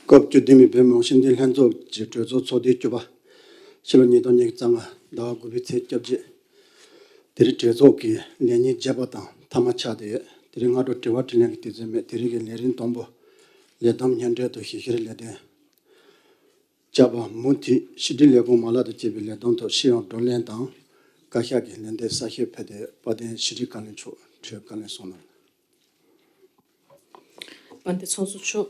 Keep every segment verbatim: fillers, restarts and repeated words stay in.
སྐབས་བཅུ་བདུན་པའི་བོད་མི་མང་སྤྱི་འཐུས་ལྷན་ཚོགས་ཀྱི་གྲོས་ཚོགས་ཚོགས་དུས་བཅུ་པ། ཕྱི་ལོ་ཉིས་སྟོང་ཉི་ཤུ་རྩ་ལྔ་ཟླ་བ་དགུ་པའི་ཚེས་བཅོ་བརྒྱད། དེ་རིང་གྲོས་ཚོགས་ཀྱི་ལས་ཉིན་བརྒྱད་པ་དང་མཐའ་མ་ཆགས་བསྡད་ཡོད། དེ་རིང་སྔ་དྲོ་དྲི་བ་དྲིས་ལན་གྱི་དུས་ཚོད་མེད། དེ་རིང་གི་ལས་རིམ་དང་པོ། ལས་བསྡོམས་སྙན་སྒྲོན་དང་ཞིབ་བཤེར་ལས་དོན། བཅར་བ་མུ་མཐུད་ཕྱི་དྲིལ་ལས་ཁུངས་མ་ལག་དང་བཅས་པའི་ལས་བསྡོམས་ཐོག་ཤེས་ཡོན་བགྲོ་གླེང་དང་བཀའ་ཤག་གི་ལན་འདེབས་གསལ་བཤད་ཕེབས་ཏེ། དཔལ་ལྡན་ཕྱི་དྲིལ་བཀའ་བློན་མཆོག་གྲོས་བཀའ་ལན་གསུང་གནང་། དཔལ་ལྡན་ཚོགས་གཙོ་མཆོག་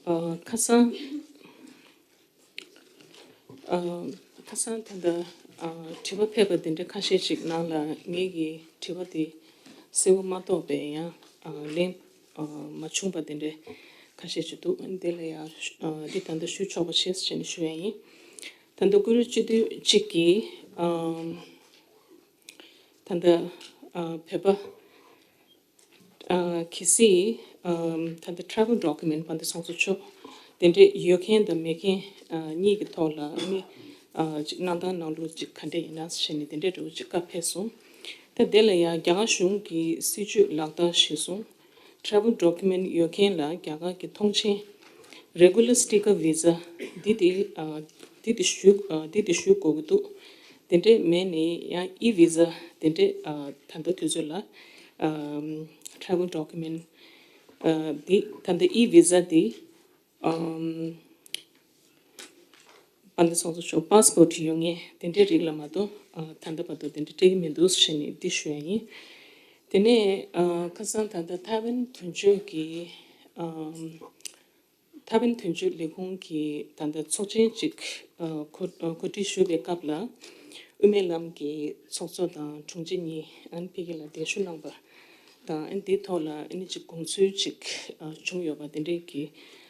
ཨ། ཁ་སང་། ཨ། ཁ་སང་ད་ལྟ། ཨ། དྲི་བ་ཕེབས་པ་དེ་འདྲ་ཁ་ཤས་ཅིག་ནང་ལ་ངེད་ཀྱི་དྲི་བ་དེ་གསལ་པོ་མ་རྟོགས་པའི་ཡང་། ཨ། ལན། ཨ། མ་བྱུང་པ་དེ་འདྲ་ཁ་ཤས་ཅིག་འདུག་དེ་ལ་ཡང་། ཨ། འདི་ད་ལྟ་ཞུ་ཆོག་པ་བྱས་ཟེར་ནས་ཞུ་ཡ་ཡིན། ད་ལྟ་བཀུར་འོས་སྤྱི་འཐུས་གཅིག་གིས། ཨ། ད་ལྟ། ཨ། བོད་པ། ཨ། གལ་སྲིད། ཨ། ད་ལྟ་travel document དཔལ་ལྡན་ཚོགས་གཙོ་མཆོག་དེ་འདྲས་ཡོད་མཁན་དང་མེད་མཁན། ཨ། གཉིས་ཀྱི་ཐོག་ལ་ནི། ཨ། ཅིག་གནང་སྟངས་གནང་ལུགས་ཅིག་ག་འདྲས་ཡིན་ན་ཟེར་ནས་དེ་འདྲས་འདྲ་བོ་ཅིག་བཀའ་ཕེབས་སོང་། ད་དེ་ལ་ཡང་རྒྱ་གར་གཞུང་གི་སྲིད་ཇུས་ལག་བསྟར་གཞིར་བཟུང་། travel document ཡོད་མཁན་ལ་རྒྱ་གར་གྱི་མཐོང་མཆན། regular sticker visa འདི་དེ། ཨ། འདི་དེ་ཞུ། ཨ། འདི་དེ་ཞུ་དགོས་ཀྱི་འདུག་དེ་འདྲས་མེད་ནས་ཡང་e-visa དེ་འདྲས། ཨ། ད་ལྟ་དུས་ཚོད་ལ། ཨ། travel document ཨ། འདི་ད་ལྟ་e-visa འདི། ཨམ། དཔལ་ལྡན་ཚོགས་གཙོ་མཆོག་passport ཡོད་མཁན་དེ་འདྲའི་རིགས་ལ་མ་གཏོགས། ཨ། ད་ལྟ་བར་དུ་དེ་འདྲ་སྤྲད་ཀྱི་མི་འདུག་ཟེར་ནས་འདི་ཞུ་ཡ་ཡིན། དེ་ནས། ཨ། ཁ་སང་ད་ལྟ་ཐའེ་ཝན་དོན་གཅོད་ཀྱི། ཨམ། ཐའེ་ཝན་དོན་གཅོད་ལས་ཁུངས་ཀྱི་ད་ལྟ་ཚོགས་ཆེན་ཅིག་ཨ། གོ། ཨ། གོ་སྒྲིག་ཞུ་བའི་སྐབས་ལ། དབུ་མའི་ལམ་གྱི་ཚོགས་གཙོ་དང་དྲུང་ཆེ་གཉིས་ཨ་ནི་ཕ་གི་ལ་གདན་ཞུ་གནང་པ་དང་། ཨ་ནི་དེའི་ཐོག་ལ་ཨ་ནི་ཅིག་དགོངས་ཚུལ་ཅིག་ཨ། བྱུང་ཡོད་པ་དེ་འདྲའི་གི་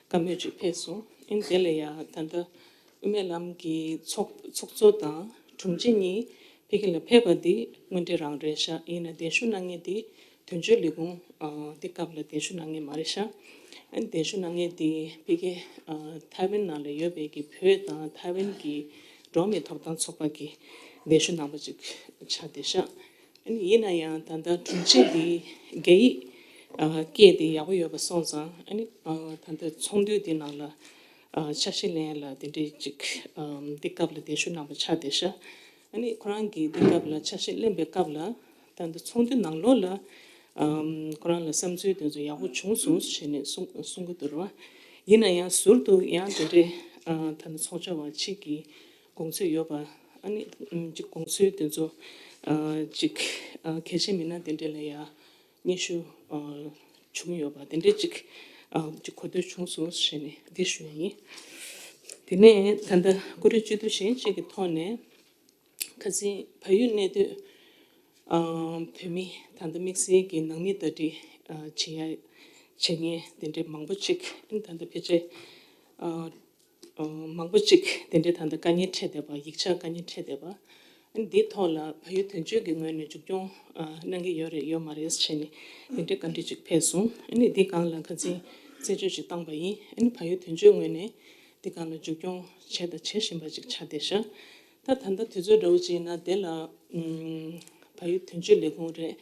བཀའ་མོལ་ཅིག་ཕེབས་སོང་། ཨ་ནི་དེ་ལ་ཡང་ད་ལྟ་དབུ་མའི་ལམ་གྱི་ཚོགས། ཚོགས་གཙོ་དང་དྲུང་ཆེ་གཉིས་ཕ་གི་ལ་ཕེབས་པ་འདི་དངོས་འབྲེལ་རང་རེད་ཤག་ཡིན་ན་གདན་ཞུ་གནང་མཁན་འདི། དོན་གཅོད་ལས་ཁུངས། ཨ། འདི་སྐབས་ལ་གདན་ཞུ་གནང་མཁན་མ་རེད་ཤག་ཨ་ནི་གདན་ཞུ་གནང་མཁན་དེ་ཕ་གི། ཨ། ཐའེ་ཝན་ནང་ལ་ཡོད་པའི་གི་བོད་དང་ཐའེ་ཝན་གྱི་འགྲོ་བ་མིའི་ཐོབ་ཐང་ཚོགས་པ་གི་གདན་ཞུ་གནང་པ་ཅིག་ཆགས་བསྡད་ཤག་ཨ་ནི་ཡིན་ན་ཡང་ད་ལྟ་དྲུང་ཆེ་འདི་རྒྱ་ཡིག་ཨ། སྐད་དེ་ཡག་པོ་ཡོད་པ་སོང་ཙང་། ཨ་ནི། ཨ། ད་ལྟ་ཚོགས་འདུ་འདི་ནང་ལ། ཨ། ཆ་ཤས་ལེན་ཡ་ལ་དེ་འདྲའི་ཅིག་ཨ། འདི་སྐབས་ལ་གདན་ཞུ་གནང་པ་ཆགས་བསྡད་ཤག་ཨ་ནི་ཁོ་རང་གིས་འདི་སྐབས་ལ་ཆ་ཤས་ལེན་པའི་སྐབས་ལ། ད་ལྟ་ཚོགས་འདུ་ནང་ལོགས་ལ། ཨམ། ཁོ་རང་ལ་བསམ་ཚུལ་དེ་ཚོ་ཡག་པོ་བྱུང་སོང་ཞེས་ནས་གསུང་གསུང་གི་འདུག་ར། ཡིན་ན་ཡང་ཟུར་དུ་ཡང་དེ་འདྲའི། ཨ། ད་ནི་ཚོགས་བཅར་བ་གཅིག་གིས་དགོངས་ཚུལ་ཡོད་པ། ཨ་ནི། ཨམ། ཅིག་དགོངས་ཚུལ་དེ་ཚོ། ཨ། ཅིག་ཨ། གལ་ཆེན་མིན་ན་དེ་འདྲ་ལ་ཡང་སྙན་ཞུ། ཨ། བྱུང་ཡོད་པ་དེ་འདྲ་ཅིག་ཨ། ཅིག་གོ་ཐོས་བྱུང་སོང་ཞེས་ནས་འདི་ཞུ་ཡ་ཡིན། དེ་ནས་ད་ལྟ་བཀུར་འོས་སྤྱི་འཐུས་གཞན་གཅིག་གི་ཐོག་ནས། ཁ་སང་བལ་ཡུལ་གནས་སྡོད། ཨ། བོད་མི་ད་ལྟ་དམིགས་བསལ་གྱི་ནང་མི་ཟླ་སྒྲིལ། ཨ། བྱེད་ཡ། བྱེད་མཁན་དེ་འདྲའི་མང་པོ་ཅིག་ཨ་ནི་ད་ལྟ་ཕལ་ཆེར། ཨ། ཨ། མང་པོ་ཅིག་དེ་འདྲའི་ད་ལྟ་དཀའ་ངལ་འཕྲད་བསྡད་པ། ཡིག་ཆ་དཀའ་ངལ་འཕྲད་བསྡད་པ། ཨ་ནི་འདིའི་ཐོག་ལ་བལ་ཡུལ་དོན་གཅོད་ཀྱི་ངོས་ནས་མཇུག་སྐྱོང་ཨ། གནང་གི་ཡོད་རེད་ཡོད་མ་རེད་ཟེར་ནས་དེ་འདྲའི་བཀའ་འདྲི་ཅིག་ཕེབས་སོང་། ཨ་ནི་འདི་སྒང་ལ་ཁ་སང་རྩད་གཅོད་ཅིག་བཏང་པ་ཡིན། ཨ་ནི་བལ་ཡུལ་དོན་གཅོད་ངོས་ནས་འདི་སྒང་ལ་མཇུག་སྐྱོང་བྱས་དང་བྱེད་བཞིན་པ་ཅིག་ཆགས་བསྡད་ཤག་ད་ད་ལྟ་དུས་ཚོད་འདྲ་བོ་ཅིག་ཡིན་ན་དེ་ལ། ཨུམ། བལ་ཡུལ་དོན་གཅོད་ལས་ཁུངས་རེད།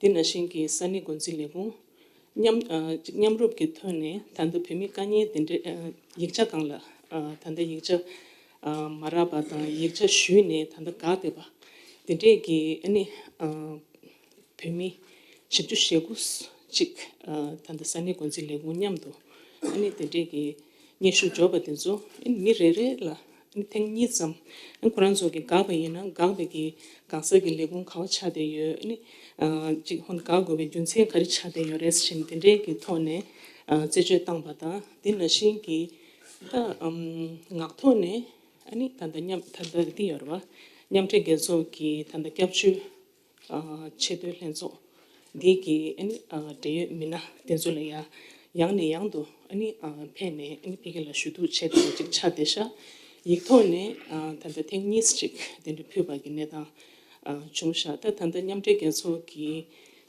དེ་ནང་བཞིན་གྱི་ས་གནས་འགོ་འཛིན་ལས་ཁུངས་མཉམ། ཨ། ཅིག་མཉམ་རུབ་ཀྱི་ཐོག་ནས་ད་ལྟ་བོད་མིའི་དཀའ་ངལ་དེ་འདྲའི། ཨ། ཡིག་ཆ་སྒང་ལ། ཨ། ད་ལྟ་ཡིག་ཆ། ཨ། མ་རག་པ་དང་ཡིག་ཆ་ཞུས་ནས་ད་ལྟ་འགག་བསྡད་པ་དེ་འདྲས་ཀྱི། ཨ་ནི། ཨ། བོད་མི་བཞི་བཅུ་ཞེ་དགུ་ཅིག་ཨ། ད་ལྟ་ས་གནས་འགོ་འཛིན་ལས་ཁུངས་མཉམ་དུ། ཨ་ནི་དེ་འདྲས་ཀྱི་སྙན་ཞུ་འབྱོར་བ་དེ་ཚོ། ཨ་ནི་མི་རེ་རེ་ལ། ཨ་ནི་ཐེངས་གཉིས་ཙམ། ཨ་ནི་ཁོ་རང་ཚོ་གི་འགག་པ་ཡིན་ན་འགག་པའི་གི་འགག་ས་གི་ལས་ཁུངས་ག་པར་ཆགས་བསྡད་ཡོད། ཨ་ནི། ཨ། ཅིག་ཧོན་འགག་དགོས་པའི་རྒྱུ་མཚན་ག་རེ་ཆགས་བསྡད་ཡོད་རེད་ཟེར་ནས་དེ་འདྲའི་གི་ཐོག་ནས། ཨ། རྩད་གཅོད་བཏང་པ་དང་། དེ་ནང་བཞིན་གྱི་ད། ཨམ། ངག་ཐོག་ནས། ཨ་ནི་ད་ལྟ་མཉམ། ད་ལྟ་འདི་ཡོད་རེད་བ། མཉམ་འབྲེལ་རྒྱལ་ཚོགས་ཀྱི་ད་ལྟ་སྐྱབས་བཅོལ། ཨ། ཆེས་མཐོའི་ལྷན་ཚོགས་འདི་གི། ཨ་ནི། ཨ། འབྲེལ་ཡོད་མི་སྣ་དེ་ཚོ་ལ་ཡང་ཡང་ནས་ཡང་དུ། ཨ་ནི། ཨ། ཕེབས་ནས། ཨ་ནི་ཕ་གི་ལ་ཞུ་གཏུག་བྱས་ཏེ་ཅིག་ཆགས་བསྡད་ཤག་ཡིག་ཐོག་ནས། ཨ། ད་ལྟ་ཐེངས་གཉིས་ཅིག་དེ་འདྲ་ཕུལ་བ་གི་གནས་སྟངས། ཨ། བྱུང་ཤག་ད་ད་ལྟ་མཉམ་འབྲེལ་རྒྱལ་ཚོགས་ཀྱི་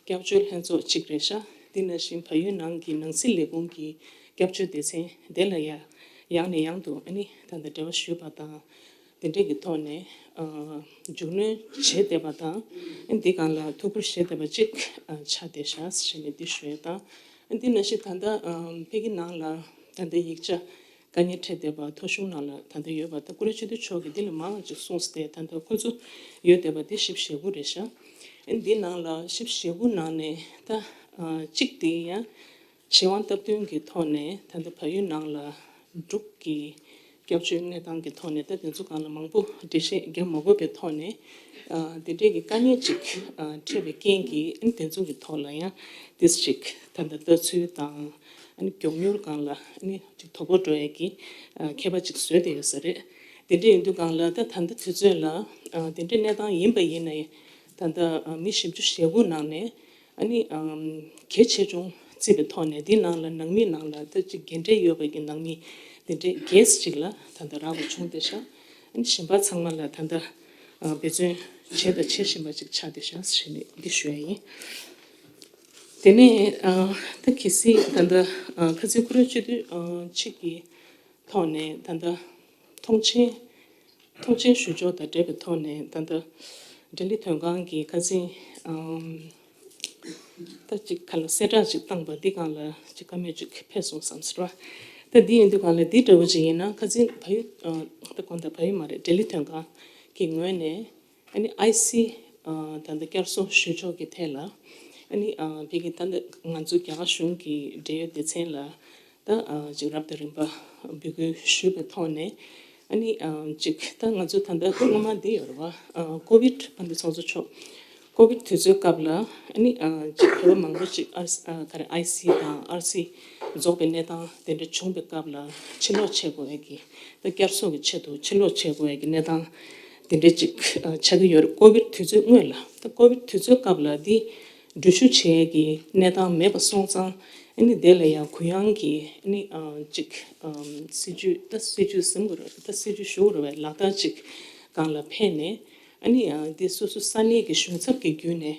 སྐྱབས་བཅོལ་ལྷན་ཚོགས་གཅིག་རེད་ཤག་དེ་ནང་བཞིན་བལ་ཡུལ་ནང་གི་ནང་སྲིད་ལས་ཁུངས་ཀྱི་སྐྱབས་བཅོལ་སྡེ་ཚན་དེ་ལ་ཡང་ཡང་ནས་ཡང་དུ། ཨ་ནི་ད་ལྟ་འབྲེལ་བ་ཞུས་པ་དང་། དེ་འདྲས་ཀྱི་ཐོག་ནས། ཨ། མཇུག་གནོན་བྱས་བསྡད་པ་དང་། ཨ། འདི་སྒང་ལ་ཐུགས་ཁུར་བཞེས་བསྡད་པ་གཅིག་ཨ། ཆགས་བསྡད་ཤག་ཟེར་ནས་འདི་ཞུ་ཡས་དང་། ཨ། འདི་ནང་བཞིན་ད་ལྟ། ཨ། ཕ་གི་ནང་ལ་ ད་ལྟ་ཡིག་ཆ་དཀའ་ངལ་འཕྲད་བསྡད་པ་ཐོ་གཞུང་ནང་ལ་ད་ལྟ་ཡོད་པ་ད་སྐུ་ཞབས་ཆོས་སྡུད་མཆོག་གིས་འདི་ལས་མང་ཅིག་གསུངས་ཏེ། ད་ལྟ་ཁོ་ཚོ་ཡོད་བསྡད་པ་འདི་བཞི་བཅུ་ཞེ་དགུ་རེད་ཤག་ཨ་ནི་འདི་ནང་ལ་བཞི་བཅུ་ཞེ་དགུ་ནང་ནས་ད་གཅིག་དེ་ཡང་གཞན་དབང་སྟབས་བསྟུན་གྱི་ཐོག་ནས་ད་ལྟ་བལ་ཡུལ་ནང་ལ་འབྲུག་གི་སྐྱབས་བཅོལ་གནས་སྟངས་ཀྱི་ཐོག་ནས་ད་དེ་ཚོ་སྒང་ལ་མང་པོ་འགྲེལ་བཤད་རྒྱག་མ་དགོས་པའི་ཐོག་ནས། ཨ་དེ་འདྲའི་གི་དཀའ་ངལ་ཅིག་ཨ་འཕྲད་པའི་རྐྱེན་གྱིས་ཨ་ནི་དེ་ཚོ་གི་ཐོག་ལ་ཡང་ཏིས་ཅིག་ད་ལྟ་ལྟ་ཚུལ་དང་ཨ་ནི་མགྱོགས་མྱུར་སྒང་ལ་ཨ་ནི་ཅིག་དོ་ཕོག་འགྲོ་ཡས་ཀྱི་ཨ་ཁྱད་པར་ཅིག་བཟོས་བསྡད་ཡོད་ས་རེད། དེ་འདྲ་ཡིན་དུས་སྒང་ལ་ད་ད་ལྟ་དུས་ཚོད་ལ་ཨ་དེ་འདྲའི་གནས་སྟངས་ཡིན་པ་ཡིན་ན་ཡང་ད་ལྟ་ཨ་མི་བཞི་བཅུ་ཞེ་དགུ་ནང་ནས། ཨ་ནི་ཨམ་གལ་ཆེ་ཆུང་བརྩིས་པའི་ཐོག་ནས་འདི་ནང་ལ་ནང་མི་ནང་ལ་ད་ཅིག་རྒན་གྲས་ཡོད་པའི་གི་ནང་མི་འདི་འདྲའི་གེ་སི་ཅིག་ལ་ད་ལྟ་རག་པ་བྱུང་བསྡད་ཤག་ཨ་ནི་གཞན་པ་ཚང་མ་ལ་ད་ལྟ་ཨ་འབད་བརྩོན་བྱས་དང་བྱེད་བཞིན་པ་ཅིག་ཆགས་བསྡད་ཤག་ཟེར་ནས་འདི་ཞུ་ཡ་ཡིན། དེ་ནས་ཨ་ད་གལ་སྲིད་ད་ལྟ་ཨ་ཁ་སང་སྐུ་ཞབས་ཆོས་སྡུད་ཨ་ཆིག་གི་ཐོག་ནས་ད་ལྟ་མཐོང་མཆན། མཐོང་མཆན་ཞུ་ཕྱོགས་དང་འབྲེལ་བའི་ཐོག་ནས་ད་ལྟ་ལྡི་ལི་དོན་ཁང་གིས་ཁ་སང་ཨམ་ད་ཅིག་ག་ལ་གསལ་བསྒྲགས་ཅིག་བཏང་པ་འདི་སྒང་ལ་ཅིག་བཀའ་མོལ་ཅིག་ཕེབས་སོང་བསམ་ཟེར་བ། ད་འདི་ཡིན་དུས་སྒང་ལ་འདི་འདྲ་བོ་ཅིག་ཡིན་ན་ཁ་སང་བལ་ཡུལ་ཨ་ད་དགོངས་དག་བལ་ཡུལ་མ་རེད། ལྡི་ལི་དོན་ཁང་གི་ངོས་ནས་ཨ་ནི་ཨའི་སི་ཨ་ད་ལྟ་བསྐྱར་གསོ་ཞུ་ཕྱོགས་ཀྱི་ཐད་ལ་ཨ་ནི་ཨ་བི་གི་ད་ལྟ་ང་ཚོ་རྒྱ་གར་གཞུང་གི་འབྲེལ་ཡོད་སྡེ་ཚན་ལ། ད་ཨ་ཅིག་རབ་དང་རིམ་པ་འབོད་སྐུལ་ཞུས་པའི་ཐོག་ནས་ཨ་ནི་ཨ་ཅིག་ད་ང་ཚོ་ད་ལྟ་སྔོན་མ་འདི་ཡོད་རེད་བ། ཨ་ཀོ་བིད་བར་དུ་ཚོགས་གཙོ་མཆོག་ཀོ་བིད་དུས་ཚོད་སྐབས་ལ་ཨ་ནི་ཨ་ཅིག་བོད་པ་མང་པོ་ཅིག་ཨར་ཨ་ག་རེ་ཨའི་སི་དང་ཨར་སི་རྫོགས་པའི་གནས་སྟངས་དེ་འདྲ་བྱུང་པའི་སྐབས་ལ་ཕྱིར་ལོག་བྱེད་དགོས་ཡ་གི་ད་བསྐྱར་གསོ་གི་ཆེད་དུ་ཕྱིར་ལོག་བྱེད་དགོས་ཡ་གི་གནས་སྟངས་དེ་འདྲ་ཅིག་ཨ་ཆགས་ཀྱི་ཡོད་རེད། ཀོ་བིད་དུས་ཚོད་སྔོན་ལ། ད་ཀོ་བིད་དུས་ཚོད་སྐབས་ལ་འདི་འགྲུལ་བཞུད་བྱེད་ཡས་ཀྱི་གནས་སྟངས་མེད་པ་སོང་ཙང་ཨ་ནི་དེ་ལ་ཡང་གུ་ཡངས་ཀྱི་ཨ་ནི་ཨ་ཅིག་ཨམ་སྲིད་ཇུས་ད་སྲིད་ཇུས་ཟེར་དགོས་རེད། ད་སྲིད་ཇུས་ཞུ་དགོས་རེད་པས། ལག་བསྟར་ཅིག་སྒང་ལ་ཕེབས་ནས་ཨ་ནི་ཨ་འདི་སོ་སོ་ས་གནས་ཀྱི་གཞུང་ཚབ་ཀྱི་བརྒྱུད་ནས་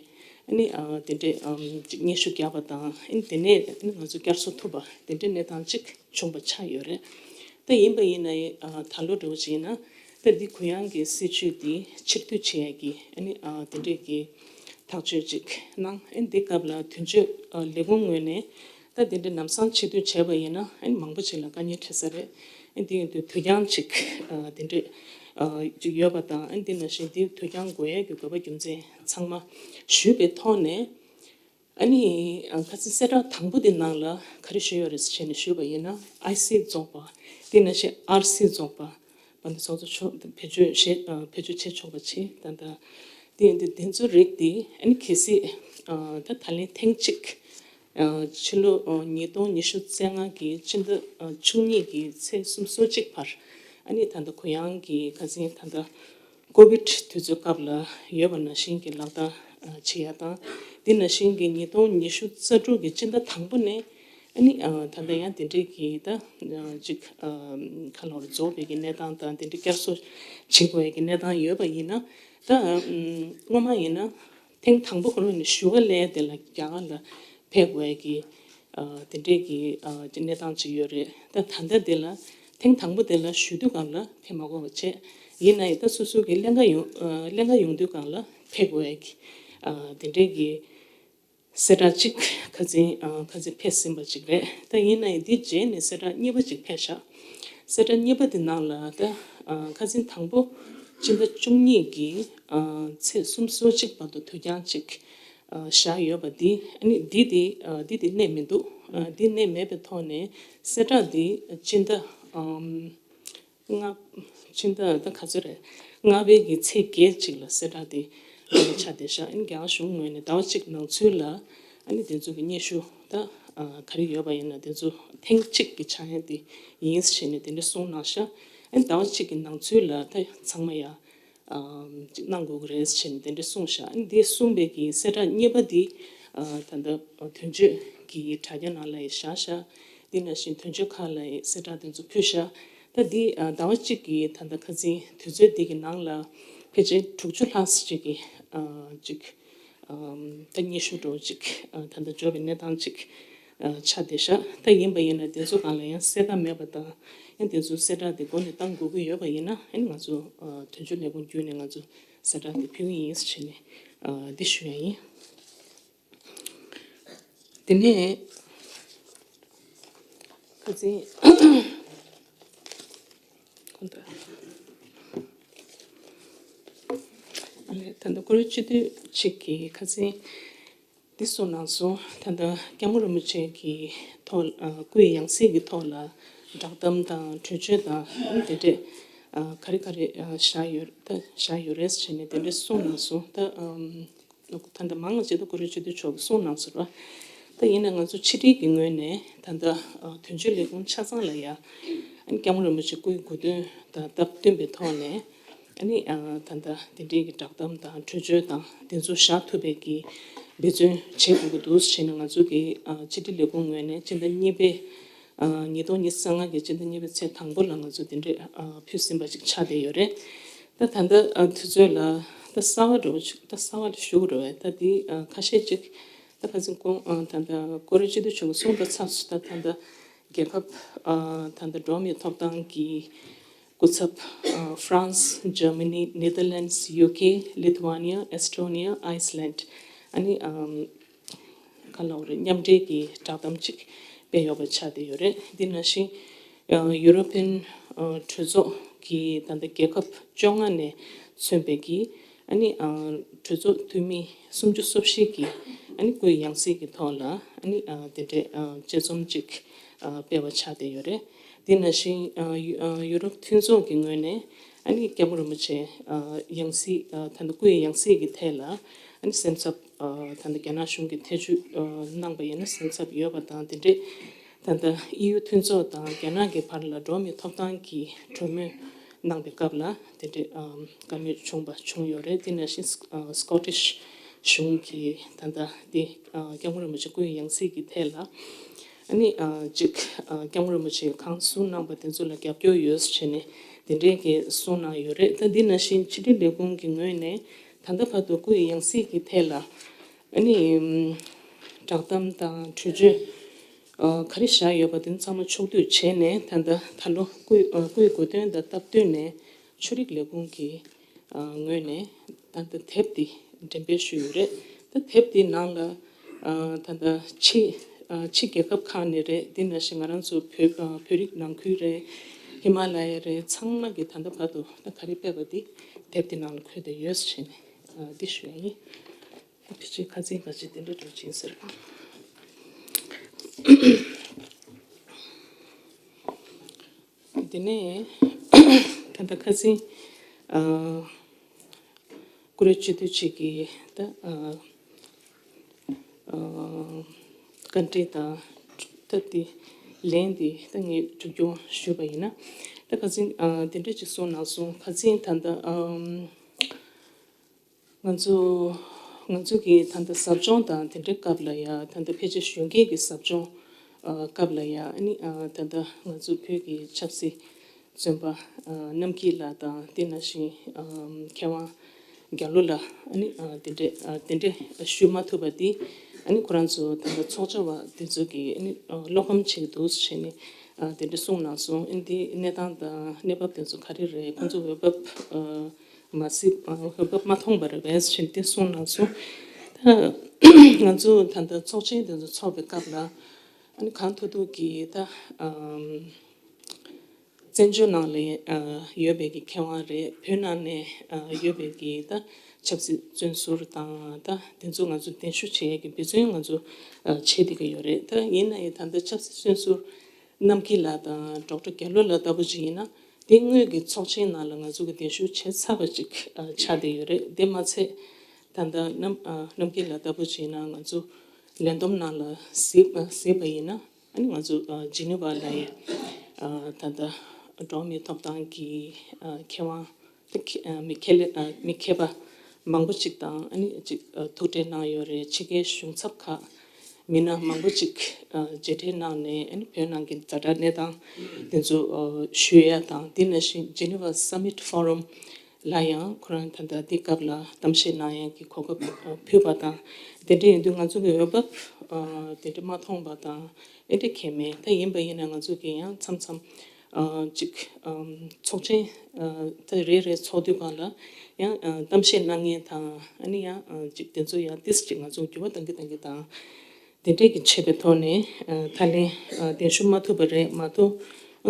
ཨ་ནི་ཨ་དེ་འདྲས་ཨམ་ཅིག་སྙན་ཞུ་བརྒྱབ་པ་དང་ཨ་ནི་དེ་ནས་ཨ་ནི་ང་ཚོ་བསྐྱར་གསོ་ཐུབ་པ་དེ་འདྲས་གནས་སྟངས་ཅིག་བྱུང་པ་ཆགས་ཡོད་རེད། ད་ཡིན་པ་ཡིན་ན་ཡང་ཨ་ད་ལོ་འདྲ་བོ་ཅིག་ཡིན་ན་ད་འདི་གུ་ཡངས་ཀྱི་སྲིད་ཇུས་འདི་ཕྱིར་བསྡུ་བྱེད་ཡས་ཀྱི་ཨ་ནི་ཨ་དེ་འདྲས་ཀྱི་ཐག་གཅོད་ཅིག་གནང་། ཨ་ནི་འདི་སྐབས་ལ་དོན་གཅོད་ཨ་ལས་ཁུངས་ངོས་ནས་ད་དེ་འདྲས་ལམ་སང་ཕྱིར་བསྡུ་བྱས་པ་ཡིན་ན་ཨ་ནི་མང་པོ་ཅིག་ལ་དཀའ་ངལ་འཕྲད་ས་རེད། ཨ་ནི་འདི་ཡིན་དུས་དུས་འགྱངས་ཅིག་ཨ་དེ་འདྲས་ཨ་ཅིག་ཡོད་པ་དང་། ཨ་ནི་འདི་ནང་བཞིན་འདི་དུས་འགྱངས་དགོས་ཡས་ཀྱི་དགོས་པ་རྒྱུ་མཚན་ཚང་མ་ཞུས་པའི་ཐོག་ནས། ཨ་ནི་ཨ་ཁ་སང་གསལ་བསྒྲགས་དང་པོ་དེ་ནང་ལ་ག་རེ་ཞུས་ཡོད་རེད་ཟེར་བྱས་ནས་ཞུས་པ་ཡིན་ན། ཨའི་སི་རྫོགས་པ། དེ་ནང་བཞིན་ཨར་སི་རྫོགས་པ། བར་དུ་ཚོགས་གཙོ་མཆོག་བེད་སྤྱོད་བྱེད་ཨ་བེད་སྤྱོད་བྱེད་ཆོག་པ་བྱས། ད་ལྟ་དེ་ཡིན་དུས་དེ་ཚོ་རིགས་དེ་ཨ་ནི་གལ་སྲིད་ཨ་ད་ད་ལན་ཐེངས་གཅིག་ཨ་ཕྱི་ལོ་ཨ་ཉིས་སྟོང་ཉི་ཤུ་རྩ་ལྔ་གི་སྤྱི་ཟླ་ཨ་བཅུ་གཉིས་ཀྱི་ཚེས་སུམ་ཅུ་སོ་གཅིག་བར་ཨ་ནི་ད་ལྟ་གུ་ཡངས་ཀྱི་ཁ་སང་ད་ལྟ་ཀོ་བིད་དུས་ཚོད་སྐབས་ལ་ཡོད་པ་ནང་བཞིན་གྱི་ལག་བསྟར་ཨ་བྱེད་ཡ་དང་། དེ་ནང་བཞིན་གྱི་ཉིས་སྟོང་ཉི་ཤུ་རྩ་དྲུག་གི་སྤྱི་ཟླ་དང་པོ་ནས་ཨ་ནི་ཨ་ད་ལྟ་ཡང་དེ་འདྲའི་གི་ད་ཨ་ཅིག་ཨ་ཁ་ལོ་རུ་རྫོགས་པའི་གི་གནས་སྟངས་དང་དེ་འདྲའི་བསྐྱར་གསོ་བྱེད་དགོས་ཡ་གི་གནས་སྟངས་ཡོད་པ་ཡིན་ན། ད་ཨ་སྔོན་མ་ཡིན་ན་ཐེངས་དང་པོ་ཁོ་རང་ནས་ཞུ་ག་སླེབས་དེ་ལ་རྒྱ་གར་ལ་ཕེབས་དགོས་ཡ་གི་ཨ་དེ་འདྲའི་གི་ཨ་ཅིག་གནས་སྟངས་ཅིག་ཡོད་རེད། ད་ད་ལྟ་དེ་ལ་ཐེངས་དང་པོ་དེ་ལ་ཞུ་དུས་སྒང་ལ་ཕེབས་མ་དགོས་པ་བྱས། ཡིན་ན་ཡང་ད་སོ་སོ་གི་ལྷན་ཁག་ཡོང་ཨ་ལྷན་ཁག་ཡོང་དུས་སྒང་ལ་ཕེབས་དགོས་ཡ་གི་ཨ་དེ་འདྲའི་གི་གསལ་བསྒྲགས་གཅིག་ཁ་སང་ཨ་ཁ་སང་ཕེབས་ཟིན་པ་ཅིག་རེད། ད་ཡིན་ན་ཡང་འདི་རྗེས་ནས་གསལ་བསྒྲགས་གཉིས་པ་ཅིག་ཕེབས་ཤག་གསལ་བསྒྲགས་གཉིས་པ་དེ་ནང་ལ་ད་ཨ་ཁ་སང་དང་པོ་སྤྱི་ཟླ་བཅུ་གཉིས་ཀྱི་ཨ་ཚེས་སུམ་ཅུ་སོ་གཅིག་བར་དུ་དུས་འགྱངས་ཅིག་ཨ་བཞག་ཡོད་པ་འདི་ཨ་ནི་འདི་དེ་ཨ་འདི་དེ་གནས་མི་འདུག་ཨ་འདི་གནས་མེད་པའི་ཐོག་ནས་གསལ་བསྒྲགས་འདི་སྤྱི་ཟླ་ཨམ་ལྔ་ཕྱི་ཟླ་ད་ག་ཚོད་རེད། ལྔ་པའི་གི་ཚེས་བརྒྱད་ཅིག་ལ་གསལ་བསྒྲགས་དེ་ཆགས་བསྡད་ཤག་ཨ་ནི་རྒྱ་གར་གཞུང་ངོས་ནས་ཟླ་བ་གཅིག་ནང་ཚུད་ལ་ཨ་ནི་དེ་ཚོ་གི་སྙན་ཞུ་ད་ག་རེ་ཡོད་པ་ཡིན་ན་དེ་ཚོ་ཐེངས་གཅིག་གི་ཆགས་ཡ་དེ་ཡིན་ཟེར་ནས་དེ་འདྲ་གསུངས་གནང་ཤག་ཨ་ནི་ཟླ་བ་གཅིག་གི་ནང་ཚུད་ལ་ད་ཚང་མ་ཡ་ཅིག་གནང་དགོས་ཀྱི་རེད་ཟེར་ནས་དེ་འདྲ་གསུངས་ཤག་ཨ་ནི་དེ་གསུངས་པའི་གི་གསལ་བསྒྲགས་གཉིས་པ་དེ་ད་ལྟ་དོན་གཅོད་ཀྱི་དྲ་རྒྱ་ནང་ལ་ཡང་བཞག་ཤག་དེ་ནང་བཞིན་དོན་གཅོད་ཁག་ལ་ཡང་གསལ་བསྒྲགས་དེ་ཚོ་ཕུལ་ཤག་ད་འདི་ཟླ་བ་གཅིག་གི་ད་ལྟ་ཁ་སང་དུས་ཚོད་འདི་གི་ནང་ལ་ཕལ་ཆེར་དྲུག་ཅུ་ལྷག་ཅིག་གི་ཅིག་ད་སྙན་ཞུ་འདྲ་བོ་ཅིག་ད་ལྟ་འབྱོར་བའི་གནས་སྟངས་ཅིག་ཆགས་བསྡད་ཤག་ད་ཡིན་པ་ཡིན་ན་དེ་ཚོ་སྒང་ལ་ཡང་གསལ་ཁ་མེད་པ་དང་ཡང་དེ་ཚོ་གསལ་བསྒྲགས་དེ་འགོ་ནས་བཏང་དགོས་ཀྱི་ཡོད་པ་ཡིན་ན་ཨ་ནི་ང་ཚོ་དོན་གཅོད་ལས་ཁུངས་བརྒྱུད་ནས་ང་ཚོ་གསལ་བསྒྲགས་དེ་ཕུལ་གྱི་ཡིན་ཟེར་བྱས་ནས་འདི་ཞུ་ཡ་ཡིན། དེ་ནས་ཁ་སང་ ད་ལྟ་ཀོ་རི་སྤྱི་འཐུས་གཅིག་གིས་ཁ་སང་འདི་གསུངས་གནང་སོང་། ད་ལྟ་སྐྱབས་མགོན་རིན་པོ་ཆེ་གི་ཐོག་ཨ་སྐུའི་ཡང་སྲིད་ཀྱི་ཐོག་ལ་བསྒྲགས་གཏམ་དང་གྲོས་ཆོད་དང་དེ་འདྲས་ཨ་ག་རེ་ག་རེ་ཨ་བཞག་ཡོད་ད་བཞག་ཡོད་རེད་ཟེར་ནས་དེ་འདྲས་གསུངས་གནང་སོང་། ད་ཨམ། ད་ལྟ་མང་ཆེ་ད་ཀོ་རི་སྤྱི་འཐུས་མཆོག་གིས་གསུངས་གནང་ཟེར་བ། ད་ཡིན་ན་ང་ཚོ་ཕྱི་དྲིལ་གྱི་ངོས་ནས་ད་ལྟ་ཨ་དོན་གཅོད་ལས་ཁུངས་ཆ་ཚང་ལ་ཡ་ཨ་ནི་སྐྱབས་མགོན་རིན་པོ་ཆེ་སྐུའི་གོ་སྟོན་དང་སྟབས་བསྟུན་པའི་ཐོག་ནས་ཨ་ནི་ཨ་ད་ལྟ་དེ་འདྲའི་གི་བསྒྲགས་གཏམ་དང་གྲོས་ཆོད་དང་དེ་ཚོ་བཞག་ཐུབ་པའི་གི་འབད་བརྩོན་བྱེད་དགོས་ཀྱི་འདུག་ཟེར་ནས་ང་ཚོ་གི་ཨ་ཕྱི་དྲིལ་ལས་ཁུངས་ངོས་ནས་སྤྱི་ཟླ་གཉིས་པའི་ཨ་ཉིས་སྟོང་ཉི་ཤུ་རྩ་ལྔ་གི་སྤྱི་ཟླ་གཉིས་པའི་ཚེས་དང་པོ་ལ་ང་ཚོ་དེ་འདྲའི་ཨ་ཕུལ་ཟིན་པ་ཅིག་ཆགས་བསྡད་ཡོད་རེད། ད་ད་ལྟ་ཨ་དུས་ཚོད་ལ་ད་གསར་པ་འདྲ་བོ་ཅིག་ད་གསར་པ་ཞུ་དགོས་རེད་བས། ད་འདི་ཨ་ཁ་ཤས་ཅིག་ད་ཁ་སང་ཀོ་ཨ་ད་ལྟ་ཀོ་རི་སྤྱི་འཐུས་མཆོག་གིས་གསུངས་པ་ཚར་སོང་། ད་ད་ལྟ་རྒྱལ་ཁབ་ཨ་ད་ལྟ་འགྲོ་བ་མིའི་ཐོབ་ཐང་གི་སྐུ་ཚབ་ཨ་France, Germany, Netherlands, UK, Lithuania, Estonia, Iceland ཨ་ནི་ཨམ་ག་ལབ་དགོས་རེད། མཉམ་འབྲེལ་གྱི་བསྒྲགས་གཏམ་ཅིག་སྤེལ་ཡོད་པ་ཆགས་བསྡད་ཡོད་རེད། འདི་ནང་བཞིན་ཨ་ཡུ་རོ་པན་ཨ་གྲོས་ཚོགས་ཀྱི་ད་ལྟ་རྒྱལ་ཁབ་བཅོ་ལྔ་ནས་མཚོན་པའི་གི་ཨ་ནི་ཨ་གྲོས་ཚོགས་འཐུས་མི་སུམ་ཅུ་སོ་བཞི་གིས་ཨ་ནི་སྐུའི་ཡང་སྲིད་ཀྱི་ཐོག་ལ་ཨ་ནི་ཨ་དེ་འདྲའི་ཨ་དཔྱད་རྩོམ་ཅིག་ཨ་སྤེལ་བ་ཆགས་བསྡད་ཡོད་རེད། དེ་ནང་བཞིན་ཨ་ཡུ་ཨ་ཡུ་རོབ་མཐུན་ཚོགས་ཀྱི་ངོས་ནས་ཨ་ནི་སྐྱབས་མགོན་རིན་པོ་ཆེ་ཨ་ཡང་སྲིད་ཨ་ད་ལྟ་སྐུའི་ཡང་སྲིད་ཀྱི་ཐད་ལ་ཨ་ནི་སེམས་འཚབ་ཨ་ད་ལྟ་རྒྱ་ནག་གཞུང་གིས་ཐེ་བྱུས་ཨ་གནང་པ་ཡིན་ན་སེམས་འཚབ་ཡོད་པ་དང་། དེ་འདྲའི་ད་ལྟ་ཨི་ཡུ་མཐུན་ཚོགས་དང་རྒྱ་ནག་གི་བར་ལ་འགྲོ་བ་མིའི་ཐོབ་ཐང་གི་གྲོས་མོལ་གནང་པའི་སྐབས་ལ་དེ་འདྲའི་ཨ་བཀའ་མོལ་བྱུང་བ་བྱུང་ཡོད་རེད། དེ་ནང་བཞིན་ཨ་སི་ཀོ་ཊིཤ་གཞུང་གིས་ད་ལྟ་འདི་ཨ་སྐྱབས་མགོན་རིན་པོ་ཆེ་སྐུའི་ཡང་སྲིད་ཀྱི་ཐད་ལ་ཨ་ནི་ཨ་ཅིག་ཨ་སྐྱབས་མགོན་རིན་པོ་ཆེས་གང་གསུངས་གནང་པ་དེ་ཚོ་ལ་རྒྱབ་སྐྱོར་ཡོད་ཟེར་བྱས་ནས་དེ་འདྲའི་གི་གསུངས་གནང་ཡོད་རེད། ད་འདི་ནང་བཞིན་ཕྱི་དྲིལ་ལས་ཁུངས་ཀྱི་ངོས་ནས་ད་ལྟ་བར་དུ་སྐུའི་ཡང་སྲིད་ཀྱི་ཐད་ལ་ཨ་ནི་ཨམ་བསྒྲགས་གཏམ་དང་གྲོས་ཆོད་ཨ་ག་རེ་བཞག་ཡོད་པ་དེ་ཚང་མ་ཕྱོགས་བསྡུས་བྱས་ནས་ད་ལྟ་ད་ལོ་སྐུའི་ཨ་སྐུའི་གོ་སྟོན་དང་སྟབས་བསྟུན་ནས་ཆོས་རིག་ལས་ཁུངས་ཀྱི་ཨ་ངོས་ནས་ད་ལྟ་དེབ་འདི་འགྲེམས་སྤེལ་ཞུས་ཡོད་རེད། ད་དེབ་འདི་ནང་ལ་ཨ་ད་ལྟ་ཕྱི་ཨ་ཕྱི་རྒྱལ་ཁབ་ཁག་ནས་རེད། དེ་ནང་བཞིན་ང་རང་ཚོ་བོད་ཨ་བོད་རིགས་ནང་ཁུལ་རེད། ཧི་མ་ལ་ཡ་རེད། ཚང་མ་གིས་ད་ལྟ་བར་དུ་ད་ག་རེ་སྤེལ་བ་འདི་དེབ་འདི་ནང་ལ་འཁོད་བསྡད་ཡོད་ཟེར་ནས་ཨ་འདི་ཞུ་ཡ་ཡིན། ད་ཕལ་ཆེར་ཁ་སང་ཁ་ཆེ་དེ་འདྲ་འགྲོ་ཕྱིན་ཟེར། དེ་ནས་ད་ལྟ་ཁ་སང་ཨ་ཀུ་རེ་སྤྱི་འཐུས་གཅིག་གིས་ད་ཨ་ཨ་བཀའ་འདྲི་དང་ད་དེ་ལན་དེ་ད་ངས་མཇུག་སྐྱོང་ཞུས་པ་ཡིན་ན། ད་ཁ་སང་ཨ་དེ་འདྲ་ཅིག་གསུངས་གནང་སོང་། ཁ་སང་ད་ལྟ་ཨམ། ང་ཚོ་ང་ཚོ་གི་ད་ལྟ་ཟབ་སྦྱོང་དང་དེ་འདྲའི་སྐབས་ལ་ཡ། ད་ལྟ་ཕལ་ཆེར་གཞོན་སྐྱེས་ཀྱི་ཟབ་སྦྱོང་ཨ་སྐབས་ལ་ཡ། ཨ་ནི་ཨ་ད་ལྟ་ང་ཚོ་བོད་ཀྱི་ཆབ་སྲིད་བཙོན་པ་ཨ་རྣམ་རྒྱལ་ལགས་དང་དེ་ནང་བཞིན་ཨ་མཁས་དབང་རྒྱ་ལོ་ལགས། ཨ་ནི་ཨ་དེ་འདྲའི་ཨ་དེ་འདྲའི་ཞུ་མ་ཐུབ་པ་འདི་ཨ་ནི་ཁོ་རང་ཚོ་ད་ལྟ་ཚོགས་བཅར་བ་དེ་ཚོ་གིས་ཨ་ནི་ཨ་བློ་ཕམ་བྱེད་ཀྱི་འདུག་ཟེར་ནས་ཨ་དེ་འདྲ་གསུངས་གནང་སོང་། ཨ་ནི་འདི་གནས་སྟངས་དང་གནས་བབ་དེ་ཚོ་ག་རེ་རེད། ཁོང་ཚོ་འོས་འབབ་ཨ་མ་སྲིད་ཨ་འོས་འབབ་མ་མཐོང་བ་རེད་པས་ཞེས་དེ་གསུངས་གནང་སོང་། ད་ང་ཚོ་ད་ལྟ་ཚོགས་ཆེན་དེ་ཚོ་ཚོགས་པའི་སྐབས་ལ་ཨ་ནི་གང་ཐུབ་ཐུབ་ཀྱིས་ད་ཨམ་བཙན་བྱོལ་ནང་ལ་ཨ་ཡོད་པའི་གི་མཁས་དབང་རེད། བོད་ནང་ནས་ཨ་ཡོད་པའི་གི་ད་ཆབ་སྲིད་བཙོན་ཟུར་དང་ད་དེ་ཚོ་ང་ཚོ་གདན་ཞུ་བྱེད་ཡས་ཀྱི་འབད་བརྩོན་ང་ཚོ་ཨ་བྱེད་བསྡད་ཀྱི་ཡོད་རེད། ད་ཡིན་ན་ཡང་ད་ལྟ་ཆབ་སྲིད་བཙོན་ཟུར་རྣམ་རྒྱལ་ལགས་དང་ཌོག་ཊར་རྒྱ་ལོ་ལགས་ལྟ་བུ་ཅིག་ཡིན་ན། དེ་སྔོན་གྱི་ཚོགས་ཆེན་ནང་ལ་ང་ཚོ་གི་གདན་ཞུ་བྱས་ཚར་བ་ཅིག་ཨ་ཆགས་བསྡད་ཡོད་རེད། དེ་མ་ཚད་ད་ལྟ་རྣམ་ཨ་རྣམ་རྒྱལ་ལགས་ལྟ་བུ་ཅིག་ཡིན་ན་ང་ཚོ་ལས་བསྡོམས་ནང་ལ་གཟིགས་ཨ་གཟིགས་པ་ཡིན་ན། ཨ་ནི་ང་ཚོ་ཨ་ཇི་ནི་ཝ་ལ་ཡ་ཨ་ད་ལྟ་འགྲོ་བ་མིའི་ཐོབ་ཐང་གི་ཨ་མཁས་དབང་ད་མཁས་ཨ་མི་མཁས་ལས་ཨ་མི་མཁས་པ་མང་པོ་ཅིག་དང་། ཨ་ནི་ཅིག་ཨ་ཐུག་འཕྲད་གནང་ཡོད་རེད། ཕྱི་རྒྱལ་གཞུང་ཚབ་ཁག་མི་སྣ་མང་པོ་ཅིག་ཨ་མཇལ་འཕྲད་གནང་ནས། ཨ་ནི་བོད་ནང་གི་ཛ་དྲག་གནས་སྟངས་དེ་ཚོ་ཨ་ཞུ་ཡ་དང་། དེ་ནང་བཞིན་ཇི་ནི་ཝ་སམ་མིཊ་ཕོ་རམ་ལ་ཡང་ཁོ་རང་ད་ལྟ་འདི་སྐབས་ལ་གཏམ་བཤད་གནང་ཡག་གི་གོ་སྐབས་ཨ་ཕུལ་བ་དང་། དེ་འདྲ་ཡིན་དུས་ང་ཚོ་གི་འོས་འབབ་ཨ་དེ་འདྲ་མ་མཐོང་བ་དང་། ཨེ་འདྲ་གང་མེད། ད་ཡིན་པ་ཡིན་ན་ང་ཚོ་གི་ཡང་མཚམས་མཚམས་ཨ་ཅིག་ཨམ་ཚོགས་ཆེན་ཨ་ད་རེ་རེ་ཚོགས་དུས་སྒང་ལ་ཡང་ཨ་གཏམ་བཤད་གནང་མཁན་དང་། ཨ་ནི་ཡང་ཨ་ཅིག་དེ་ཚོ་ཡང་ཏིས་ཅིག་ང་ཚོ་འགྱུར་བ་གཏང་གི་གཏང་གི་དང་། དེ་འདྲས་ཀྱི་བྱས་པའི་ཐོག་ནས་ཨ་ད་ལན་ཨ་གདན་ཞུ་མ་ཐུབ་པ་རེད་མ་གཏོགས།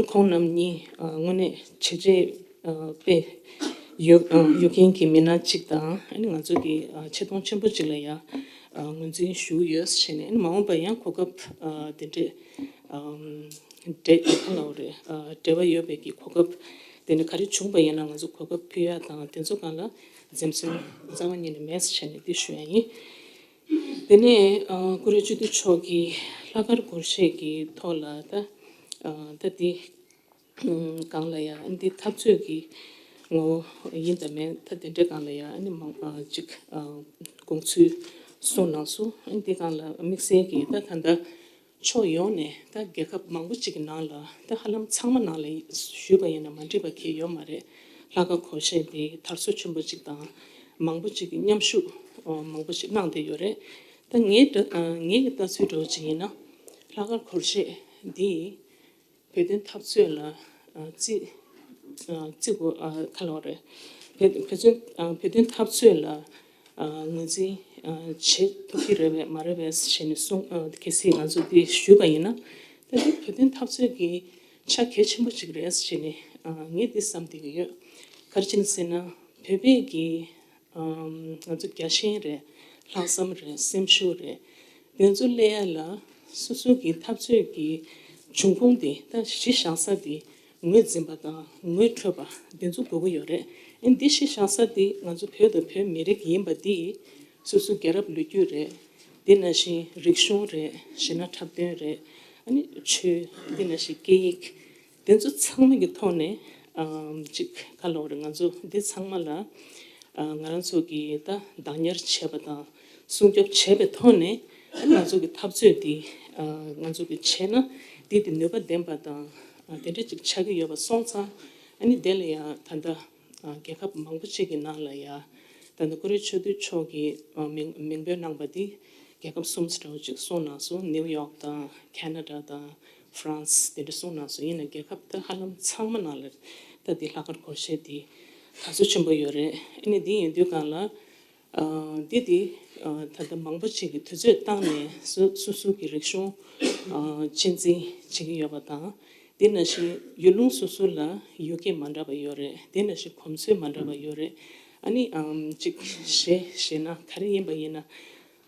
ཁོང་རྣམ་གཉིས་ཨ་དངོས་གནས་བྱས་རྗེས་ཨ་དཔེ་ཡོད་ཨ་ཡོད་མཁན་གྱི་མི་སྣ་གཅིག་དང་། ཨ་ནི་ང་ཚོ་གི་ཨ་ཆེ་མཐོང་ཆེན་པོ་གཅིག་ལ་ཡང་ཨ་ངོས་འཛིན་ཞུ་གི་ཡོད་ཟེར་ནས། ཨ་ནི་མ་འོངས་པ་ཡང་གོ་སྐབས་ཨ་དེ་འདྲས་ཨམ་འབྲེལ་ག་ལབ་རེད། ཨ་འབྲེལ་བ་ཡོད་པའི་གི་གོ་སྐབས་དེ་འདྲ་ག་རེ་བྱུང་པ་ཡིན་ན་ང་ཚོ་གོ་སྐབས་ཕུལ་ཡ་དང་། དེ་ཚོ་སྒང་ལ་འཛེམ་ཟོན་རྩ་བ་ཉིད་ནས་མེད་ཟེར་ནས་འདི་ཞུ་ཡ་ཡིན། དེ་ནས་ཨ་ཀུ་རེ་ཆོས་སྡུད་མཆོག་གིས་ལྷག་དཀར་སྒོར་གཞས་ཀྱི་ཐོག་ལ་ད་ཨ་ད་འདི་སྒང་ལ་ཡང་འདི་འཐབ་རྩོད་ཀྱི་ངོ་བོ་ཡིན་དང་མིན། ད་དེ་འདྲའི་སྒང་ལ་ཡང་ཨ་ནི་མང་ཨ་ཅིག་ཨ་དགོངས་ཚུལ་གསུངས་གནང་སོང་། ཨ་ནི་འདི་སྒང་ལ་དམིགས་བསལ་གྱིས་ད་ད་ལྟ་ཕྱོགས་ཡོངས་ནས་ད་རྒྱལ་ཁབ་མང་པོ་ཅིག་གི་ནང་ལ། ད་ཧ་ལམ་ཚང་མ་ནང་ལ་ཞུས་པ་ཡིན་ན་མ་འགྲིག་པ་གང་ཡང་ཡོད་མ་རེད། ལྷག་དཀར་སྒོར་གཞས་འདི་དར་སྲོལ་ཆེན་པོ་ཅིག་དང་མང་པོ་ཅིག་གིས་མཉམ་ཞུགས་ཨ་མང་པོ་ཅིག་གནང་བསྡད་ཡོད་རེད། ད་ངའི་འདྲ་ཨ་ངའི་ལྟ་ཚུལ་འདྲ་བོ་ཅིག་ཡིན་ན། ལྷག་དཀར་སྒོར་གཞས་འདི་བོད་དོན་འཐབ་རྩོད་ལ་ཨ་བརྩི་ཨ་བརྩི་དགོས། ཨ་ག་ལབ་རེད། བོད་བོད་དོན་ཨ་བོད་དོན་འཐབ་རྩོད་ལ་ཨ་ངོས་འཛིན་ཨ་བྱེད་ཐུབ་ཀྱི་རེད་པས་མ་རེད་པས་ཞེས་ནས་གསུངས། ཨ་གལ་སྲིད་ང་ཚོ་འདི་ཞུས་པ་ཡིན་ན། ད་འདི་བོད་དོན་འཐབ་རྩོད་ཀྱི་ཆ་གལ་ཆེན་པོ་ཅིག་རེད་ཞེས་ནས་ཨ་ངས་འདི་བསམ་བསྡད་ཀྱི་ཡོད། ག་རེ་བྱས་ནས་ཟེར་ན། བོད་པའི་གི་ཨམ་ང་ཚོ་རྒྱལ་ཞེན་རེད། ལྷག་བསམ་རེད། སེམས་ཤུགས་རེད། དེ་ཚོ་སླེབས་ཡ་ལ་སོ་སོ་གི་འཐབ་རྩོད་ཀྱི་འབྱུང་ཁུངས་དེ། ད་གཞི་བཞག་ས་དེ་ངོས་འཛིན་པ་དང་ངོ་འཕྲོད་པ་དེ་ཚོ་དགོས་ཀྱི་ཡོད་རེད། ཨ་ནི་འདི་གཞི་བཞག་ས་དེ་ང་ཚོ་བོད་དང་བོད་མི་རིགས་ཡིན་པ་འདི་སོ་སོ་རྒྱལ་རབས་ལོ་རྒྱུས་རེད། དེ་ནང་བཞིན་རིག་གཞུང་རེད། གཞས་སྣ་འཁྲབ་སྟོན་རེད། ཨ་ནི་ཆོས། དེ་ནང་བཞིན་སྐད་ཡིག་དེ་ཚོ་ཚང་མ་གི་ཐོག་ནས་ཨམ་ཅིག་ག་ལབ་རེད། ང་ཚོ་འདི་ཚང་མ་ལ་ཨ་ང་རང་ཚོ་གིས་ད་བདག་ཉར་བྱས་པ་དང་སྲུང་སྐྱོབ་བྱས་པའི་ཐོག་ནས། ཨ་ནི་ང་ཚོ་གི་འཐབ་རྩོད་འདི་ཨ་ང་ཚོ་གིས་བྱས་ན་འདི་དེ་ནུས་པ་ལྡན་པ་དང་ཨ་དེ་འདྲ་ཅིག་ཆགས་ཀྱི་ཡོད་པ་སོང་ཙང་། ཨ་ནི་དེ་ལ་ཡང་ད་ལྟ་ཨ་རྒྱལ་ཁབ་མང་པོ་ཅིག་གི་ནང་ལ་ཡང་ད་ལྟ་ཀུ་རེ་ཆོས་སྡུད་མཆོག་གིས་ཨ་མིང་མིང་འབོད་གནང་པ་འདི་རྒྱལ་ཁབ་གསུམ་ཙམ་འདྲ་བོ་ཅིག་གསུངས་གནང་སོང་། ནིའུ་ཡོག་དང་ཁེ་ན་ཌ་དང་ཧྥ་རན་སི་དེ་འདྲ་གསུངས་གནང་སོང་། ཡིན་ནའི་རྒྱལ་ཁབ་ད་ཧ་ལམ་ཚང་མ་ནང་ལ་ད་འདི་ལྷག་དཀར་སྒོར་གཞས་འདི་དར་སྲོལ་ཆེན་པོ་ཡོད་རེད། ཨ་ནི་འདི་ཡིན་དུས་སྒང་ལ་ཨ་འདི་འདི་ཨ་ད་ལྟ་མང་པོ་ཅིག་གིས་དུས་ཚོད་བཏང་ནས་སོ་སོ་སོ་གི་རིག་གཞུང་ཨ་གཅེས་འཛིན་བྱེད་ཀྱི་ཡོད་པ་དང་། དེ་ནང་བཞིན་ཡུལ་ལུང་སོ་སོ་ལ་ཡུལ་སྐད་མ་འདྲ་བ་ཡོད་རེད། དེ་ནང་བཞིན་གོམས་སྲོལ་མ་འདྲ་བ་ཡོད་རེད། ཨ་ནི་ཨམ་ཅིག་གཞས་གཞས་སྣ་ག་རེ་ཡིན་པ་ཡིན་ན་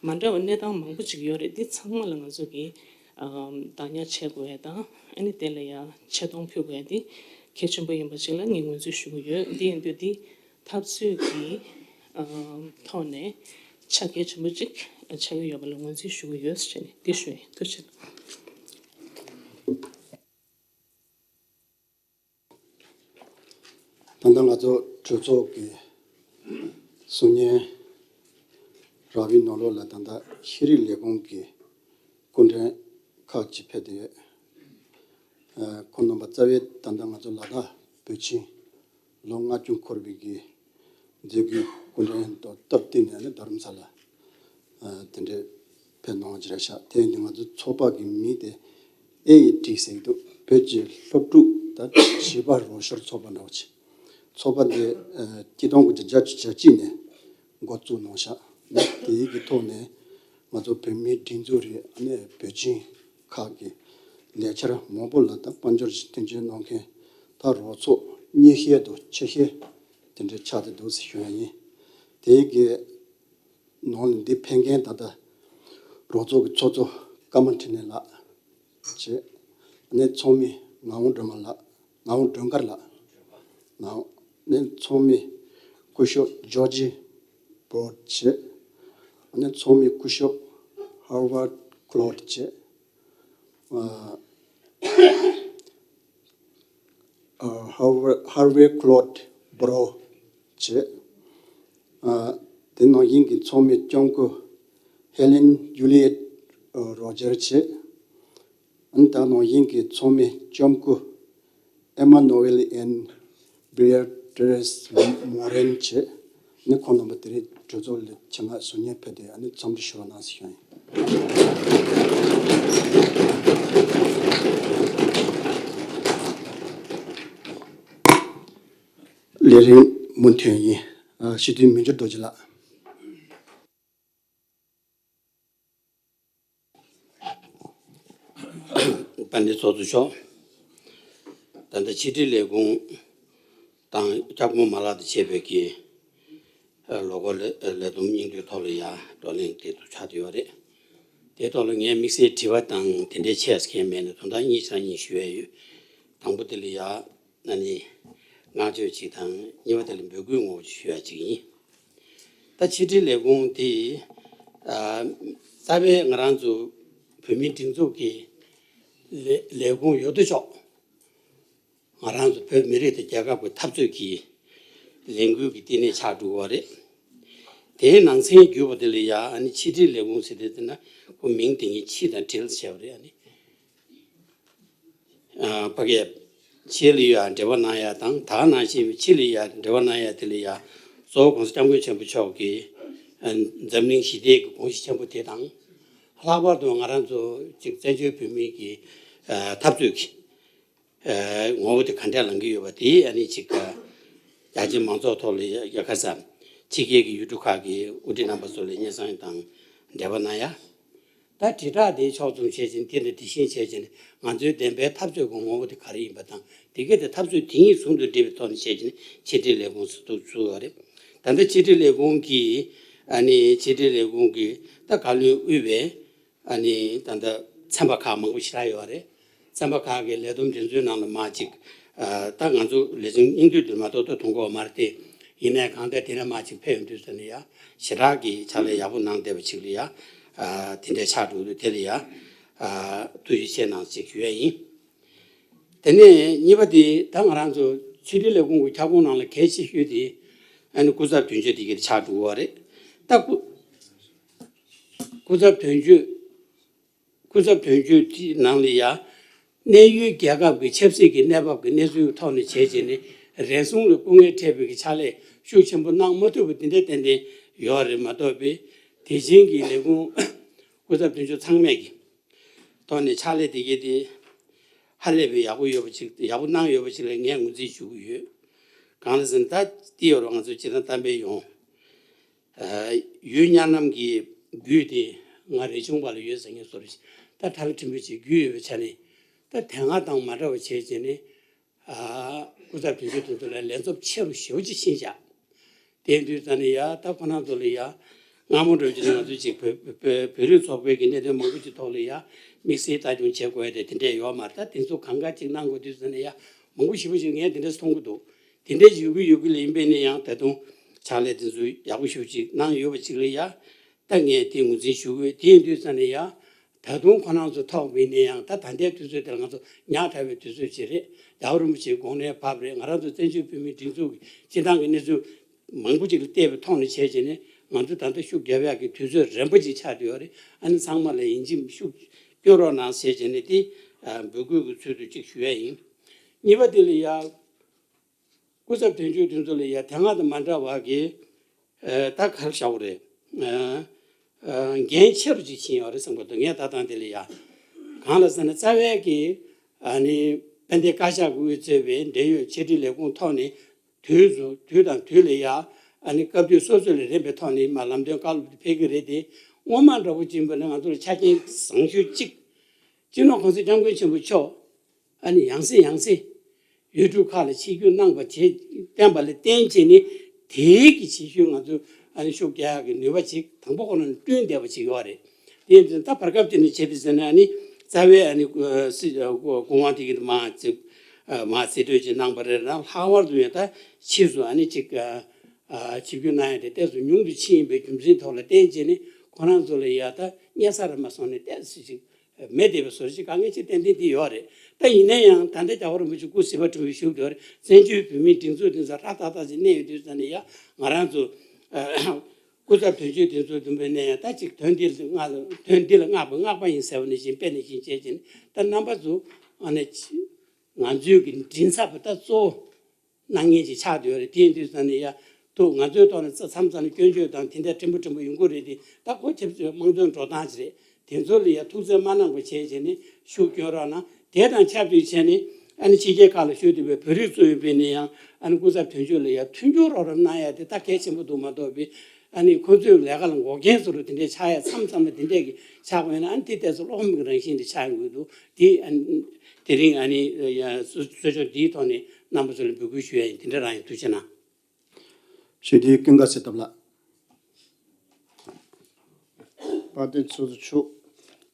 མ་འདྲ་བ་གནས་སྟངས་མང་པོ་ཅིག་ཡོད་རེད། འདི་ཚང་མ་ལ་ང་ཚོ་གིས་ཨམ་བདག་ཉར་བྱེད་དགོས་ཡ་དང་། ཨ་ནི་དེ་ལ་ཡ་ཆེ་མཐོང་ཕུལ་དགོས་ཡ་འདི་གལ་ཆེན་པོ་ཡིན་པ་ཞིག་ལ་ངས་ངོས་འཛིན་ཞུ་གི་ཡོད། འདི་ཡིན་དུས་འདི་འཐབ་རྩོད་ཀྱི་ཨམ་ཐོག་ནས་ཆ་གལ་ཆེན་པོ་ཅིག་ཆགས་ཀྱི་ཡོད་པ་ལ་ངོས་འཛིན་ཞུ་གི་ཡོད་ཟེར་ནས་འདི་ཞུ་ཡིན། ཐུགས་རྗེ་ཆེ། ད་ལྟ་ང་ཚོ་གྲོས་ཚོགས་ཀྱི་གསུང་སྙན་རག་པའི་ནང་ལོགས་ལ་ད་ལྟ་ཤེས་རིག་ལས་ཁུངས་ཀྱི་སྐུ་མགྲོན་ཁག་ཅིག་ཕེབས་ཏེ་ཡོད། ཨ་ཁོང་རྣམ་པ་རྩ་བའི་ད་ལྟ་ང་ཚོ་ལ་དྭགས་བོད་ཆེན་ལོ་ལྔ་བཅུ་འཁོར་བའི་གི་མཛད་སྒོའི་སྐུ་མགྲོན་དུ་སྟབས་བསྟུན་ནས་ནི་རྡ་རམ་ས་ལ་ཨ་དེ་འདྲའི་ཕེབས་གནང་བ་ཅིག་རེད་ཤག་དེ་ཡིན་དུས་ང་ཚོ་ཚོགས་པ་གི་མིང་དེ་ཨེ་ཨི་ཊི་ཟེར་གྱི་འདུག་བོད་ཀྱི་སློབ་ཕྲུག་དང་བྱིས་པ་རོགས་སྐྱོར་ཚོགས་པ་འདྲ་བོ་ཅིག་ཚོགས་པ་འདི་ཨ་སྤྱི་ལོ་ཆིག་སྟོང་དགུ་བརྒྱ་བརྒྱད་ཅུ་གྱ་གཅིག་ནས་འགོ་བཙུགས་གནང་ཤག་དེའི་གི་ཐོག་ནས་ང་ཚོ་བོད་མིའི་སྒྲིག་འཛུགས་རེད། ཨ་ནི་བོད་ཆེན་ཁག་གི་ལས་འཆར་མང་པོ་ལ་ད་དཔལ་འབྱོར་གྱི་མཐུན་རྐྱེན་གནང་མཁན་ད་རོགས་ཚོགས་གཉིས་ཤེལ་དང་ཆེ་ཤེལ་དེ་འདྲའི་ཆགས་བསྡད་འདུག་ཟེར་ཞུ་ཡ་ཡིན། དེའི་གི་ནང་ལ་འདི་ཕེབས་མཁན་ད་ལྟ་རོགས་ཚོགས་ཀྱི་ཚོགས་གཙོ་ཀརྨ་འཕྲིན་ལས་ལགས་བྱས། ཨ་ནི་ཚོགས་མི་ངག་དབང་སྒྲོལ་མ་ལགས། ངག་དབང་སྒྲོལ་དཀར་ལགས། ངག་ཨ་ནི་ཚོགས་མི་སྐུ་ཞབས་ཇོར་ཇི་བྷོར་བྱས། ཨ་ནི་ཚོགས་མི་སྐུ་ཞབས་ཧར་ཝར་ཁློད་བྱས། ཨ་ཨ་ཧར་ཝར་ཧར་ཝེ་ཁློད་བྷོ་རོ་བྱས། ཨ་དེ་ནང་བཞིན་གྱི་ཚོགས་མི་ལྕམ་སྐུ་ཧེ་ལེན་ཇུ་ལི་ཡེད་རོ་ཇར་བྱས། ཨ་ནི་ད་ནང་བཞིན་གྱི་ཚོགས་མི་ལྕམ་སྐུ་ཨེ་མ་ནོ་ཝེལ་ཨེན་བྷི་ཡ་ཏྲེ་སི་མོ་རེན་བྱས། ཨ་ནི་ཁོང་རྣམ་པ་དེ་རིང་གྲོས་ཚོགས་ལ་ཆེད་མངགས་གསུང་སྙན་ཕེབས་ཏེ་ཨ་ནི་འཚམས་འདྲི་ཞུ་བ་གནང་ཟེར་ཞུ་ཡ་ཡིན། ལས་རིམ་མུ་མཐུད་ཡིན། ཨ་སྤྱི་འཐུས་མི་འགྱུར་རྡོ་རྗེ་ལགས། དཔལ་ལྡན་ཚོགས་གཙོ་མཆོག་ད་ཕྱི་དྲིལ་ལས་ཁུངས་དང་ཁྱབ་ཁོངས་མ་ལག་དང་བཅས་པའི་གི་ལོ་འཁོར་ལས་ལས་བསྡོམས་སྙིང་བསྡུས་ཐོག་ལ་ཡ་བགྲོ་གླེང་དེ་ཚོ་ཆགས་བསྡད་ཡོད་རེད། དེ་ཐོག་ལ་ངས་དམིགས་བསལ་དྲི་བ་དང་དེ་འདྲའི་ཆེ་ས་མཁན་མེད་ནས་དོན་དག་གཉིས་ཆ་གཉིས་ཞུ་ཡ་ཡོད། དང་པོ་དེ་ལ་ཡ་ཨ་ནི་བསྔགས་བརྗོད་ཅིག་དང་གཉིས་པ་དེ་ལ་འབོད་སྐུལ་ངོ་བོ་ཞུ་ཡ་ཅིག་ཡིན། ད་ཕྱི་དྲིལ་ལས་ཁུངས་དེ་རྩ་བའི་ང་རང་ཚོ་བོད་མིའི་སྒྲིག་འཛུགས་ཀྱི་ལས་ལས་ཁུངས་ཡོད་དོ་ཅོག་ང་རང་ཚོ་བོད་མི་རིགས་དང་རྒྱལ་ཁབ་ཀྱི་འཐབ་རྩོད་ཀྱི་ལས་འགུལ་གྱི་བསྟི་གནས་ཆགས་འགྲོ་གི་ཡོད་རེད། དེའི་ནང་ཚན་བརྒྱུད་པ་དེ་ལ་ཡ་ཨ་ནི་ཕྱི་དྲིལ་ལས་ཁུངས་ཟེར་དེ་དེ་ན་ཁོ་མིང་དེ་ཉིད་ཕྱི་དང་དྲིལ་བྱས་པ་རེད། ཨ་ནི་ཕ་གིའི་ཕྱི་ལ་ཡ་འབྲེལ་བ་གནང་ཡ་དང་ད་ག་ནང་བཞིན་ཕྱི་ལ་ཡ་འབྲེལ་བ་གནང་ཡ་དེ་ལ་ཡ་གཙོ་བོ་༸གོང་ས་༸སྐྱབས་མགོན་ཆེན་པོ་མཆོག་གིས་འཛམ་གླིང་ཞི་བདེ་གི་དགོངས་གཞི་ཆེན་པོ་དེ་དང་། ལྷག་པར་དུ་ང་རང་ཚོ་ཅིག་བཙན་བྱོལ་བོད་མིའི་གི་འཐབ་རྩོད་ཀྱི་ངོ་བོ་དེ་ག་འདྲ་ལངས་ཀྱི་ཡོད་པ་དེ་ཨ་ནི་ཅིག་རྒྱ་ཆེའི་མང་ཚོགས་ཐོག་ལ་ཡ་ཡ་ཁ་ས་ཕྱི་རྒྱལ་གྱི་ཡུལ་གྲུ་ཁག་གི་དབུ་ཁྲིད་རྣམ་པ་ཚོ་ལ་སྙན་སེང་དང་འབྲེལ་བ་གནང་ཡ། ད་དྲིལ་བསྒྲགས་དེའི་ཕྱོགས་ཙམ་བྱས་ཙང་དེ་ལ་དེ་བཞིན་བྱས་ཙང་ང་ཚོའི་བདེན་པའི་འཐབ་རྩོད་ཀྱི་ངོ་བོ་དེ་ག་རེ་ཡིན་པ་དང་དེ་ག་དེ་འཐབ་རྩོད་དེ་གཉིས་ཟུང་དུ་འབྲེལ་བའི་ཐོག་ནས་བྱས་ཙང་ཕྱི་དྲིལ་ལས་ཁུངས་སུ་འདུག་ཚུགས་པ་རེད། ད་ལྟ་ཕྱི་དྲིལ་ལས་ཁུངས་ཀྱིས་ཨ་ནི་ཕྱི་དྲིལ་ལས་ཁུངས་ཀྱིས་ད་བཀའ་བློན་དབུས་པའི་ཨ་ནི་ད་ལྟ་ཚན་པ་ཁག་མང་པོ་ཞེ་དྲག་ཡོད་རེད། ཚན་པ་ཁག་གི་ལས་བསྡོམས་དེ་ཚོའི་ནང་ལ་མར་ཅིག་ཨ་ད་ང་ཚོ་ལས་བྱེད་སྙིང་བསྡུས་དེ་མ་གཏོགས་ད་མཐོང་གི་ཡོད་མ་རེད་དེ། ཡིན་ནའི་གང་ལྟར་དེ་ནས་མར་ཅིག་ཕེབས་ཡོང་དུས་ཙམ་ནས་ཡ་ཞེ་དྲག་གི་ཕྱག་ལས་ཡག་པོ་གནང་བསྡད་པ་ཅིག་ལ་ཡ་ཨ་དེ་འདྲའི་ཆགས་འགྲོ་དུས་དེ་ལ་ཡ་ཨ་ཐུགས་རྗེ་ཆེ་གནང་ཅིག་ཞུ་ཡ་ཡིན། དེ་ནས་གཉིས་པ་དེ་ད་ང་རང་ཚོ་ཕྱི་དྲིལ་ལས་ཁུངས་ཀྱི་ཁྱབ་ཁོངས་ནང་ལ་གལ་ཆེ་ཤོས་དེ་ཨ་ནི་སྐུ་ཚབ་དོན་གཅོད་དེ་ག་ཆགས་འགྲོ་གི་ཡོད་རེད། ད་སྐུ་སྐུ་ཚབ་དོན་གཅོད། སྐུ་ཚབ་དོན་གཅོད་ཀྱི་ནང་ལ་ཡ། གནས་ཡུལ་རྒྱལ་ཁབ་ཀྱི་ཆབ་སྲིད་ཀྱི་གནས་བབ་ཀྱི་གནས་ཚུལ་ཐོག་ནས་བྱས་བྱས་ནས་རེ་ཟུང་ལ་སྐུ་ངལ་འཕྲད་པའི་གི་ཕྱག་ལས་ཤུགས་ཆེན་པོ་གནང་མ་ཐུབ་པ་དེ་འདྲ་ཏན་ཏན་ཡོད་རེད་མ་གཏོགས་པའི་དེ་བཞིན་གྱི་ལས་ཁུངས་སྐུ་ཚབ་དོན་གཅོད་ཚང་མས་ཀྱི་ཐོག་ནས་ཕྱག་ལས་དེ་གའི་དེ་ཧ་ལས་པའི་ཡག་པོ་ཡོད་པ་ཅིག་ཡག་པོ་གནང་ཡོད་པ་ཅིག་ལ་ངས་ངོས་འཛིན་ཞུ་གི་ཡོད། གང་ལ་ཟེར་ན་ད་དེ་ཡོད་རེད་ང་ཚོ་སྤྱིར་བཏང་གཏམ་དཔེ་ཡོང་། ཡུལ་གཉའ་ནམ་གྱི་རྒྱུད་དེ་ང་རས་ཆུང་པ་ལ་ཡོད་ཟེར་མཁན་བཟོ་འདྲ་ཞིག་ད་ཁྲ་ལ་ཕྲན་བུ་ཅིག་རྒྱུད་ཡོད་པའི་ཆ་ནས་ད་དེ་སྔ་དང་མ་འདྲ་བ་བྱས་བྱས་ནས་སྐུ་ཚབ་དོན་གཅོད་དེ་ཚོ་ལ་ལས་བསྡོམས་ཆེ་རུ་ཞེ་པོ་ཅིག་ཕྱིན་བཞག་དེ་དུས་ཙམ་ནས་ཡ་ད་ཁོ་རང་ཚོ་ལ་ཡ་སྔ་མོ་འདྲ་བོ་ཅིག་ནས་ང་ཚོ་ཅིག་བོད་བོད་བོད་རིགས་ཚོགས་པའི་གི་གནད་དོན་མང་པོ་ཅིག་ཐོག་ལ་ཡ་དམིགས་བསལ་ལྟ་སྐྱོང་བྱེད་དགོས་ཡ་དེ་དེ་འདྲས་ཡོད་མ་རེད། ད་དེ་ཚོ་གང་ག་ཅིག་གནང་དགོས་དུས་ཙམ་ནས་ཡ་མང་པོ་ཞེ་པོ་ཅིག་ངས་དེ་འདྲས་མཐོང་གི་འདུག་དེ་འདྲའི་ཡོད་ཀྱི་ཡོད་ཀྱི་ལ་ཡིན་པས་ནས་ཡང་ད་དུང་ཕྱག་ལས་དེ་ཚོ་ཡག་པོ་ཞེ་པོ་ཅིག་གནང་ཡོད་པ་ཅིག་ལ་ཡ། ད་ངས་དེ་ངོས་འཛིན་ཞུ་དགོས། དེ་ཡིན་དུས་ཙམ་ནས་ཡ། ད་དུང་ཁོ་རང་ཚོ་ཐོག་མེད་ནས་ཡང་ད་ད་ལྟའི་དུས་ཚོད་དེར་ང་ཚོ་ཉག་ཕྲ་བའི་དུས་ཚོད་ཅིག་རེད། རྒྱལ་བ་རིན་པོ་ཆེའི་དགོངས་ལས་བབས་རེད། ང་རང་ཚོ་བཙན་བྱོལ་བོད་མིའི་སྒྲིག་འཛུགས་ཀྱི་སྤྱི་བཏང་གི་གནས་ཚུལ་མང་པོ་ཅིག་ལ་བལྟས་པའི་ཐོག་ནས་བྱས་བྱས་ནས་ང་ཚོ་ད་ལྟ་ཤུགས་རྒྱབ་ཡག་གི་དུས་ཚོད་རན་པོ་ཅིག་ཆགས་བསྡད་ཡོད་རེད། ཨ་ནི་ཚང་མ་ལ་ཡིན་གཅིག་ཤུགས་སྐྱོན་རོགས་གནང་ཟེར་བྱས་ནས་དེ་འབོད་སྐུལ་གྱི་ཚུལ་དུ་ཅིག་ཞུ་ཡ་ཡིན། གཉིས་པ་དེ་ལ་ཡ། སྐུ་ཚབ་དོན་གཅོད་དེ་ཚོ་ལ་ཡ་དེ་སྔ་དང་མ་འདྲ་བ་གི་ཨ་ད་ག་རེ་བྱ་བ་རེད། ཨ་ཨ་འགན་ཆེ་རུ་ཅིག་ཕྱིན་ཡོད་རེད་བསམ་གི་འདུག་ངས་ད་ཐེངས་དེ་ལ་ཡ་གང་ལ་ཟེར་ན་རྩ་བའི་གི་ཨ་ནི་དཔལ་ལྡན་བཀའ་ཤག་གིས་གཙོས་པའི་འབྲེལ་ཡོད་ཕྱི་དྲིལ་ལས་ཁུངས་ཐོག་ནས་དུས་སུ་དུས་དང་དུས་ལ་ཡ་ཨ་ནི་སྐབས་དུས་སོ་སོ་ལ་རན་པའི་ཐོག་ནས་མ་ལམ་སྟོན་བཀའ་སློབ་དེ་ཕེབས་ཀྱི་རེད་དེ། སྔོན་མ་འདྲ་བོ་ཅིག་ཡིན་པ་ན་ང་ཚོ་ལ་ཆ་རྐྱེན་བཟང་ཤོས་གཅིག་སྤྱི་ནོར་༸གོང་ས་༸སྐྱབས་མགོན་ཆེན་པོ་མཆོག་ཨ་ནི་ཡང་སེ་ཡང་སེ་ཡུལ་གྲུ་ཁག་ལ་ཆིབས་བསྒྱུར་གནང་བ་བྱས་བསྟན་པ་ལ་བརྟེན་བྱས་ནས་དེའི་གི་ཆེ་ཤོས་ང་ཚོ་ཨ་ནི་ཤུགས་རྒྱག་ཡག་གི་ནུས་པ་ཅིག་དང་པོ་ཁོ་ན་བསྐྲུན་བསྡད་པ་ཅིག་ཡོད་རེད། དེ་ཡིན་ཙང་ད་བར་སྐབས་དེ་ནས་བྱས་པ་ཟེར་ན་ཨ་ནི་རྩ་བའི་ཨ་ནི་སྲིད་སྐུ་དབང་དེ་གི་མ་ཚིག་མ་རྩིས་སྤྲོད་ཅིག་གནང་བ་རེད་ན་ལྷག་པར་དུ་ཡང་ད་ཕྱིས་སུ་ཨ་ནི་ཅིག་ཆིབས་བསྒྱུར་གནང་ཡག་དེ་ཏོག་ཙམ་ཉུང་དུ་ཕྱིན་ཡིན་པའི་རྒྱུ་མཚན་ཐོག་ལ་བརྟེན་བྱས་ནས་ཁོ་རང་ཚོ་ལ་ཡ་ད་སྙད་ས་ར་མ་སོང་ནས་ཏོག་ཙམ་ཅིག་མེད་བསྡད་པའི་བཟོ་ཅིག་དཀའ་ངལ་ཅིག་ཏན་ཏན་དེ་ཡོད་རེད། ད་ཡིན་ན་ཡང་ད་ལྟ་རྒྱལ་བ་རིན་པོ་ཆེ་སྐུ་བྱེ་བ་ཕྲེང་བའི་བཞུགས་དེ་བར་བཙན་བྱོལ་བོད་མིའི་སྒྲིག་འཛུགས་དེ་ཚོ་ཧྲ་ཏག་ཏག་ཅིག་གནས་ཡོད་དུས་ཙམ་ནས་ཡ་ང་རང་ཚོ་སྐུ་ཚབ་དོན་གཅོད་དེ་ཚོ་བདུན་པའི་གནས་ཡང་ད་ཅིག་དོན་འདི་ལ་བསྔགས་དོན་འདི་ལ་བསྔགས་པ་བསྔགས་པ་ཡིན་ཟེར་བ་ནང་བཞིན་དཔེ་ནང་བཞིན་བྱས་ཀྱིན་ད་རྣམ་པ་ཚོ་ཨ་ནི་ང་ཚོའི་གི་མགྲིན་ཚབ་པ་ད་གཙོ་བོ། གནང་མཁན་ཅིག་ཆགས་བསྡད་ཡོད་རེད། དེ་ཡིན་དུས་ཙམ་ནས་ཡ་ཐུགས་ང་ཚོའི་ཐོག་ནས་མཚམས་མཚམས་ནས་སྐྱོན་བརྗོད་དང་དེ་འདྲ་ཕྲན་བུ་ཕྲན་བུ་ཡོང་གི་རེད་དེ། ད་ཁོ་ཁྱེད་ཚོའི་དམངས་གཙོའི་འགྲོ་སྟངས་ཅིག་རེད། དེ་ཚོ་ལ་ཡ་ཐུགས་བརྩེ་མ་གནང་བ་བྱས་བྱས་ནས་ཤུགས་སྐྱོན་རོགས་གནང་། དེ་དང་ཆབས་ཅིག་བྱས་ནས་ཨ་ནི་ཕྱི་རྒྱལ་ཁག་ལ་བཞུགས་བསྡད་པའི་བོད་རིགས་ཚོ་ཡིན་པས་ནས་ཡང་ཨ་ནི་སྐུ་ཚབ་དོན་གཅོད་ལ་ཡ་མཐུན་འགྱུར་རོགས་རམ་གནང་ཡ་དེ་ད་གལ་ཆེན་པོ་འདུག་མ་གཏོགས་པའི་ ཨ་ནི་ཁོ་ཚོའི་ལས་ཀ་ལ་འགོག་རྐྱེན་བཟོ་འདྲ་དེ་འདྲས་ཆགས་ཡ་མཚམས་མཚམས་ལ་དེ་འདྲས་ཀྱི་ཆགས་དགོས་ན། ཨ་ནི་དེ་ལྟས་སུ་ཀློག་མེད་ཀྱི་རང་བཞིན་དེ་ཆགས་ཡོང་གི་འདུག་དེ་ཨ་ནི་དེ་རིང་ཨ་ནི་ཡ་གཙོ་གཙོ་ཆེ་འདིའི་ཐོག་ནས་རྣམ་པ་ཚོ་ལ་འབོད་སྐུལ་ཞུ་ཡ་ཡིན། དེ་འདྲ་རང་ཡིན། ཐུགས་རྗེ་གནང་། ཞུ་དེ་ཀུན་དགའ་གསེར་ཐབ་ལགས། དཔལ་ལྡན་ཚོགས་གཙོ་མཆོག་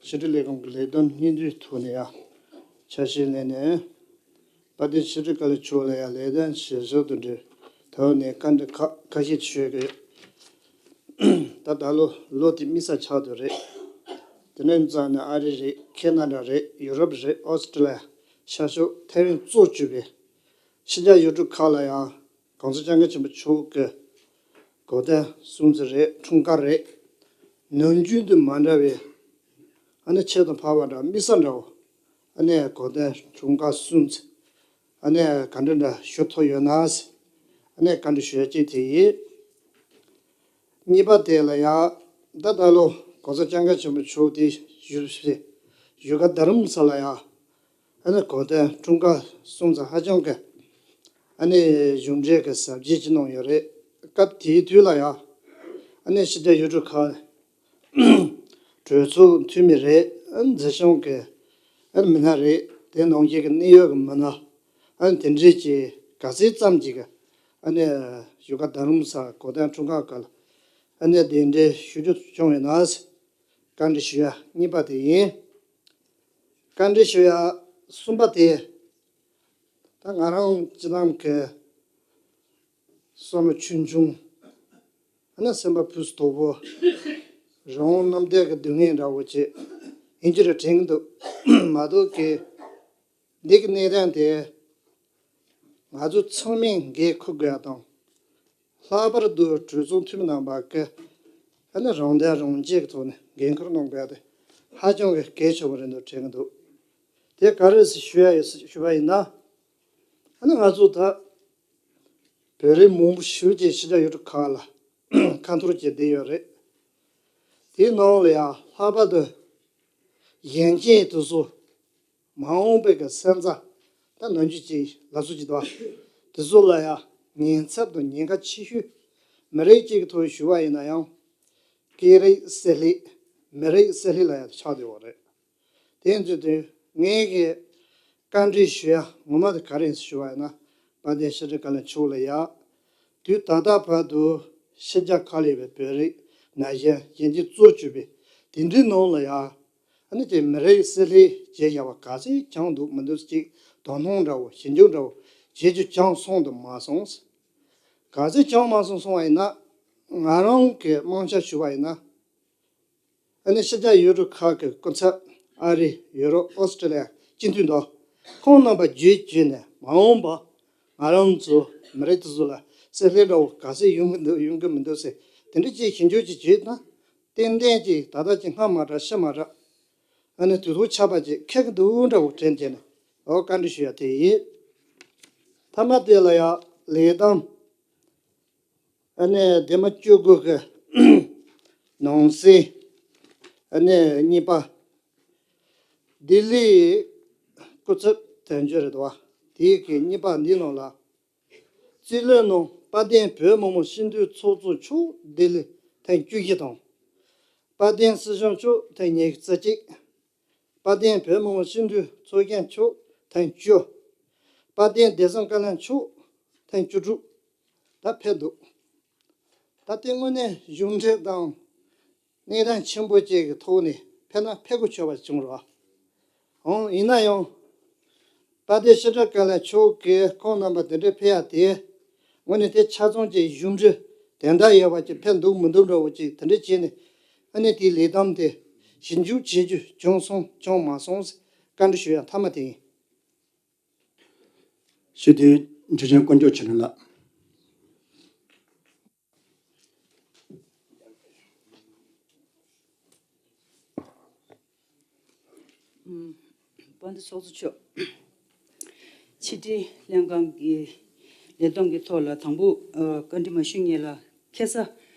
ཕྱི་དྲིལ་ལས་ཁང་གི་ལས་བསྡོམས་སྙིང་བསྡུས་ཐོག་ནས་ཡང་ཆ་ཤས་ལེན་ནས། དཔལ་ལྡན་ཕྱི་དྲིལ་བཀའ་བློན་མཆོག་ལ་ཡང་ལས་དོན་བྱེད་ཕྱོགས་དང་འབྲེལ་ཐོག་ནས་བཀའ་འདྲི་ཁག་ཁ་ཤས་ཞུ་གི་ཡོད། ད་ད་ལོ་ལོ་དེ་དམིགས་བསལ་ཆགས་བསྡད་རེད། དེ་ནས་རྩ་ནས་ཨ་རི་རེད། ཁེ་ན་ཌ་རེད། ཡུ་རོབ་རེད། ཨོ་སི་ཀྲི་ལི་ཡ། ཤར་ཕྱོགས་ཐའེ་ཝན་གཙོ་བྱས་པའི་ཕྱི་རྒྱལ་ཡུལ་གྲུ་ཁག་ལ་ཡང་གོང་ས་སྐྱབས་མགོན་ཆེན་པོ་མཆོག་གི་གོ་སྟོན་སྲུང་བརྩི་རེད། འཁྲུངས་སྐར་རེད། ནམ་རྒྱུན་དང་མ་འདྲ་བའི་ཨ་ནི་ཆེད་དུ་ཕབ་པ་འདྲ་དམིགས་བསལ་འདྲ་བོ། ཨ་ནི་གོ་སྟོན་འཁྲུངས་སྐར་སྲུང་བརྩི་ཨ་ནི་ག་འདྲ་འདྲ་ཞུ་ཐུབ་ཡོད་ན། ཨ་ནི་བཀའ་འདྲི་ཞུ་ཡ་གཅིག་དེ་ཡིན། གཉིས་པ་དེ་ལ་ཡང་ད་ད་ལོ་གོང་ས་སྐྱབས་མགོན་ཆེན་པོ་མཆོག་དེ་བཞུགས་སའི་བཞུགས་སྒར་རྡ་རམ་ས་ལ་ཡང་ཨ་ནི་གོ་སྟོན་འཁྲུངས་སྐར་སྲུང་བརྩི་ཧ་ཅང་གི་ཨ་ནི་གཞུང་འབྲེལ་གྱི་གཟབ་རྒྱས་ཅིག་གནང་ཡོད་རེད། སྐབས་དེའི་དུས་ལ་ཡང་ཨ་ནི་ཕྱི་རྒྱལ་ཡུལ་གྲུ་ཁག་གྲོས་ཚོགས་འཐུས་མི་རེད། ཨ་ནི་འཛིན་སྐྱོང་གི་ཨ་ནི་མི་སྣ་རེད། དེ་ནང་བཞིན་གྱི་གནད་ཡོད་ཀྱི་མི་སྣ་ཨ་ནི་དེ་འདྲས་ཀྱི་ག་ཚད་ཙམ་ཅིག་གི་ཨ་ནི་བཞུགས་སྒར་རྡ་རམ་ས་གོ་སྟོན་འཁྲུངས་སྐར་སྐབས་ལ་ཨ་ནི་གདན་འདྲེན་ཞུ་རྒྱུ་བྱུང་བའི་ནང་བཀའ་འདྲི་ཞུ་ཡ་གཉིས་པ་དེ་ཡིན། བཀའ་འདྲི་ཞུ་ཡ་གསུམ་པ་དེ། ད་ང་རང་སྤྱིར་བཏང་གི་བསམ་བློ་ཆུང་ཆུང་། ཨ་ནི་སེམས་པ་ཕུགས་སུ་དོག་པོ། རང་དབང་རྣམ་དག་གི་སྡུག་བསྔལ་འདྲ་བོ་ཅིག་ཡིན་གྱི་རེད་དྲན་གྱི་འདུག་མ་གཏོགས་ཀྱི་འདི་གི་གནས་སྟངས་དེ་ང་ཚོ་ཚང་མས་འགན་འཁུར་དགོས་ཡ་དང་། ལྷག་པར་དུ་གྲོས་ཚོགས་འཐུས་མི་རྣམ་པ་གིས་ཨ་ནི་རང་བདེན་རང་གཅེས་ཀྱི་ཐོག་ནས་འགན་འཁུར་གནང་དགོས་ཡ་དེ་ཧ་ཅང་གི་གལ་ཆེ་བོ་རེད་འདུག་དྲན་གྱི་འདུག་དེ་ག་རེ་ཞུ་ཡ་ཡོད་ཞུ་བ་ཡིན་ན། ཨ་ནི་ང་ཚོ་ད་བོད་རིགས་མང་པོ་ཞིག་ཅིག་ཕྱི་རྒྱལ་ཡུལ་གྲུ་ཁག་ལ་ཁ་འཐོར་བྱས་བསྡད་ཡོད་རེད། དེའི་ནང་ལ་ཡང་ལྷག་པར་དུ་གཞོན་སྐྱེས་དེ་ཚོ་མ་འོངས་པའི་གི་སོན་རྩ་ད་ནམ་རྒྱུན་ཅིག་ལབ་སྲོལ་ཅིག་འདུག་དེ་ཚོ་ལ་ཡང་ཉེན་ཚབས་དང་ཉེན་ཁ་ཆེ་ཤོས་མི་རིགས་གཅིག་གི་ཐོག་ཞུ་བ་ཡིན་ན་ཡང་སྐད་རིགས་བསྲེ་ལྷད། མི་རིགས་བསྲེ་ལྷད་ལ་ཡང་ཆགས་བསྡད་ཡོད་རེད། དེ་ཡིན་དུས་དེ་ངས་ཀྱི་བཀའ་འདྲི་ཞུ་ཡ་ངོ་མ་དེ་ག་རེ་ཡིན་ཞུ་བ་ཡིན་ན། དཔལ་ལྡན་ཕྱི་དྲིལ་བཀའ་བློན་མཆོག་ལ་ཡ། དུས་ད་ལྟ་བར་དུ་ཕྱི་རྒྱལ་ཁག་ལ་ཡོད་པའི་བོད་རིགས་ན་གཞོན་གཞོན་སྐྱེས་གཙོ་གྱུར་པའི་དེ་འདྲའི་ནང་ལ་ཡ། ཨ་ནི་དེ་མི་རིགས་བསྲེ་ལྷད་བྱས་བཞག་པ་ག་ཚད་བྱུང་འདུག་མི་འདུག་ཅིག་དོ་སྣང་འདྲ་བོ་ཞིབ་འཇུག་འདྲ་བོ་བྱེད་རྒྱུ་བྱུང་སོང་དང་མ་སོང་། ག་ཚད་བྱུང་མ་སོང་སོང་བ་ཡིན་ན། ང་རང་གི་རྨང་ཆ་ཞུ་བ་ཡིན་ན། ཨ་ནི་ཕྱི་རྒྱལ་ཡུལ་གྲུ་ཁག་གི་སྐུ་ཚབ་ཨ་རི། ཡུ་རོབ། ཨོ་སི་ཀྲི་ལི་ཡ། སྤྱི་འཐུས་འདུག་ཁོང་རྣམ་པ་བརྗེས་བརྗེས་ནས་མ་འོངས་པ་ང་རང་ཚོ་མི་རིགས་དེ་ཚོ་ལ་བསྲེ་ལྷད་འདྲ་བོ་ག་ཚད་ཡོང་གི་འདུག་ཡོང་གི་མི་འདུག་ཟེར་དེ་འདྲ་ཅིག་ཞིབ་འཇུག་ཅིག་བྱས་ན། ཏན་ཏན་ཅིག་ད་ལྟ་ཅིག་སྔ་མ་འདྲ་ཕྱི་མ་འདྲ། ཨ་ནི་དུས་ཐོག་ཆར་པ་ཅིག་འཁེལ་གི་འདུག་འདྲ་བོ་དྲན་བྱས་ནས་འོ་བཀའ་འདྲི་ཞུ་ཡ་དེ་ཡིན། མཐའ་མ་དེ་ལ་ཡ་ལས་དང་། ཨ་ནི་འདས་མ་བཅུ་དགུ་གི་ནང་གསེས། ཨ་ནི་གཉིས་པ། ལྡི་ལིའི་སྐུ་ཚབ་དོན་གཅོད་རེད་བ། དེའི་གི་གཉིས་པ་འདིའི་ནང་ལ། རྩིས་ལོའི་ནང་དཔལ་ལྡན་བོད་མི་མང་སྤྱི་འཐུས་ཚོགས་གཙོ་མཆོག་ལྡི་ལི་ཐེངས་བཅུ་བཞི་དང་། དཔལ་ལྡན་སྲིད་སྐྱོང་མཆོག་ཐེངས་ཉི་ཤུ་རྩ་གཅིག་དཔལ་ལྡན་བོད་མི་མང་སྤྱི་འཐུས་ཚོགས་གཞོན་མཆོག་ཐེངས་བཅུ། དཔལ་ལྡན་བདེ་སྲུང་བཀའ་བློན་མཆོག་ཐེངས་བཅུ་དྲུག་ད་ཕེབས་འདུག་ད་ལྟའི་དངོས་གནས་གཞུང་འབྲེལ་དང་གནས་སྟངས་ཆེན་པོ་བཅས་ཀྱི་ཐོག་ནས་ཕེབས་ན་ཕེབས་དགོས་ཆགས་པ་བྱུང་རོགས། འོང་ཡིན་ན་ཡང་། དཔལ་ལྡན་ཕྱི་དྲིལ་བཀའ་བློན་མཆོག་གིས་ཁོང་རྣམ་པ་དེ་འདྲའི་ཕེབས་ཡ་དེ། དངོས་གནས་དེ་ཆ་ཚང་གི་གཞུང་འབྲེལ་དོན་དག་ཡོད་པ་ཅིག་ཕེབས་འདུག་མི་འདུག་འདྲ་བོ་ཅིག་དེ་འདྲ་བྱས་ནས། ཨ་ནི་དེའི་ལས་དམ་དེ་ཞིབ་འཇུག་བྱེད་རྒྱུ་བྱུང་སོང་བྱུང་མ་སོང་ཟེར་བཀའ་འདྲི་ཞུ་ཡ་མཐའ་མ་དེ་ཡིན། ཞུ་དེ་འཇུ་ཆེན་དཀོན་མཆོག་ཆོས་སྒྲོན་ལགས། དཔལ་ལྡན་ཚོགས་གཙོ་མཆོག་ཕྱི་དྲིལ་ལྷན་ཁང་གི་ལས་བསྡོམས་ཀྱི་ཐོག་ལ་དང་པོ་ཨ་བཀའ་འདྲི་མ་ཞུ་སྔོན་ལ་ཁ་སང་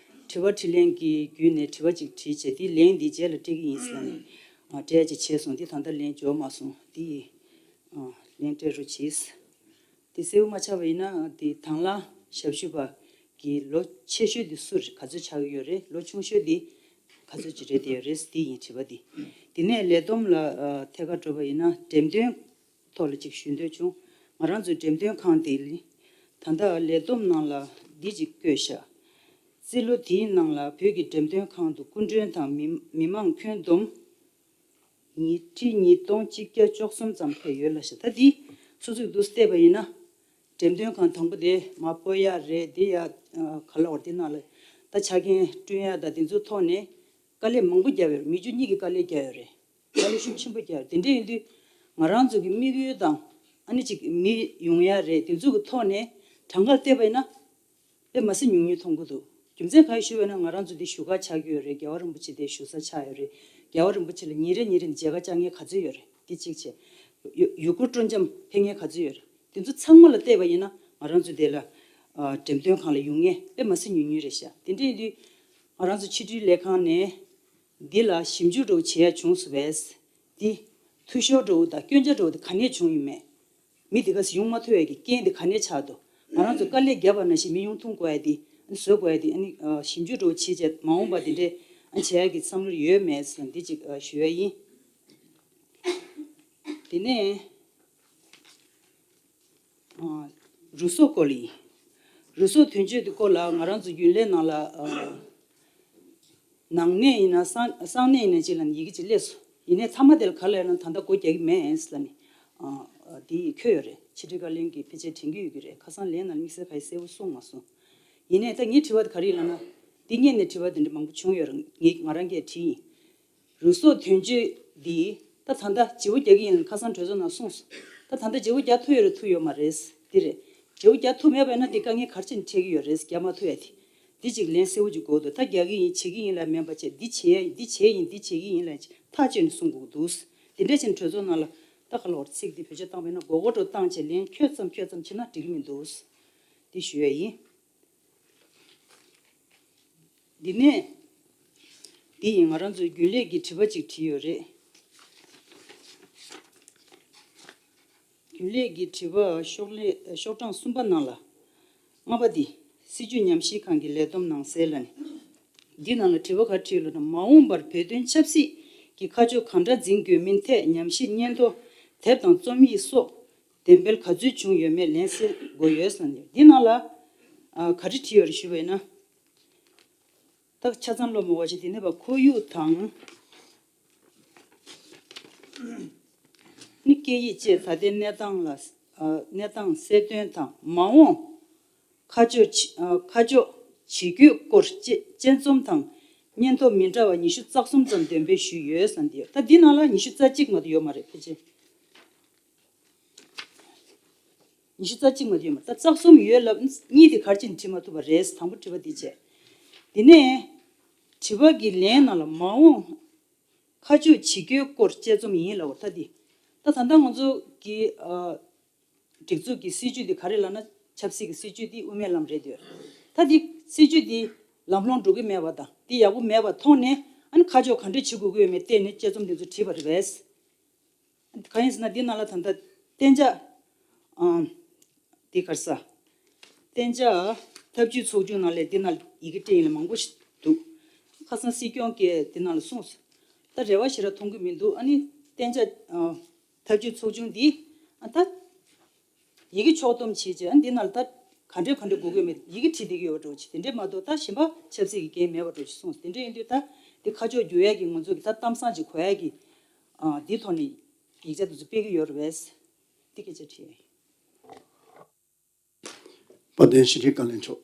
དྲི་བ་དྲིས་ལན་གྱི་བརྒྱུད་ནས་དྲི་བ་ཅིག་དྲིས་བྱས། དེའི་ལན་འདི་རྗེས་ལ་སྤྲད་ཀྱི་ཡིན་ཟེར་ནས་ཨ་སྤྲད་ཡ་ཅིག་བྱས་སོང་། འདི་ད་ལྟ་ལན་འབྱོར་མ་སོང་། འདི་ཨ་ལན་སྤྲད་རོགས་གྱིས། དེ་གསལ་པོ་མ་ཆགས་པ་ཡིན་ན་དེ་དང་བླངས་ཞབས་ཞུ་པ་ གི་ལོ་ཆེ་ཤོས་དེ་སུ་རེད། ག་ཚོད་ཆགས་ཀྱི་ཡོད་རེད། ལོ་ཆུང་ཤོས་དེ་ག་ཚོད་ཅིག་རེད་དེ་ཡོད་རེད། དེ་ཡིན་དྲི་བ་དེ། དེ་ནས་ལས་བསྡོམས་ལ་ཨ་ཐད་ཀར་འགྲོ་བ་ཡིན་ན། འགྲེམས་སྟོན་ཐོག་ལ་ཅིག་ཞུ་འདོད་བྱུང་། ང་རང་ཚོའི་འགྲེམས་སྟོན་ཁང་དེ་ལ་ད་ལྟ་ལས་བསྡོམས་ནང་ལ་འདི་ཅིག་བཀོད་ཤག་རྩིས་ལོ་དེའི་ནང་ལ་བོད་ཀྱི་འགྲེམས་སྟོན་ཁང་དུ་སྐུ་མགྲོན་དང་མི་མི་མང་ཁྱོན་བསྡོམས་ཉིས་ཁྲི་ཉིས་སྟོང་གཅིག་བརྒྱ་བཅུ་གསུམ་ཙམ་ཕེབས་ཡོད་ལབ་ཤག་ད་འདི་སོ་སོས་འདུག་བལྟས་པ་ཡིན་ན། འགྲེམས་སྟོན་ཁང་དང་པོ་དེ་མར་སྤོ་ཡག་རེད། འདི་ཡག་ག་ལ་བར་འདི་ནང་ལ་ད་ཆ་རྐྱེན་བསྐྲུན་ཡག་དང་འདི་ཚོའི་ཐོག་ནས་དཀའ་ལས་མང་པོ་བརྒྱབ་ཡོད་རེད། མི་རྒྱུ་གཉིས་ཀྱིས་དཀའ་ལས་བརྒྱབ་ཡོད་རེད། དཀའ་ལས་ཤུགས་ཆེན་པོ་བརྒྱབ་ཡོད། དེ་འདྲ་ཡིན་དུས་ང་རང་ཚོ་གི་དམིགས་ཡུལ་དང་ཨ་ནི་ཅིག་མི་ཡོང་ཡག་རེད། འདི་ཚོ་གི་ཐོག་ནས་གྲངས་ཀར་བལྟས་པ་ཡིན་ན། དཔེ་མ་སྲིད་ཉུང་ཉུང་མཐོང་གི་འདུག་རྒྱུ་མཚན་གང་ཡིན་ཞུས་པ་ན། ང་རང་ཚོ་འདི་བཞུགས་སྒར་ཆགས་ཀྱི་ཡོད་རེད། རྒྱལ་བ་རིན་པོ་ཆེ་འདི་བཞུགས་ས་ཆགས་ཡོད་རེད། རྒྱལ་བ་རིན་པོ་ཆེ་ལ་ཉིན་རེ་ཉིན་རེ་མཇལ་ཁ་བཅར་མཁན་ག་ཚོད་ཡོད་རེད། འདི་གཅིག་བྱས། ཡུ་ཡུ་གུར་སྤྲོ་འཆམ་ཕེབས་མཁན་ག་ཚོད་ཡོད་རེད། འདི་ཚོ་ཚང་མ་ལ་བལྟས་པ་ཡིན་ན། ང་རང་ཚོ་འདི་ལ་ཨ་འགྲེམས་སྟོན་ཁང་ལ་ཡོང་མཁན་དཔེ་མ་སྲིད་ཉུང་ཉུང་རེད་ཤག་དེ་འདྲ་ཡིན་དུས་ང་རང་ཚོ་ཕྱི་དྲིལ་ལས་ཁང་ནས་འདི་ལ་ཞིབ་འཇུག་འདྲ་བོ་བྱེད་ཡ་བྱུང་སོང་བས། འདི་འཐུས་ཤོར་འདྲ་བོ་དང་སྐྱོན་ཆ་འདྲ་བོ་དེ་ག་ནས་བྱུང་ཡོད་མེད། མི་དེ་ག་ཚོད་ཡོང་མ་ཐུབ་ཡ་གི་རྐྱེན་དེ་ག་ནས་ཆགས་འདུག་ང་རང་ཚོ་དཀའ་ལས་བརྒྱབ་པ་ནང་བཞིན་མི་ཡོང་ཐུབ་དགོས་ཡ་དེ། ཨ་ནི་བཟོ་དགོས་ཡ་དེ། ཨ་ནི་ཨ་ཞིབ་འཇུག་འདྲ་བོ་བྱས་བྱས། མ་འོངས་པ་དེ་འདྲས་ཨ་ནི་བྱེད་ཡ་གི་བསམ་བློ་ཡོད་མེད་ཟེར་འདི་གཅིག་ཨ་ཞུ་ཡ་ཡིན། དེ་ནས་ཨ་རུ་སོག་སྐོར་ལ་ཡིན། རུ་སོག་དོན་གཅོད་དེ་སྐོར་ལ་ང་རང་ཚོ་རྒྱུན་ལས་ནང་ལ་ཨ་ནང་གནས་ཡིན་ན་གསང་གསང་གནས་ཡིན་ན་ཅིག་ལ་ནི་ཡི་གེ་ཅིག་སླེབས་སོང་། ཡིན་ནའི་མཐའ་མ་དེ་ལ་ག་ལ་ཡོད་ན་ད་ལྟ་སྒོ་རྒྱག་གི་མེད་ཟེར་ལ་ནི་ཨ་དེ་ཡིས་འཁོད་ཡོད་རེད། ཕྱི་དྲིལ་བཀའ་བློན་གྱིས་ཕལ་ཆེར་དྲན་གྱི་ཡོད་ཀྱི་རེད། ཁ་སང་ལན་ནང་དམིགས་བསལ་ག་ཡེ་གསལ་པོ་གསུངས་མ་སོང་། ཡིན་ནའི་ད་ངའི་དྲི་བ་དེ་ག་རེ་ཡིན་ལབ་ན། འདི་སྔོན་ནས་དྲི་བ་དེ་འདྲ་མང་པོ་བྱུང་ཡོད་རེད། ངས་ང་རང་གིས་དྲིས་ཡིན། རུ་སོག་དོན་གཅོད་འདི་ད་ད་ལྟ་བརྗེ་པོ་རྒྱག་གི་ཡིན་ལབ་ཁ་སང་གྲོས་ཚོགས་ནང་གསུངས་སོང་། ད་ད་ལྟ་བརྗེ་པོ་རྒྱག་ཐུབ་ཡོད་རེད། ཐུབ་ཡོད་མ་རེད། འདི་རེད། བརྗེ་པོ་རྒྱག་ཐུབ་མེད་པ་ཡིན་ན་འདི་དཀའ་ངལ་ག་རེ་བྱས་ནས་འཕྲད་ཀྱི་ཡོད་རེད། རྒྱག་མ་ཐུབ་ཡ་དེ། འདི་གཅིག་ལན་གསལ་པོ་ཅིག་དགོས་འདུག་ད་རྒྱག་གི་ཡིན། བྱེད་ཀྱི་ཡིན་ལབ་མིན་པ་བྱས། འདི་བྱས་ཡ་ཡིན། འདི་བྱས་ཡིན། འདི་བྱེད་ཀྱི་ཡིན་ལབ་ཅིག་ཐག་གཅོད་ནས་གསུང་དགོས་འདུག་དེ་འདྲ་བྱས་ནས་གྲོས་ཚོགས་ནང་ལ་ད་ག་ལ་བར་ཚིག་འདི་བེད་སྤྱོད་བཏང་པ་ཡིན་ན། མགོ་སྐོར་འདྲ་བོ་བཏང་བྱས་ལན་འཁྱོལ་ཙམ་འཁྱོལ་ཙམ་བྱས་ན་འགྲིག་གི་མི་འདུག་འདི་ཞུ་ཡ་ཡིན། འདི་ནས་འདི་ཡིན། ང་རང་ཚོས་རྒྱུན་ལས་ཀྱི་དྲི་བ་ཅིག་བྲིས་ཡོད་རེད། རྒྱུན་ལས་ཀྱི་དྲི་བ་ཤོག་ལྷེ་ཤོག་གྲངས་གསུམ་པ་ནང་ལ། ལྔ་པ་འདི། སྲིད་བྱུས་ཉམས་ཞིབ་ཁང་གི་ལས་བསྡོམས་ནང་གསལ་ལ་ནི། འདི་ནང་ལ་དྲི་བ་ག་རེ་བྲིས་ཡོད་ལབ་ན། མ་འོངས་པར་བོད་དོན་ཆབ་སྲིད་ཀྱི་ཁ་ཕྱོགས་གང་འདྲ་འཛིན་དགོས་མིན་ཐད་ཉམས་ཞིབ་སྙན་ཐོ་དེབ་དང་རྩོམ་ཡིག་སོགས་འདོན་སྤེལ་ག་ཚོད་བྱུང་ཡོད་མེད་ལན་གསལ་དགོས་ཡོད་ཟེར་ནས། འདི་ནང་ལ་ཨ་ག་རེ་བྲིས་ཡོད་རེད་ཞུས་པ་ཡིན་ན། ད་ཆ་ཚང་ཀློག་མ་དགོས་ཤིག་དེ་ནས་པ་ཁོར་ཡུག་དང་། ནི་སྐད་ཡིག་བཅས་ད་ལྟའི་གནས་སྟངས་ལ་ཨ་གནས་སྟངས་གསལ་སྟོན་དང་། མ་འོངས་ཁ་ཕྱོགས་ཇི་ཨ་ཁ་ཕྱོགས་ཇི་དགོས་སྐོར་དཔྱད་དཔྱད་རྩོམ་དང་སྙན་ཐོ་མི་འདྲ་བ་ཉི་ཤུ་རྩ་གསུམ་ཙམ་འདོན་སྤེལ་ཞུས་ཡོད་ཟེར་འདི་ཡོད། ད་འདི་ནང་ལ་ཉི་ཤུ་རྩ་གཅིག་མ་གཏོགས་ཡོད་མ་རེད། ཕལ་ཆེར། ཉི་ཤུ་རྩ་གཅིག་མ་གཏོགས་ཡོད་མ་རེད། ད་རྩ་གསུམ་ཡོད་ལབ། གཉིས་དེ་ག་རེ་བྱས་ནས་བྲིས་མ་ཐུབ་པ་རེད། དང་པོ་དྲི་བ་འདི་བྱས། དེ་ནས་དྲི་བ་གི་ལན་ནང་ལ་མ་འོངས་ཁ་ཕྱོགས་ཇི་དགོས་སྐོར་དཔྱད་རྩོམ་ཡིན་ལབ་པ། ད་འདི་ད་ད་ལྟ་ང་ཚོ་གི་ཨ་སྒྲིག་འཛུགས་ཀྱི་སྲིད་བྱུས་འདི་ག་རེ་ལབ་ན། ཆབ་སྲིད་ཀྱི་སྲིད་བྱུས་འདི་དབུ་མའི་ལམ་རེད་འདོད། ད་འདི་སྲིད་བྱུས་འདི་ལམ་ལྷོང་འགྲོ་གི་མེད་པ་དང་། འདི་ཡག་པོ་མེད་པ་མཐོང་ནས། ཨ་ནི་ཁ་ཕྱོགས་ག་འདྲས་བྱེད་དགོས་ཀྱི་ཡོད་མེད་བལྟས་ནས་དཔྱད་རྩོམ་འདི་ཚོ་བྲིས་པ་རེད་པས། གང་ཡིན་ཟེར་ན། འདི་ནང་ལ་ད་ལྟ་གཏན་འཇགས་ཨང་། འདི་ག་རེ་ཟ། གཏན་འཇགས་ཐབས་ཇུས་ཚོགས་ཆུང་ནང་ལ་འདི་ནང་ཡི་གེ་སྤྲད་ཡིན་ལ་མང་པོ་ཞིག་འདུག་ཁ་སང་སྲིད་སྐྱོང་གིས་འདི་ནང་ལ་གསུངས་སོང་། ད་རེ་བ་ཞེ་དྲག་མཐོང་གི་མི་འདུག་ཨ་ནི་གཏན་འཇགས་ཨང་ཐབས་ཇུས་ཚོགས་ཆུང་འདི་ཨ་ད་ཡི་གེ་ཕྱོགས་བསྡོམས་བྱས་རྗེས། ཨ་འདི་ནང་ལ་ད་ག་འདྲས་ག་འདྲས་དགོས་ཀྱི་མེད། ཡི་གེ་བྲིས་བསྡད་ཀྱི་ཡོད་པ་འདྲ་བོ་ཅིག་དེ་འདྲས་མ་གཏོགས་ད་གཞན་པ་ཆབ་སྲིད་ཀྱི་འགན་མེད་པ་འདྲ་བོ་ཅིག་གསུངས། དེ་འདྲས་ཡིན་དུས་ད་འདི་ཁ་ཕྱོགས་བསྒྱུར་ཡ་གི་ང་ཚོ་གི་ད་གཏམ་བཟང་ཅིག་གོ་ཡ་གི་ཨ་འདི་ཐོག་ནས་ཡིག་ཆ་དེ་ཚོ་སྤེལ་གྱི་ཡོད་རེད་པས། འདི་སྐད་ཆ་དྲིས་ཡིན། དཔལ་ལྡན་ཕྱི་དྲིལ་བཀའ་བློན་མཆོག་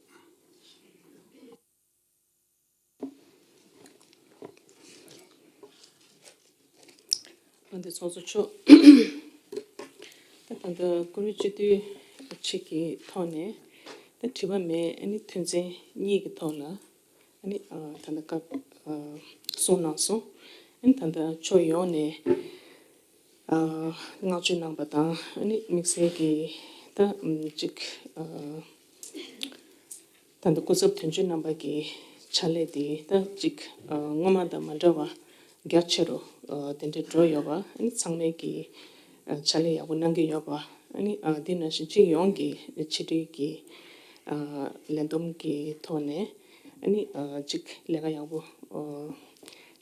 དཔལ་ལྡན་ཚོགས་གཙོ་མཆོག་ད་ད་ལྟ་བཀུར་འོས་སྤྱི་འཐུས་ཁྲི་གི་ཐོག་ནས་ད་དྲི་བ་མེད། ཨ་ནི་དོན་ཚན་གཉིས་ཀྱི་ཐོག་ལ་ཨ་ནི་ཨ་ད་ལྟ་སྐབས་ཨ་གསུངས་གནང་སོང་། ཨ་ནི་ད་ལྟ་ཕྱོགས་ཡོངས་ནས་ཨ་བསྔགས་བརྗོད་གནང་པ་དང་། ཨ་ནི་དམིགས་བསལ་གྱིས་ད་ཨམ་ཅིག་ཨ་ད་ལྟ་སྐུ་ཚབ་དོན་གཅོད་རྣམ་པ་གི་ཕྱག་ལས་དེ་ད་ཅིག་ཨ་སྔོན་མ་དང་མ་འདྲ་བ་རྒྱ་ཆེ་རུ་ཨ་དེ་འདྲ་འགྲོ་ཡོད་པ། ཨ་ནི་ཚང་མས་ཀྱི་ཨ་ཕྱག་ལས་ཡག་པོ་གནང་གི་ཡོད་པ། ཨ་ནི་ཨ་དེ་ནང་བཞིན་སྤྱི་ཡོངས་ཀྱི་ཕྱི་དྲིལ་གྱི་ ཨ་ལས་བསྡོམས་ཀྱི་ཐོག་ནས་ཨ་ནི་ཨ་ཅིག་ལས་ཀ་ཡག་པོ་ཨ་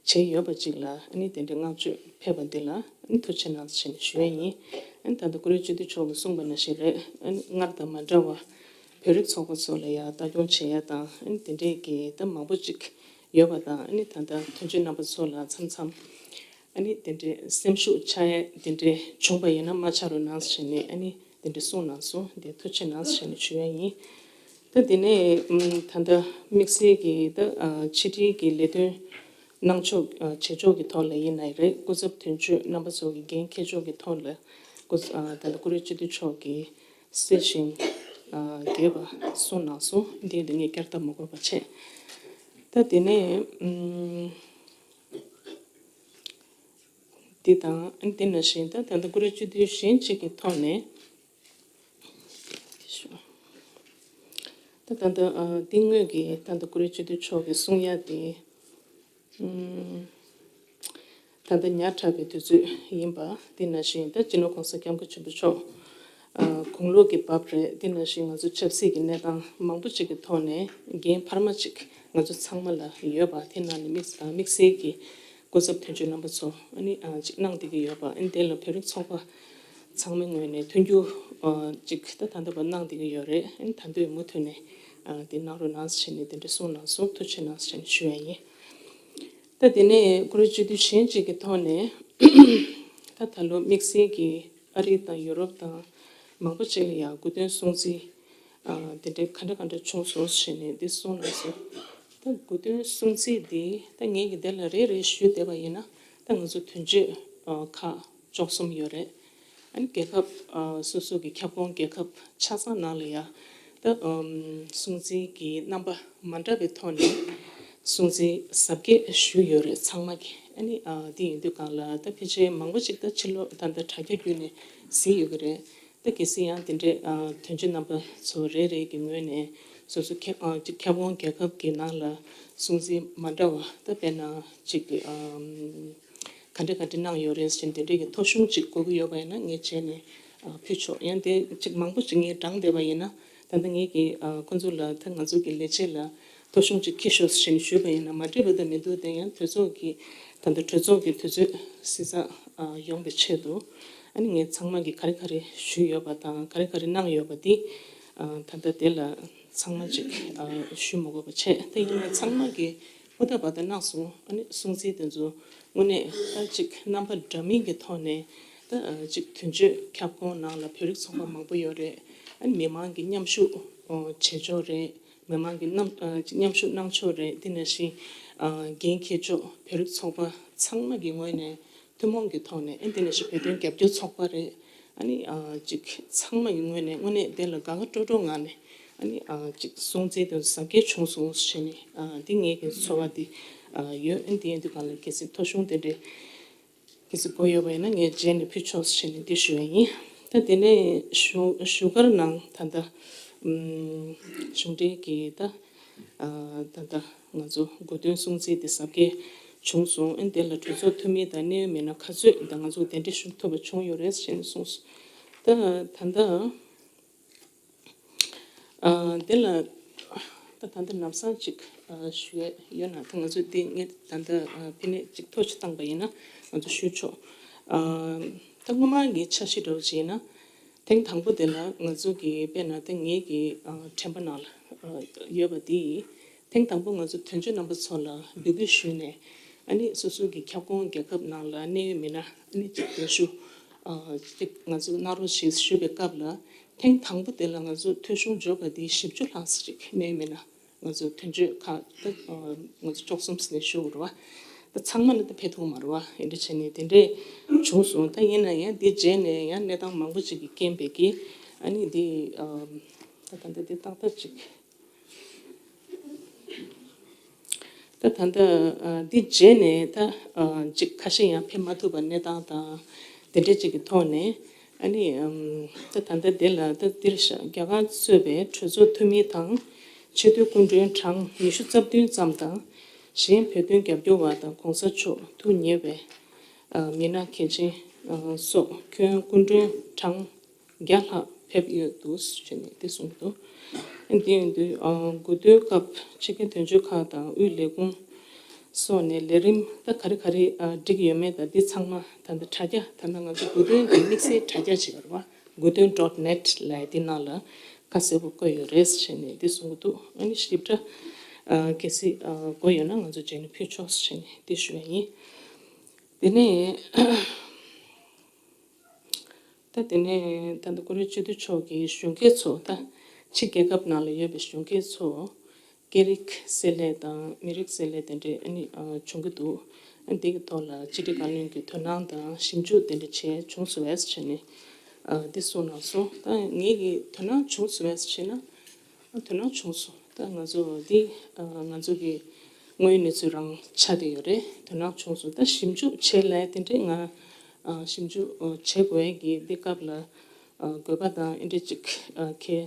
བྱས་ཡོད་པ་ཅིག་ལ་ཨ་ནི་དེ་འདྲའི་བསྔགས་བརྗོད་ཕེབས་པ་འདི་ལ་ཨ་ནི་ཐུགས་རྗེ་གནང་ཞེས་ནས་ཞུ་ཡས་ཡིན། ཨ་ནི་ད་ལྟ་བཀུར་འོས་སྤྱི་འཐུས་མཆོག་གིས་གསུངས་པ་ནང་བཞིན་རེད། ཨ་ནི་སྔར་དང་མ་འདྲ་བ་བོད་རིགས་ཚོགས་པ་ཚོ་ལ་ཡང་ལྟ་སྐྱོང་བྱེད་ཡ་དང་ཨ་ནི་དེ་འདྲའི་གི་ད་མང་པོ་ཅིག་ཡོད་པ་དང་ཨ་ནི་ད་ལྟ་དོན་གཅོད་རྣམ་པ་ཚོ་ལ་མཚམས་མཚམས། ཨ་ནི་དེ་འདྲའི་སེམས་ཤུགས་ཆག་ཡས་དེ་འདྲའི་བྱུང་པ་ཡིན་ན་མ་ཆག་རོགས་གནང་ཞེས་ནས་ཨ་ནི་དེ་འདྲའི་གསུངས་གནང་སོང་། དེ་ཐུགས་རྗེ་གནང་ཞེས་ནས་ཞུ་ཡ་ཡིན། ད་དེ་ནས་ཨམ་ད་ལྟ་དམིགས་བསལ་གྱི་ད་ཨ་ཕྱི་དྲིལ་གྱི་ལས་དོན་གནང་ཕྱོགས་ཨ་བྱེད་ཕྱོགས་ཀྱི་ཐོག་ལ་ཡིན་ནའི་རེད། སྐུ་ཚབ་དོན་གཅོད་རྣམ་པ་ཚོ་གི་འགན་འཁྱེར་ཕྱོགས་ཀྱི་ཐོག་ལ་སྐུ་ཨ་ད་ལྟ་བཀུར་འོས་སྤྱི་འཐུས་མཆོག་གིས་གསལ་ཞིང་ཨ་རྒྱས་པ་གསུངས་གནང་སོང་། འདི་འདི་ངས་བསྐྱར་ལྡབ་མ་དགོས་པ་བྱས། ད་དེ་ནས་ཨམ། འདི་དང་འདི་ནང་བཞིན་ད་ད་ལྟ་བཀུར་འོས་སྤྱི་འཐུས་གཞན་གཅིག་གི་ཐོག་ནས། ད་ད་ལྟ་ཨ་འདི་དངོས་ཀྱི་ད་ལྟ་བཀུར་འོས་སྤྱི་འཐུས་མཆོག་གིས་གསུང་ཡ་དེ། ཨམ། ད་ལྟ་ཉག་ཕྲ་བའི་དུས་ཚོད་ཡིན་པ་འདི་ནང་བཞིན་ད་སྤྱི་ནོར་༸གོང་ས་༸སྐྱབས་མགོན་ཆེན་པོ་མཆོག་ཨ་དགུང་ལོ་གི་བབ་རེད། འདི་ནང་བཞིན་ང་ཚོ་ཆབ་སྲིད་ཀྱི་གནས་སྟངས་མང་པོ་ཅིག་གི་ཐོག་ནས་འགན་འཕར་མ་ཅིག་ང་ཚོ་ཚང་མ་ལ་ཡོད་པ་དེ་ནང་ནས་དམིགས་དམིགས་བསལ་གྱི་སྐུ་ཚབ་དོན་གཅོད་རྣམ་པ་ཚོ་ཨ་ནི་ཨ་ཅིག་གནང་བསྡད་ཀྱི་ཡོད་པ་ཨ་ནི་དེ་ལ་བོད་རིགས་ཚོགས་པ་ཚང་མའི་ངོས་ནས་མཐུན་འགྱུར་ཨ་ཅིག་ད་ད་ལྟ་བར་གནང་བསྡད་ཀྱི་ཡོད་རེད། ཨ་ནི་ད་འདོད་མུ་མཐུད་ནས་ཨ་དེ་གནང་རོགས་གནང་ཟེར་ནས་དེ་འདྲ་གསུངས་གནང་སོང་། ཐུགས་རྗེ་གནང་ཟེར་ནས་ཞུ་ཡ་ཡིན། ད་དེ་ནས་བཀུར་འོས་སྤྱི་འཐུས་གཞན་གཅིག་གི་ཐོག་ནས་ད་ད་ལོ་དམིགས་བསལ་གྱི་ཨ་རི་དང་ཡུ་རོབ་དང་མང་པོ་ཅིག་ལ་ཡང་དགུ་སྟོན་སྲུང་བརྩི་ཨ་དེ་འདྲའི་ག་འདྲ་ག་འདྲ་བྱུང་སོང་ཞེས་ནས་འདི་གསུངས་གནང་སོང་། ད་དགུ་སྟོན་སྲུང་བརྩི་འདི་ད་ངེད་ཀྱིས་དེ་ལ་རེ་རེ་ཞུས་བསྡད་པ་ཡིན་ན་ད་ང་ཚོ་དོན་གཅོད་ཨ་ཁག་བཅུ་གསུམ་ཡོད་རེད། ཨ་ནི་རྒྱལ་ཁབ་ཨ་སོ་སོ་གི་ཁྱབ་ཁོངས་རྒྱལ་ཁབ་ཆ་ཚང་ནང་ལ་ཡ་ད་ཨམ་སྲུང་བརྩི་གི་རྣམ་པ་མ་འདྲ་བའི་ཐོག་ནས་སྲུང་བརྩི་གཟབ་རྒྱས་ཞུས་ཡོད་རེད་ཚང་མ་གི། ཨ་ནི་ཨ་དེ་ཡིན་དུས་གང་ལ་ད་ཕལ་ཆེར་མང་པོ་ཞིག་ད་ཕྱི་ལོགས་ད་ལྟ་དྲ་རྒྱ་བརྒྱུད་ནས་གཟིགས་ཡོད་ཀྱི་རེད། ད་གལ་སྲིད་ཡང་དེ་འདྲའི་ཨ་དོན་གཅོད་རྣམ་པ་ཚོ་རེ་རེ་གི་ངོས་ནས་སོ་སོ་ཁྱབ་ཨ་ཅིག་ཁྱབ་ཁོངས་རྒྱལ་ཁབ་ཀྱི་ནང་ལ་སྲུང་བརྩི་མ་འདྲ་བ་ད་དཔེར་ན་ཅིག་ཨམ། ག་འདྲ་ག་འདྲ་གནང་ཡོད་རེད་ཟེར་དེ་འདྲའི་གི་ཐོ་གཞུང་ཅིག་དགོས་ཀྱི་ཡོད་པ་ཡིན་ན་ངས་བྱས་ནས་ཨ་ཕུལ་ཆོག་ཡང་དེ་ཅིག་མང་པོ་ཅིག་ངས་བགྲངས་བསྡད་པ་ཡིན་ན་ད་ལྟ་ངས་ཀྱི་ཨ་ཁོང་ཚོ་ལ་ད་ང་ཚོ་གི་ལས་བྱེད་ལ་ཐོ་གཞུང་ཅིག་འཁྱེར་ཤོག་ཟེར་ནས་ཞུས་པ་ཡིན་ན་མ་འགྲིག་པ་ད་མི་འདུག་དེ་ཡང་གྲོས་ཚོགས་ཀྱི་ད་ལྟ་གྲོས་ཚོགས་ཀྱི་དུས་ཚོད་སྲིད་ཚགས་ཨ་ཡོང་བའི་ཆེད་དུ་ཨ་ནི་ངས་ཚང་མ་གི་ག་རེ་ག་རེ་ཞུས་ཡོད་པ་དང་ག་རེ་ག་རེ་གནང་ཡོད་པ་འདི་ཨ་ད་ལྟ་དེ་ལ་ཚང་མ་ཅིག་ཨ་ཞུ་མ་དགོས་པ་བྱས། དེ་ཡིན་ན་ཚང་མ་གི་ཧུར་ཐག་བར་དུ་གནང་སོང་། ཨ་ནི་སྲུང་བརྩི་དེ་ཚོ་དངོས་གནས་ད་ཅིག་རྣམ་པ་འདྲ་མིན་གྱི་ཐོག་ནས་ད་ཅིག་དོན་གཅོད་ཁྱབ་ཁོངས་ནང་ལ་བོད་རིགས་ཚོགས་པ་མང་པོ་ཡོད་རེད། ཨ་ནི་མི་མང་གི་མཉམ་ཞུགས་བྱེད་ཕྱོགས་རེད། མི་མང་གི་རྣམ་ཅིག་མཉམ་ཞུགས་གནང་ཕྱོགས་རེད། དེ་ནང་བཞིན་འགན་འཁྱེར་ཕྱོགས་བོད་རིགས་ཚོགས་པ་ཚང་མ་གི་ངོས་ནས་ཐུན་མོང་གི་ཐོག་ནས་ཨ་ནི་དེ་ནང་བཞིན་བོད་དོན་རྒྱབ་སྐྱོར་ཚོགས་པ་རེད། ཨ་ནི་ཨ་ཅིག་ཚང་མ་ཡི་ངོས་ནས་དངོས་གནས་དེ་ལ་དགའ་དགའ་སྤྲོ་སྤྲོ་ངང་ནས་ཨ་ནི་ཨ་ཅིག་སྲུང་བརྩི་དང་གཟབ་རྒྱས་བྱུང་སོང་ཞེས་ནས་ཨ་འདི་ངེད་ཀྱི་ཚོར་བ་འདི་ཨ་ཡོད། ཨ་ནི་དེ་ཡིན་དུས་གང་ལ་གལ་སྲིད་ཐོ་གཞུང་དེ་འདྲའི་གལ་སྲིད་དགོས་ཡོད་པ་ཡིན་ན་ངས་རྗེས་ནས་ཕུལ་ཆོག་ཞེས་ནས་འདི་ཞུ་བ་ཡིན། ད་དེ་ནས་བཞུགས་བཞུགས་སྒར་ནང་ད་ལྟ་ཨམ་གཞུང་འབྲེལ་གྱི་ད་ཨ་ད་ལྟ་ང་ཚོ་དགུ་སྟོན་སྲུང་བརྩི་དེ་གཟབ་རྒྱས་བྱུང་སོང་། ཨ་ནི་དེ་ལ་གྲོས་ཚོགས་འཐུས་མི་དང་གནད་ཡོད་མི་སྣ་ག་ཚོད་ད་ང་ཚོ་གདན་འདྲེན་ཞུ་ཐུབ་པ་བྱུང་ཡོད་རེད་ཞེས་གསུངས་སོང་། ད་ད་ལྟ་ཨ་དེ་ལ་ད་ད་ལྟ་ལམ་སང་ཅིག་ཨ་ཞུ་ཡས་ཡོད་ན་ད་ང་ཚོ་འདི་ངས་ད་ལྟ་ཨ་ཕི་ནས་ཅིག་ཐོ་ཅིག་བཏང་པ་ཡིན་ན་ང་ཚོ་ཞུ་ཆོག་ཨ་ད་སྔོན་མ་གི་འཆར་གཞི་འདྲ་བོ་ཅིག་ཡིན་ན། ཐེངས་དང་པོ་དེ་ལ་ང་ཚོ་གི་དཔེར་ན་ད་ངེད་ཀྱི་ཨ་དྲན་པ་ནང་ལ་ཨ་ཡོད་པ་དེ་ཐེངས་དང་པོ་ང་ཚོ་དོན་གཅོད་རྣམ་པ་ཚོ་ལ་འབོད་སྐུལ་ཞུས་ནས་ཨ་ནི་སོ་སོ་གི་ཁྱབ་ཁོངས་རྒྱལ་ཁབ་ནང་ལ་གནད་ཡོད་མི་སྣ་ཨ་ནི་གཅིག་གདན་ཞུ་ཨ་གཅིག་ང་ཚོ་གནང་རོགས་ཞེས་ཞུས་པའི་སྐབས་ལ་ཐེངས་དང་པོ་དེ་ལ་ང་ཚོ་ཐོ་གཞུང་འབྱོར་པ་དེ་བཞི་བཅུ་ལྷག་ཙམ་ཅིག་གནད་ཡོད་མི་སྣ། ང་ཚོ་དོན་གཅོད་ཁག་ད་ང་ཚོ་བཅུ་གསུམ་ནས་ཞུ་དགོས་རེད་བ། ད་ཚང་མ་ལ་ད་ཕེབས་ཐུབ་མ་རེད་བ། ཨེ་འདྲ་བྱས་ནས་དེ་འདྲས་བྱུང་སོང་། ད་ཡིན་ན་ཡང་འདི་རྗེས་ནས་ཡང་གནས་སྟངས་མང་པོ་ཅིག་གི་རྐྱེན་པས་ཀྱི་ཨ་ནི་འདི་ད་ད་འདི་འདི་ཏག་ཏག་ཅིག་ད་ད་ད་འདི་རྗེས་ནས་ད་ཅིག་ཁ་ཤས་ཡང་ཕེབས་མ་ཐུབ་པ་གནས་སྟངས་དང་དེ་འདྲས་ཅིག་གི་ཐོག་ནས། ཨ་ནི་ཨམ་ད་ད་ལྟ་དེ་ལ་ད་འདིར་བཞག་རྒྱ་གར་གཙོས་པའི་གྲོས་ཚོགས་འཐུས་མི་དང་ཆེས་མཐོའི་སྐུ་མགྲོན་གྲངས་ཉི་ཤུ་རྩ་བདུན་ཙམ་དང་གཞན་བོད་དོན་རྒྱབ་སྐྱོར་བ་དང་གོང་ས་མཆོག་ཐུགས་མཉེས་པའི་ཨ་མི་སྣ་གལ་ཆེན་ཨ་སོགས་ཁྱོན་སྐུ་མགྲོན་གྲངས་བརྒྱ་ལྷག་ཕེབས་ཡོད་འདུག་ཅེས་ནས་དེ་གསུངས་འདུག་དེ་ཡིན་དུས་ཨ་དགུ་སྟོན་སྐབས་ཕྱི་རྒྱལ་དོན་གཅོད་ཁག་དང་དབུས་ལས་ཁུངས་སོགས་ནས་ལས་རིམ་ད་ག་རེ་ག་རེ་ཨ་འགྲིག་ཡོད་མེད་དང་འདི་ཚང་མ་ད་ལྟ་དྲ་རྒྱ་ད་ལྟ་ང་ཚོ་དགུ་སྟོན་གྱི་དམིགས་བསལ་དྲ་རྒྱ་ཅིག་ཡོད་རེད་བ། དགུ་སྟོན་dot net་ལབ་ཡ་འདི་ནང་ལ་ཁ་གསལ་པོ་བཀོད་ཡོད་རེད་ཟེར་ནས་འདི་གསུང་གི་འདུག་ཨ་ནི་ཞིབ་ཕྲ་ཨ་གལ་སྲིད་ཨ་དགོས་ཡོད་ན་ང་ཚོ་རྗེས་ནས་ཕུལ་ཆོག་ཟེར་ནས་འདི་ཞུ་ཡ་ཡིན། དེ་ནས། ད་དེ་ནས་ད་ལྟ་ཀུ་རེ་སྤྱི་འཐུས་མཆོག་གིས་གཞོན་སྐྱེས་ཚོ་ད་ཕྱི་རྒྱལ་ཁབ་ནང་ལ་ཡོད་པའི་གཞོན་སྐྱེས་ཚོ་སྐད་རིགས་བསྲེས་ལྷད་དང་མི་རིགས་བསྲེས་ལྷད་དེ་འདྲས་ཨ་ནི་ཨ་བྱུང་གི་འདུག་ཨ་འདི་གི་ཐོག་ལ་ཕྱི་དྲིལ་བཀའ་བློན་གྱི་དོ་སྣང་དང་ཞིབ་འཇུག་དེ་འདྲ་བྱས་བྱུང་སོང་བས་བྱས་ནས་ཨ་འདི་གསུངས་གནང་སོང་། ད་ངེད་ཀྱི་དོ་སྣང་བྱུང་སོང་བས་བྱས་ན། དོ་སྣང་བྱུང་སོང་། ད་ང་ཚོ་འདི་ང་ཚོ་གི་དངོས་ཡོད་གནས་ཚུལ་རང་ཆགས་བསྡད་ཡོད་རེད། དོ་སྣང་བྱུང་སོང་། ད་ཞིབ་འཇུག་བྱེད་ལས་དེ་འདྲས་ང་ཞིབ་འཇུག་བྱེད་དགོས་ཀྱི་འདི་སྐབས་ལ་དགོས་པ་དང་ཨེ་འདྲས་ཅིག་ཁེ་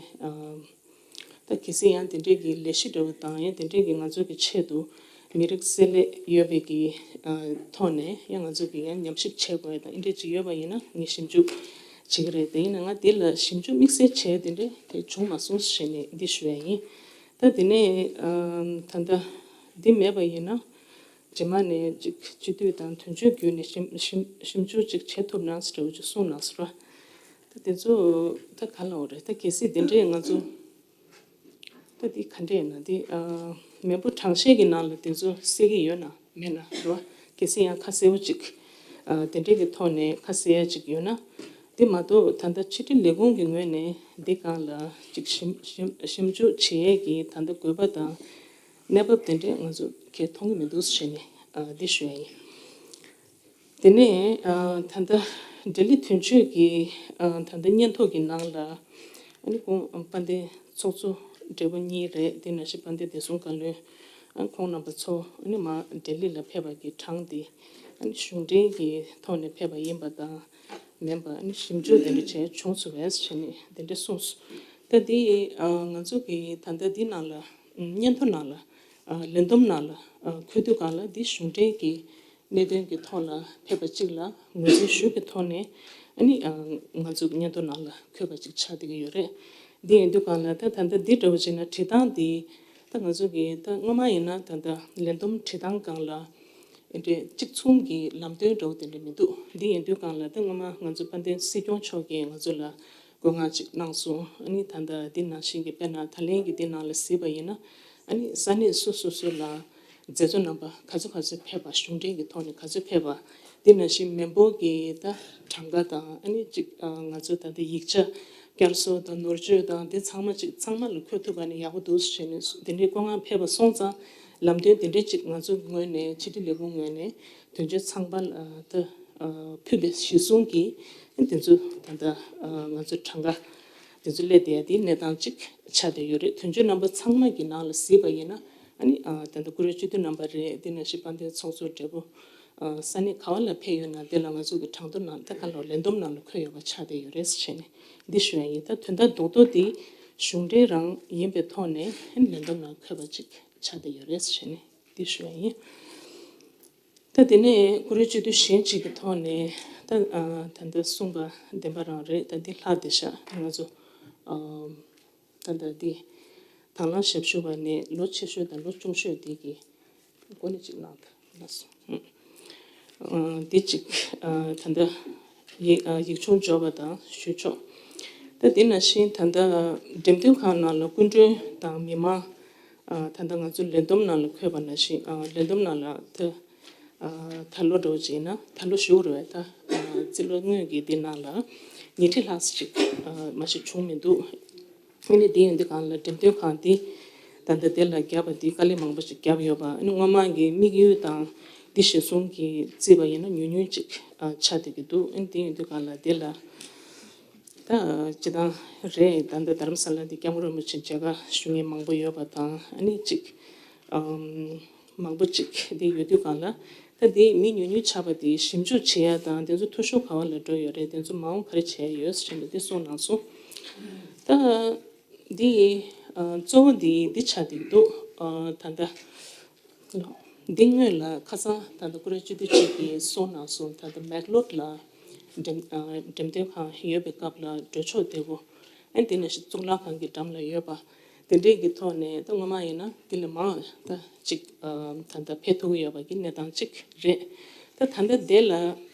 ད་གལ་སྲིད་ཡང་དེ་འདྲས་ཀྱི་ལས་གཞི་འདྲ་བོ་དང་ཡང་དེ་འདྲས་ཀྱི་ང་ཚོ་གི་ཆེད་དུ་མི་རིགས་བསྲེས་ལྷད་ཡོད་པའི་གི་ཐོག་ནས་ཡང་ང་ཚོ་གི་ཡང་ཉམས་ཞིབ་བྱེད་དགོས་དང་ཨེ་འདྲས་ཅིག་ཡོད་པ་ཡིན་ན་ངས་ཞིབ་འཇུག་བྱེད་ཀྱི་རེད། དེ་ཡིན་ན་ང་འདི་ལ་ཞིབ་འཇུག་དམིགས་བསལ་བྱས་དེ་འདྲས་དེ་བྱུང་མ་སོང་ཞེས་ནས་འདི་ཞུ་ཡ་ཡིན། ད་དེ་ནས་ཨམ་ད་ལྟ་འདི་མེད་པ་ཡིན་ན་རྗེས་མ་ནས་ཅིག་སྤྱི་འཐུས་དང་དོན་གཅོད་བརྒྱུད་ནས་ཞིབ་ཞིབ་ཞིབ་འཇུག་ཅིག་བྱེད་ཐུབ་ན་ཟེར་བ་ཅིག་གསུངས་གནང་ཟེར་བ། ད་དེ་ཚོ་ད་ག་ལ་འོ་རེད། ད་གལ་སྲིད་དེ་འདྲས་ང་ཚོ་ད་འདི་ག་འདྲས་ཡིན་ན་འདི་ཨ་མེས་པོ་གྲངས་བཤེར་གྱི་ནང་ལ་དེ་ཚོ་གསལ་གྱི་ཡོད་ན་མེད་ན་རེད་བ། གལ་སྲིད་ཡང་ཁ་གསལ་པོ་ཅིག་ཨ་དེ་འདྲས་ཀྱི་ཐོག་ནས་ཁ་གསལ་ཡ་ཅིག་ཡོད་ན། དེ་མ་གཏོགས་ད་ལྟ་ཕྱི་དྲིལ་ལས་ཁུངས་ཀྱི་ངོས་ནས་འདི་སྒང་ལ་ཅིག་ཞིབ་ཞིབ་ཞིབ་འཇུག་བྱེད་ཡས་ཀྱི་ད་ལྟ་དགོས་པ་དང་གནས་བབ་དེ་འདྲས་ང་ཚོ་གས་མཐོང་གི་མི་འདུག་ཟེར་ནས་ཨ་འདི་ཞུ་ཡ་ཡིན། དེ་ནས་ཨ་ད་ལྟ་ལྡི་ལི་དོན་གཅོད་ཀྱི་ཨ་ད་ལྟ་སྙན་ཐོ་གི་ནང་ལ་ཨ་ནི་ཁོང་དཔལ་ལྡན་ཚོགས་གཙོ་སྦྲེལ་པོ་གཉིས་རེད། དེ་ནང་བཞིན་དཔལ་ལྡན་བདེ་སྲུང་བཀའ་བློན་ཨ་ཁོང་རྣམ་པ་ཚོ་ཨ་ནི་མར་ལྡི་ལི་ལ་ཕེབས་པ་གི་གྲངས་དེ་ཨ་ནི་གཞུང་འབྲེལ་གྱི་ཐོག་ནས་ཕེབས་པ་ཡིན་པ་དང་མིན་པ་ཨ་ནི་ཞིབ་འཇུག་དེ་འདྲ་བྱས་བྱུང་ཚུལ་བས་ཞེས་ནས་དེ་འདྲ་གསུངས་སོང་། ད་དེ་ཨ་ང་ཚོ་གི་ད་ལྟ་འདི་ནང་ལ་སྙན་ཐོ་ནང་ལ་ཨ་ལས་བསྡོམས་ནང་ལ་ཨ་འཁོད་དུས་སྒང་ལ་འདི་གཞུང་འབྲེལ་གྱི་གནད་དོན་གྱི་ཐོག་ལ་ཕེབས་པ་གཅིག་ལ་ངོས་འཛིན་ཞུ་བའི་ཐོག་ནས་ཨ་ནི་ང་ཚོ་སྙན་ཐོ་ནང་ལ་འཁོད་པ་གཅིག་ཆགས་བསྡད་ཀྱི་ཡོད་རེད། འདི་ཡིན་དུས་སྒང་ལ་ད་ད་ལྟ་འདི་འདྲ་བོ་བྱས་ན་བྲིས་སྟངས་འདི་ད་ང་ཚོ་གི་ད་སྔོན་མ་ཡིན་ན་ད་ལྟ་ལས་བསྡོམས་བྲིས་སྟངས་སྒང་ལ་ཨེ་འདྲས་གཅིག་མཚུངས་ཀྱི་ལམ་སྟོན་འདྲ་བོ་དེ་འདྲ་མི་འདུག་འདི་ཡིན་དུས་སྒང་ལ་ད་སྔོན་མ་ང་ཚོ་དཔལ་ལྡན་སྲིད་སྐྱོང་མཆོག་གིས་ང་ཚོ་ལ་བཀོད་མངགས་ཅིག་གནང་སོང་། ཨ་ནི་ད་ལྟ་འདི་ནང་བཞིན་གྱི་དཔེར་ན་ད་ལན་གྱི་འདི་ནང་ལ་གཟིགས་པ་ཡིན་ན་ཨ་ནི་ས་གནས་སོ་སོ་སོ་ལ་མཛད་གཙོ་རྣམ་པ་ག་ཚོད་ག་ཚོད་ཕེབས་པ། གཞུང་འབྲེལ་གྱི་ཐོག་ནས་ག་ཚོད་ཕེབས་པ། འདི་ནང་བཞིན་མི་འབོར་གྱི་ད་གྲངས་ཀ་དང་ཨ་ནི་ཅིག་ང་ཚོ་ད་ལྟ་ཡིག་ཆ་བསྐྱར་གསོ་དང་ནོར་བཅོས་དང་འདི་ཚང་མ་ཅིག་ཚང་མ་ལ་འཁོད་ཐུབ་པ་ནི་ཡག་པོ་འདུག་ཟེར་ནས་འདི་འདྲའི་བཀོད་མངགས་ཕེབས་པ་སོང་ཙང་ལམ་སྟོན་འདི་འདྲའི་ཅིག་ང་ཚོ་ངོས་ནས་ཕྱི་དྲིལ་ལས་ཁུངས་ངོས་ནས་དོན་གཅོད་ཚང་མ་ལ་ད་ཕུལ་བའི་གཞི་བཟུང་གིས་འདི་ཚོ་ད་ལྟ་ང་ཚོ་གྲངས་ཀ་འདི་ཚོ་སླེབས་བསྡད་ཡ་དེ་གནས་སྟངས་གཅིག་ཆགས་བསྡད་ཡོད་རེད། དོན་གཅོད་རྣམ་པ་ཚང་མ་གི་ནང་ལ་གཟིགས་པ་ཡིན་ན་ཨ་ནི་ད་ལྟ་བཀུར་འོས་སྤྱི་འཐུས་རྣམ་པ་རེད། དེ་ནང་བཞིན་དཔལ་ལྡན་ཚོགས་གཙོ་སྦྲེལ་པོ་ས་གནས་ག་བ་ལ་ཕེབས་ཡོད་ན་དེ་ལ་ང་ཚོ་གི་གྲངས་ཐོ་ནང་ད་ག་ལ་ལས་བསྡོམས་ནང་ལ་འཁོད་ཡོད་པ་ཆགས་བསྡད་ཡོད་རེད་ཟེར་བྱས་ནས་འདི་ཞུ་ཡ་ཡིན། ད་དོན་དག་རྡོག་རྡོག་དེ་གཞུང་འབྲེལ་རང་ཡིན་པའི་ཐོག་ནས་ལས་བསྡོམས་ནང་འཁོད་པ་ཅིག་ཆགས་བསྡད་ཡོད་རེད་ཟེར་བྱས་ནས་འདི་ཞུ་ཡ་ཡིན། ད་དེ་ནས་བཀུར་འོས་སྤྱི་འཐུས་གཞན་གཅིག་གི་ཐོག་ནས་ད་ཨ་ད་ལྟ་གསུངས་པ་བདེན་པ་རང་རེད། ད་འདི་ལྷག་བསྡད་ཤག་ང་ཚོ་ཨ་ད་ལྟ་འདི་དང་བླངས་ཞབས་ཞུ་བ་ནས་ལོ་ཆེ་ཤོས་དང་ལོ་ཆུང་ཤོས་འདི་གི་འགོ་ནས་གཅིག་གནང་དང་ལགས་སོ། ཨ་འདི་གཅིག་ཨ་ད་ལྟ་ཡིག་ཨ་ཡིག་ཆུང་འབྱོར་བ་དང་ཞུས་ཆོག་ད་དེ་ནང་བཞིན་ད་ལྟ་འགྲེམས་སྟོན་ཁང་ནང་ལ་སྐུ་མགྲོན་དང་མི་མང་ཨ་ད་ལྟ་ང་ཚོ་ལས་བསྡོམས་ནང་ལ་འཁོད་པ་ནང་བཞིན་ཨ་ལས་བསྡོམས་ནང་ལ་ད་ཨ་ད་ལོ་འདྲ་བོ་ཅིག་ཡིན་ན་ད་ལོ་ཞུ་རུ་བས་ད་ཨ་རྩིས་ལོ་སྔོན་གྱི་འདི་ནང་ལ་ཉིས་ཁྲི་ལྷག་ཙམ་ཅིག་ཨ་མ་གཞི་བྱུང་མི་འདུག་ཨ་ནི་དེ་ཡིན་དུས་སྒང་ལ་འགྲེམས་སྟོན་ཁང་འདི་ད་ལྟ་དེ་ལ་བརྒྱབ་པ་འདི་དཀའ་ལས་མང་པོ་ཞིག་བརྒྱབ་ཡོད་པ། ཨ་ནི་སྔོན་མ་གི་དམིགས་ཡུལ་དང་འདི་གཞི་བཟུང་གིས་བརྩིས་པ་ཡིན་ན་ཉུང་ཉུང་ཅིག་ཨ་ཆགས་བསྡད་ཀྱི་འདུག་ཨ་ནི་དེ་ཡིན་དུས་སྒང་ལ་དེ་ལ་ད་སྤྱི་བཏང་རེད། ད་ལྟ་རྡ་རམ་ས་ལ་འདི་སྐྱབས་མགོན་རིན་པོ་ཆེ་མཇལ་ཁ་ཞུ་མཁན་མང་པོ་ཡོད་པ་དང་ཨ་ནི་ཅིག་ཨམ། མང་པོ་ཅིག་དེ་ཡོད་དུས་སྒང་ལ་ད་དེ་མི་ཉུང་ཉུང་ཆགས་པ་དེ་ཞིབ་འཇུག་བྱེད་ཡ་དང་དེ་ཚོ་འཐུས་ཤོར་ག་བ་ལ་འགྲོ་ཡོད་རེད། དེ་ཚོ་མ་འོངས་ག་རེ་བྱས་ཡོད་ཟེར་ནས་དེ་གསུངས་གནང་སོང་། ད་འདི་ཨ་གཙོ་བོ་འདི་འདི་ཆགས་བསྡད་འདུག་ཨ་ད་ལྟ་འདི་སྔོན་ལ་ཁ་སང་ད་ལྟ་བཀུར་འོས་སྤྱི་འཐུས་གཅིག་གིས་གསུངས་གནང་སོང་། ད་ལྟ་མེག་ལོར་ལ་འགྲེམས་ཨ་འགྲེམས་སྟོན་ཁང་ཡོད་པའི་སྐབས་ལ་འགྲོ་ཕྱོགས་བདེ་པོ། ཨ་དེ་ནང་བཞིན་གཙུག་ལག་ཁང་གི་འགྲམ་ལ་ཡོད་པ། དེ་འདྲས་ཀྱི་ཐོག་ནས་ད་སྔོན་མ་ཡིན་ན་དེ་ལས་མང་ད་ཅིག་ཨ་ད་ལྟ་ཕེབས་ཐུབ་ཀྱི་ཡོད་པ་གི་གནས་སྟངས་ཅིག་རེད། ད་ད་ལྟ་དེ་ལ་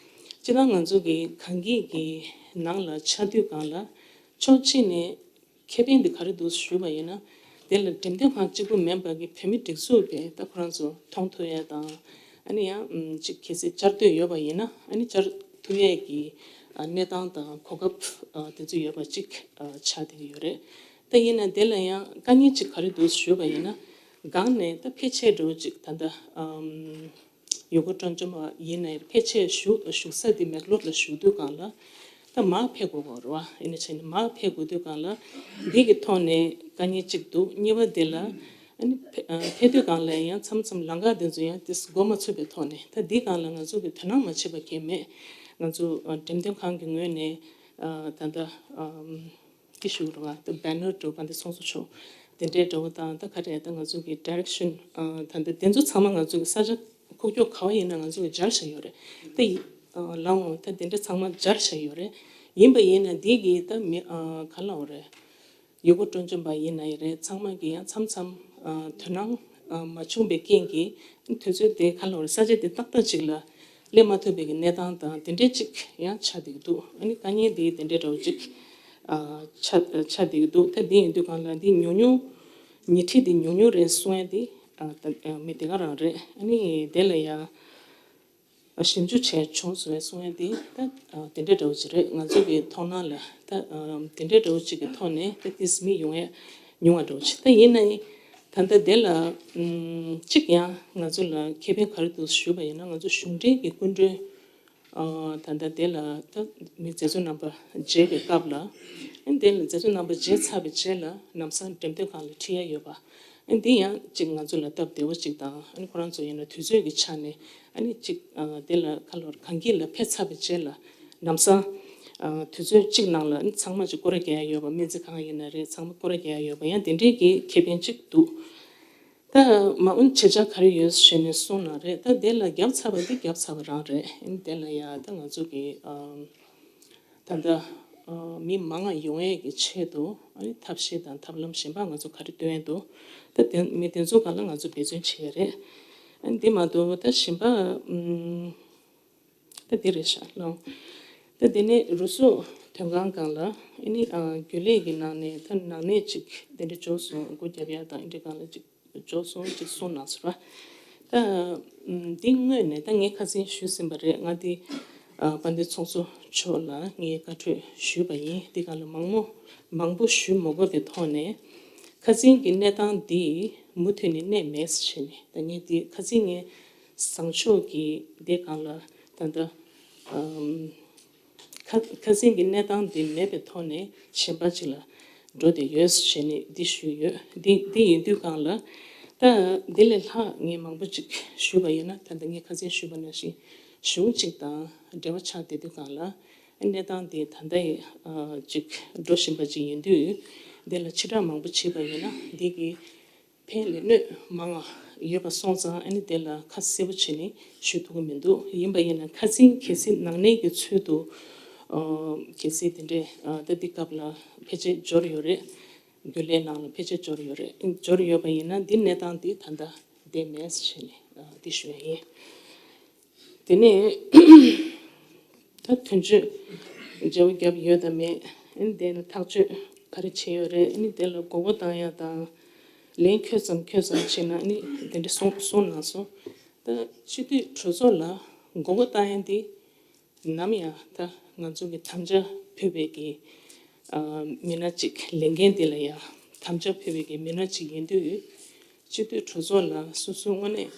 སྤྱིར་བཏང་ང་ཚོ་གི་གངས་སྐྱིད་ཀྱི་ནང་ལ་ཆགས་དུས་སྒང་ལ་ཕྱོགས་གཅིག་ནས་ཁེ་ཕན་འདི་ག་རེ་འདུག་ཞུས་པ་ཡིན་ན། དེ་ལ་འགྲེམས་སྟོན་ཁང་གཅིག་པུ་མིན་པ་གི་བོད་མི་སྒྲིག་འཛུགས་པས་ད་ཁོ་རང་ཚོ་མཐོང་ཐུབ་ཡ་དང་། ཨ་ནི་ཡང་ཅིག་གལ་སྲིད་བཅར་འདོད་ཡོད་པ་ཡིན་ན་ཨ་ནི་བཅར་ཐུབ་ཡས་ཀྱི་གནས་སྟངས་དང་གོ་སྐབས་དེ་ཚོ་ཡོད་པ་ཅིག་ཆགས་བསྡད་ཀྱི་ཡོད་རེད། ད་ཡིན་ན་དེ་ལ་ཡང་དཀའ་ངལ་ཅིག་ག་རེ་འདུག་ཞུས་པ་ཡིན་ན། སྒང་ནས་ད་ཕལ་ཆེར་འགྲོ་ཅིག་ད་ལྟ་ཡུལ་སྐོར་སྤྲོ་འཆམ་པ་ཡིན་ན་ཡང་ཕལ་ཆེར་བཞུགས་བཞུགས་ས་དེ་མེག་ལོར་ལ་བཞུགས་དུས་སྒང་ལ། ད་མར་ཕེབས་དགོས་པ་རེད་བ། ཡིན་ནའི་བྱས་ནས་མར་ཕེབས་དགོས་དུས་སྒང་ལ་འདི་གི་ཐོག་ནས་དཀའ་ངལ་གཅིག་འདུག་གཉིས་པ་དེ་ལ་ཨ་ནི་ཕེ་ཨ་ཕེབས་དུས་སྒང་ལ་ཡང་མཚམས་མཚམས་ལམ་ཁ་དེ་ཚོ་ཡང་དེ་སྒོ་མ་ཚུད་པའི་ཐོག་ནས་ད་འདི་སྒང་ལ་ང་ཚོ་གི་དོ་སྣང་མ་བྱས་པ་གང་ཡང་མེད། ང་ཚོ་ཨ་འགྲེམས་སྟོན་ཁང་གི་ངོས་ནས་ཨ་ད་ལྟ་ཨམ་ཏི་ཤུ་རེད་བ། ད་བེ་ནར་འདྲ་བོ་ད་ཚོང་ཟོག་ཆོག་དེ་འདྲའི་འདྲ་བོ་དང་ད་ག་རེ་ད་ང་ཚོ་གི་ཌི་རེག་ཤན་ཨ་ད་ལྟ་དེ་ཚོ་ཚང་མ་ང་ཚོ་གི་ས་ཆ་ཁུག་ཀྱོག་ག་བ་ཡིན་ན་ང་ཚོ་གི་སྦྱར་བཞག་ཡོད་རེད། ད་ཡི་ཨ་ལའང་ད་དེ་འདྲ་ཚང་མ་སྦྱར་བཞག་ཡོད་རེད། ཡིན་པ་ཡིན་ན་འདི་གི་ད་མི་ཨ་ག་ལབ་དགོས་རེད། ཡུལ་སྐོར་སྤྲོ་འཆམ་པ་ཡིན་ན་ཡང་རེད། ཚང་མ་གི་ཡང་མཚམས་མཚམས་ཨ་དོ་སྣང་ཨ་མ་བྱུང་བའི་རྐྱེན་གྱིས་དུས་ཚོད་དེ་ག་ལབ་དགོས་རེད། ས་ཆ་དེ་ཏག་ཏག་ཅིག་ལ་སླེབས་མ་ཐུབ་པའི་གི་གནས་སྟངས་དང་དེ་འདྲའི་ཅིག་ཡང་ཆགས་བསྡད་ཀྱི་འདུག་ཨ་ནི་དཀའ་ངལ་དེ་དེ་འདྲའི་འདྲ་བོ་ཅིག་ཨ་ཆགས་ཆགས་བསྡད་ཀྱི་འདུག་ད་འདི་ཡིན་དུས་སྒང་ལ་འདི་ཉུང་ཉུང་ཉིན་ཁྲི་དེ་ཉུང་ཉུང་རེད་གསུང་ཡ་དེ་ཨ་ད་ཨ་མི་དེ་ག་རང་རེད། ཨ་ནི་དེ་ལ་ཡ་ཞིབ་འཇུག་བྱས་བྱུང་སོང་བས་གསུང་ཡ་དེ་ད་དེ་འདྲ་འདྲ་བོ་ཅིག་རེད། ང་ཚོ་གི་མཐོང་སྣང་ལ་ད་དེ་འདྲ་འདྲ་བོ་ཅིག་གི་ཐོག་ནས་ད་ཏིས་མི་ཡོང་ཡ་ཉུང་བ་འདྲ་བོ་ཅིག་ད་ཡིན་ན་ཡང་ད་ལྟ་དེ་ལ་གཅིག་ཡང་ང་ཚོ་ལ་ཁེ་ཕན་ག་རེ་འདུག་ཞུས་པ་ཡིན་ན། ང་ཚོ་གཞུང་འབྲེལ་གྱི་སྐུ་མགྲོན་ཨ་ད་ལྟ་དེ་ལ་ད་མི་མཛད་གཙོ་རྣམ་པ་མཇལ་བའི་སྐབས་ལ། ཨ་ནི་དེ་ལ་མཛད་གཙོ་རྣམ་པ་མཇལ་ཚར་བའི་རྗེས་ལ་ལམ་སང་འགྲེམས་སྟོན་ཁང་ལ་ཁྲིད་ཡ་ཡོད་པ། ཨ་ནི་འདི་ཡང་གཅིག་ང་ཚོ་ལ་སྟབས་བདེ་བོ་གཅིག་དང་། ཨ་ནི་ཁོ་རང་ཚོ་ཡིན་ན་དུས་ཚོད་ཀྱི་ཆ་ནས་ཨ་ནི་གཅིག་ཨ་དེ་ལ་ཁ་ལོར་གངས་སྐྱིད་ལ་ཕེབས་ཚར་བའི་རྗེས་ལ་ལམ་སང་ཨ་དུས་ཚོད་གཅིག་ནང་ལ་ཨ་ནི་ཚང་མ་གཅིག་སྐོར་ར་རྒྱག་ཡ་ཡོད་པ། སྨན་རྩིས་ཁང་ཡིན་ན་རེད། ཚང་མ་སྐོར་ར་རྒྱག་ཡ་ཡོད་པ། ཡང་དེ་འདྲའི་གི་ཁེ་ཕན་གཅིག་འདུག་ད་མ་འོན་བྱེད་བྱ་ག་རེ་ཡོད་ཞེས་ནས་གསུངས་ན་རེད། ད་དེ་ལ་བརྒྱབ་ཚར་བ་འདི་བརྒྱབ་ཚར་བ་རང་རེད། ཨ་ནི་དེ་ལ་ཡ་ད་ང་ཚོ་གི་ཨ་ད་ལྟ་ཨ་མི་མང་ང་ཡོང་ཡས་ཀྱི་ཆེད་དུ་ཨ་ནི་ཐབས་ཤེས་དང་ཐབས་ལམ་གཞན་པ་ང་ཚོ་ག་རེ་འདོན་ཡས་འདུག་ད་དེ་མི་དེ་ཚོ་སྒང་ལ་ང་ཚོ་འབད་བརྩོན་བྱེད་ཡས་རེད། ཨ་ནི་དེ་མ་གཏོགས་ད་གཞན་པ་ཨམ་ད་དེ་རེད་ཤག་ལོ། ད་དེ་ནས་རུ་སུ་དོན་ཁང་སྒང་ལ་ཨ་ནི་ཨ་རྒྱུན་ལས་ཀྱི་ནང་ནས་ད་ནང་ནས་ཅིག་དེ་འདྲ་འབྱོར་སོང་སྒོ་རྒྱབ་ཡ་དང་ཨ་འདྲ་སྒང་ལ་ཅིག་འབྱོར་སོང་ཅིག་གསུངས་གནང་སོང་ར། ད་འདི་དངོས་ནས་ད་ངས་ཁ་སང་ཞུས་ཟིན་པ་རེད། ང་འདི་ཨ་དཔལ་ལྡན་ཚོགས་གཙོ་མཆོག་ལ་ངས་བཀའ་འཁྲོལ་ཞུས་པ་ཡིན། འདི་ག་ལ་མང་མོ་མང་པོ་ཞུ་མ་དགོས་པའི་ཐོག་ནས་ཁ་སང་གི་གནས་སྟངས་འདི་མུ་མཐུད་ནས་གནས་མེད་ཟེར་བྱས་ནས། ད་ངས་འདི་ཁ་སང་ངས་བཟང་ཕྱོགས་ཀྱི་འདི་སྒང་ལ་ད་ལྟ་ཨམ། ཁ་ཁ་སང་གི་གནས་སྟངས་འདི་མེད་པའི་ཐོག་ནས་གཞན་པ་ཅིག་ལ་འགྲོ་བསྡད་ཡོད་ཟེར་ནས་འདི་ཞུས་ཡོད། འདི་འདི་ཡིན་དུས་སྒང་ལ་ད་འདི་ལས་ལྷག་ངས་མང་པོ་ཅིག་ཞུས་པ་ཡིན་ན། ད་ལྟ་ངས་ཁ་སང་ཞུས་པ་ནང་བཞིན་གཞུང་གཅིག་དང་འབྲེལ་བ་ཆགས་བསྡད་དུས་སྒང་ལ་གནས་སྟངས་འདི་ད་ལྟ་ཡི་ཨ་ཅིག་འགྲོ་བཞིན་པ་ཅིག་ཡིན་དུས། འདི་ལ་ཕྱི་བསྒྲགས་མང་པོ་བྱས་པ་ཡིན་ན་འདི་གི་ཕན་ལས་གནོད་མང་བ་ཡོད་པ་སོང་ཙང་ཨ་ནི་དེ་ལ་ཁ་གསལ་པོ་བྱས་ནས་ཞུ་ཐུབ་ཀྱི་མི་འདུག་ཡིན་པ་ཡིན་ན་ཁ་སང་གལ་སྲིད་ནང་གནས་ཀྱི་ཚུལ་དུ་ཨ་གལ་སྲིད་དེ་འདྲའི་ཨ་ད་འདི་སྐབས་ལ་ཕལ་ཆེར་འབྱོར་ཡོད་རེད། རྒྱུན་ལས་ནང་ལ་ཕལ་ཆེར་འབྱོར་ཡོད་རེད། འབྱོར་ཡོད་པ་ཡིན་ན་འདི་གནས་སྟངས་འདི་ད་ལྟ་བསྡད་མེད་ཟེར་བྱས་ནས་ཨ་འདི་ཞུ་ཡ་ཡིན། དེ་ནས་ད་དོན་གཅོད་མཇལ་བ་བརྒྱབ་ཡོད་དམ་མེད། ཨ་ནི་དེ་ལ་ཐག་གཅོད་ག་རེ་བྱས་ཡོད་རེད། ཨ་ནི་དེ་ལ་མགོ་སྐོར་བཏང་ཡ་དང་ལན་འཁྱོལ་ཙམ་འཁྱོལ་ཙམ་བྱས་ན་ཨ་ནི་དེ་འདྲ་གསུངས་གསུངས་གནང་སོང་། ད་སྤྱི་འཐུས་གྲོས་ཚོགས་ལ་མགོ་སྐོར་བཏང་ཡ་འདི་ནམ་ཡང་ད་ང་ཚོ་གི་དམ་བཅའ་ཕུལ་བའི་གི་ཨ་མི་སྣ་གཅིག་ལས་འགན་དེ་ལ་ཡ་དམ་བཅའ་ཕུལ་བའི་གི་མི་སྣ་གཅིག་ཡིན་དུས། སྤྱི་འཐུས་གྲོས་ཚོགས་ལ་སོ་སོའི་དངོས་གནས་